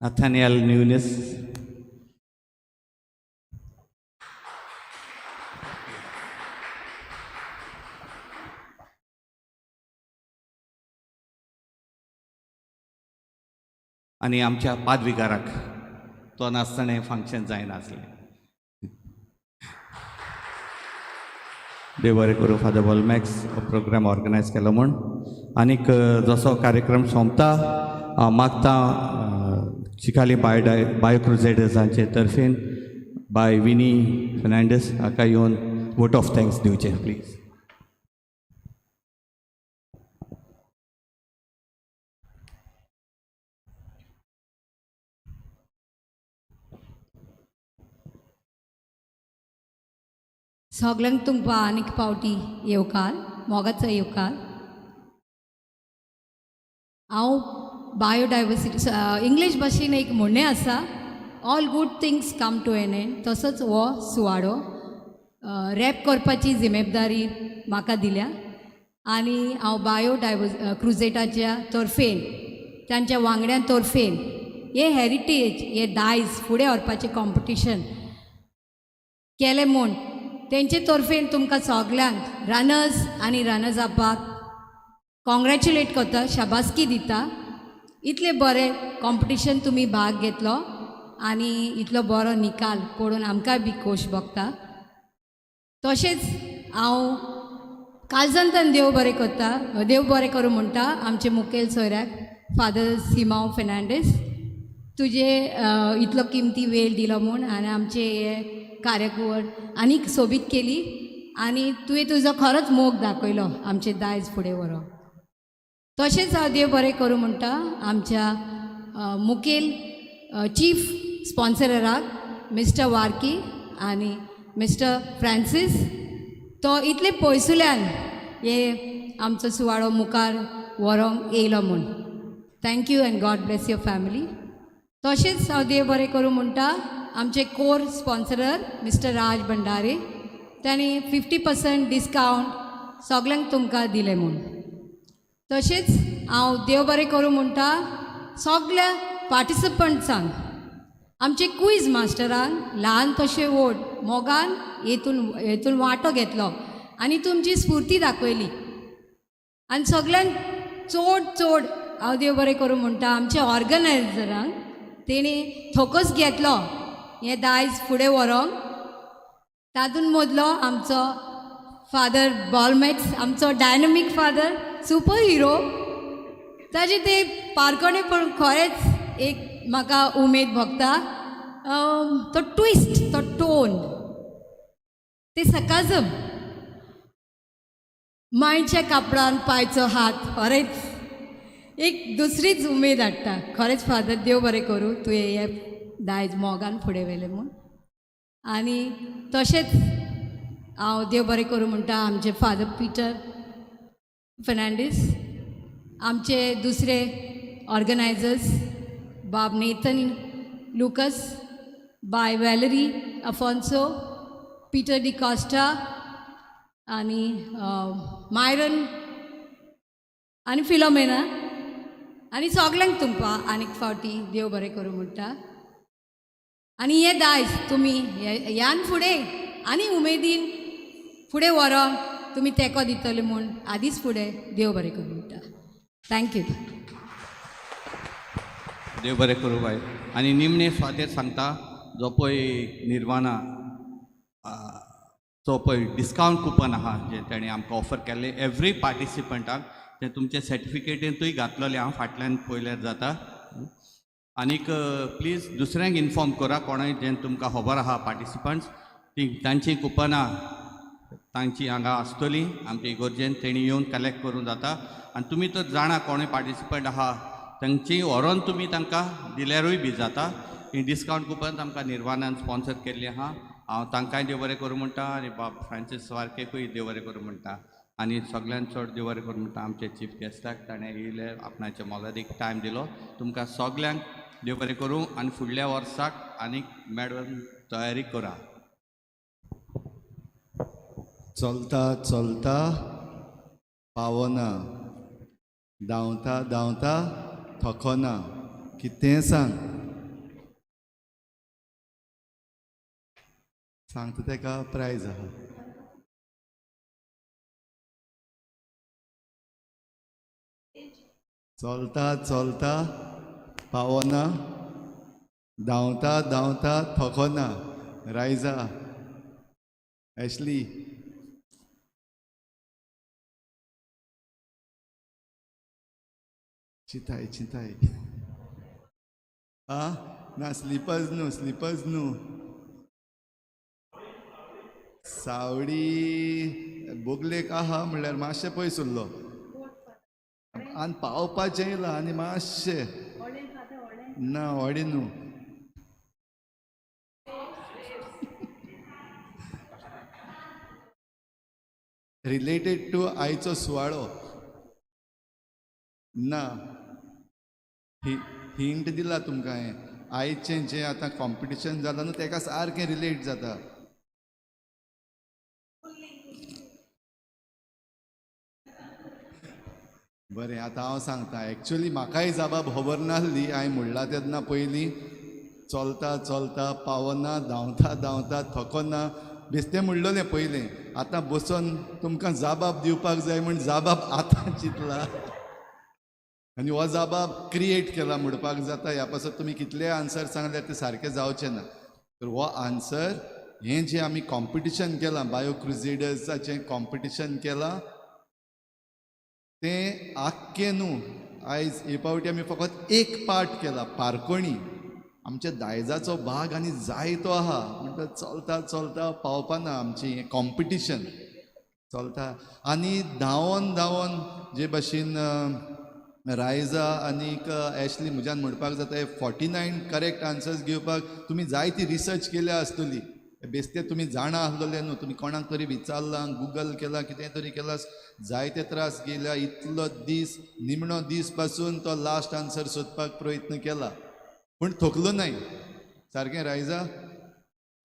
Nathaniel Nunes. आनी आमच्या पादविकाराक तो नासतना हें फंक्शन जायनासलें. देव बरें करूं फादर बॉलमॅक्स प्रोग्राम ऑर्गनायज केलो म्हूण. आनीक जसो कार्यक्रम सोंपता हांव मागता चिकाली बायो क्रुजेडर्सांचे तर्फेन बाय विनी फेर्नांडीस हाका येवन वोट ऑफ thanks दिवचें प्लीज. सगल्यांक तुमकां आनीक पावटी येवकार, मोगाचो येवकार. हांव बायोडायवर्सिटी इंग्लीश भाशेन एक म्हणणें आसा, all good things come to an end. तसोच हो सुवाळो रॅप करपाची जिम्मेदारी म्हाका दिल्या आनी हांव बायोडायवर्स क्रुजेटाच्या तर्फेन, तांच्या वांगड्यां तर्फेन हे हेरिटेज, हे दायज फुडें व्हरपाचें कॉम्पिटिशन केलें म्हूण तेंचे तर्फेन तुमकां सगल्यांक रनर्स आनी रनर्स अपाक कॉंग्रेच्युलेट करता, शाबासकी दिता. इतलें बरें कॉम्पिटिशन तुमी भाग घेतलो आनी इतलो बरो निकाल पळोवन आमकांय बी खोश भोगता. तशेंच हांव काळजांतल्यान देव बरें करता, देव बरें करूं म्हणटा आमचे मुखेल सोयऱ्याक फादर सिमांव फेर्नांडीस, तुजे इतलो किमती वेळ दिलो म्हूण आनी आमचे हे कार्यकवळ आनीक सोबीत केली आनी तुवें तुजो खरोच मोग दाखयलो आमचे दायज फुडें व्हरोंक. तशेंच हांव देव बरें करूं म्हणटा आमच्या मुखेल चीफ स्पॉन्सराक मिस्टर वार्की आनी मिस्टर फ्रांसीस, तो इतले पयसुल्यान हे आमचो सुवाळो मुखार व्हरोंक येयलो म्हूण. Thank you and God bless your family. तशेंच हांव देव बरें करूं म्हणटा आमचे कोर स्पॉन्सरर मिस्टर राज भंडारी, तांणी 50% डिस्कावंट सगल्यांक तुमकां दिलें म्हूण. तशेंच हांव देव बरें करूं म्हणटा सगल्या पार्टिसिपंट्सांक, आमचे क्वीज मास्टरान ल्हान तशें व्हड मोगान हेतून वांटो घेतलो आनी तुमची स्फुर्ती दाखयली. आनी सगल्यांक चड चड हांव देव बरें करूं म्हणटा आमच्या ऑर्गनायजरांक, तेणी थोकोस घेतलो हें दायज फुडें व्हरोंक. तातूंत मदलो आमचो फादर बॉलमॅक्स, आमचो डायनमीक फादर, सुपर हिरो, ताजे ते पारकोणे पण खरेंच एक म्हाका उमेद भोगता. तो ट्विस्ट, तो टोन, ते सकाजम, मांयच्या कापडान पांयचो हात, खरेंच एक दुसरीच उमेद हाडटा. खरेंच फादर देव बरें करूं तुवें हें दायज मोगान फुडें व्हेलें म्हूण. आनी तशेंच हांव देव बरें करूं म्हणटा आमचे फादर पिटर फेर्नांडीस, आमचे दुसरे ऑर्गनायजर्स बाब नेथन लुकस, बाय वॅलरी अफोन्सो, पिटर डिकॉस्टा आनी मायरन आनी फिलोमेना आनी सगल्यांक तुमकां आनीक फावटी देव बरें करूं म्हणटा. आनी हें दायज तुमी ह्यान फुडें आनी उमेदीन फुडें व्हरोंक तुमी तेंको दितले म्हूण आदींच फुडें देव बरें करूं म्हणटा. Thank you. देव बरें करूं बाय. आनी निमणे सुवातेर सांगता, जो पळय निर्वाणा जो पळय डिस्कावंट कुपन आहा जें ताणें आमकां ऑफर केल्लें एवरी पार्टिसिपंटाक, तें तुमचे सर्टिफिकेटींतूय घातलेलें हांव फाटल्यान पळयल्यार जाता. आनीक प्लीज दुसऱ्यांक इन्फॉर्म करा कोणाय जें तुमकां खबर आहा पार्टिसिपंट्स ती तांचीं कुपनां तांची हांगा आसतलीं आमचे इगोर्जेन, तेणी येवन कलेक्ट करूं जाता. आनी तुमी तर जाणा कोणूय पार्टिसिपंट आहा तांची व्हरोन तुमी तांकां दिल्यारूय बी जाता. ही डिस्कावंट कुपन आमकां निर्वाणान स्पॉन्सर केल्ली आहा. हांव तांकांय देव बरें करूं म्हणटा आनी बाब फ्रांसीस वार्केकूय देव बरें करूं म्हणटा आनी सगळ्यांत चड देव बरें करूं म्हणटा आमचे चीफ गेस्टाक, ताणें येयले आपणाच्या मोलादीक टायम दिलो. तुमकां सगल्यांक देव बरें करूं आनी फुडल्या वर्साक आनीक मेळून तयारी करा. चलता चलता पावना, धांवता धांवता थकना, कितें सांग सांगता तेका प्रायज आहा. चलता चलता पावना, धांवता धांवता थकना. रायजा, एशली, चिंताय चिंताय आ ना, स्लिपर्स न्हू, स्लिपर्स न्हू, सावडी बोगलेक आहा म्हणल्यार मातशें पयस उरलो आनी पावपाचें येयलां आनी मातशें ना व्हडें न्हू. रिलेटेड टू आयचो सुवाळो ना. हिंट दिला तुमकां हें. आयचें जें आतां कॉम्पिटिशन जालां न्हू तेका सारकें रिलेट जाता. बरें, आतां हांव सांगता. एक्चुली म्हाकाय जाबाब खबर नासली. हांवें म्हणलां तेन्ना पयलीं चलता चलता पावना, धांवता धांवता थकना, बेस्तें म्हणलोलें पयलें. आतां बसून तुमकां जाबाब दिवपाक जाय म्हूण जाबाब आतां चिंतला आनी हो जाबाब क्रिएट केला म्हणपाक जाता. ह्या पासत तुमी कितलेय आन्सर सांगल्यार ते सारके जावचे ना. तर हो आन्सर हें जें आमी कॉम्पिटिशन केलां, बायो क्रुजेडर्साचें कॉम्पिटिशन केलां, तें आख्खें न्हू. आयज हे फावटी आमी फकत एक पार्ट केला, पारकोणी आमच्या दायजाचो भाग आनी जायतो आहा. म्हणटा चलता चलता पावपाना आमचें हें कॉम्पिटिशन चलता आनी धांवोन धांवोन जे भाशेन रायजा आनीक एशली म्हज्यान म्हणपाक जाता हे 49 करेक्ट आन्सर्स घेवपाक तुमी जायती रिसर्च केल्या आसतली. बेस्ते तुमी जाणा आसलेले न्हू, तुमी कोणाक तरी विचारलां, गुगल केलां, कितें तरी केलां, जायते त्रास गेल्या. इतलो दीस, निमणो दीस पासून तो लास्ट आन्सर सोदपाक प्रयत्न केला पूण थकलो नाय. सारकें रायजा,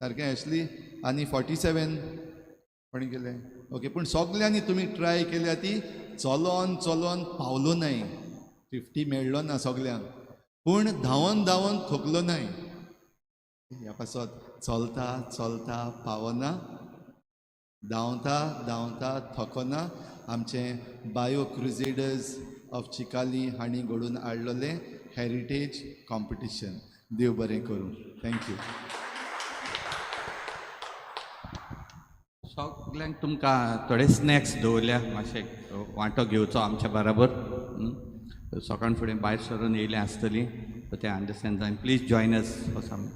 सारकें एशली. आनी 47 कोणी केलें? ओके, पूण सगल्यांनी तुमी ट्राय केल्या ती चलोन चलोन पावलो नाय, 50 मेळ्ळो ना सगल्यांक, पूण धांवन धांवन थकलो नाय. ह्या पासत चलता चलता पावना, धांवता धांवता थकना. आमचें बायो क्रुजेडर्स ऑफ चिकाली हांणी घडोवन हाडलेलें हेरिटेज कॉम्पिटिशन. देव बरें करूं. Thank you. सगल्यांक तुमकां थोडे स्नॅक्स दवरल्या, मातशे वांटो घेवचो आमच्या बराबर. सकाळ फुडें भायर सरून येयलें आसतलीं, सो तें अंडरस्टँड जाय. Please join us for some.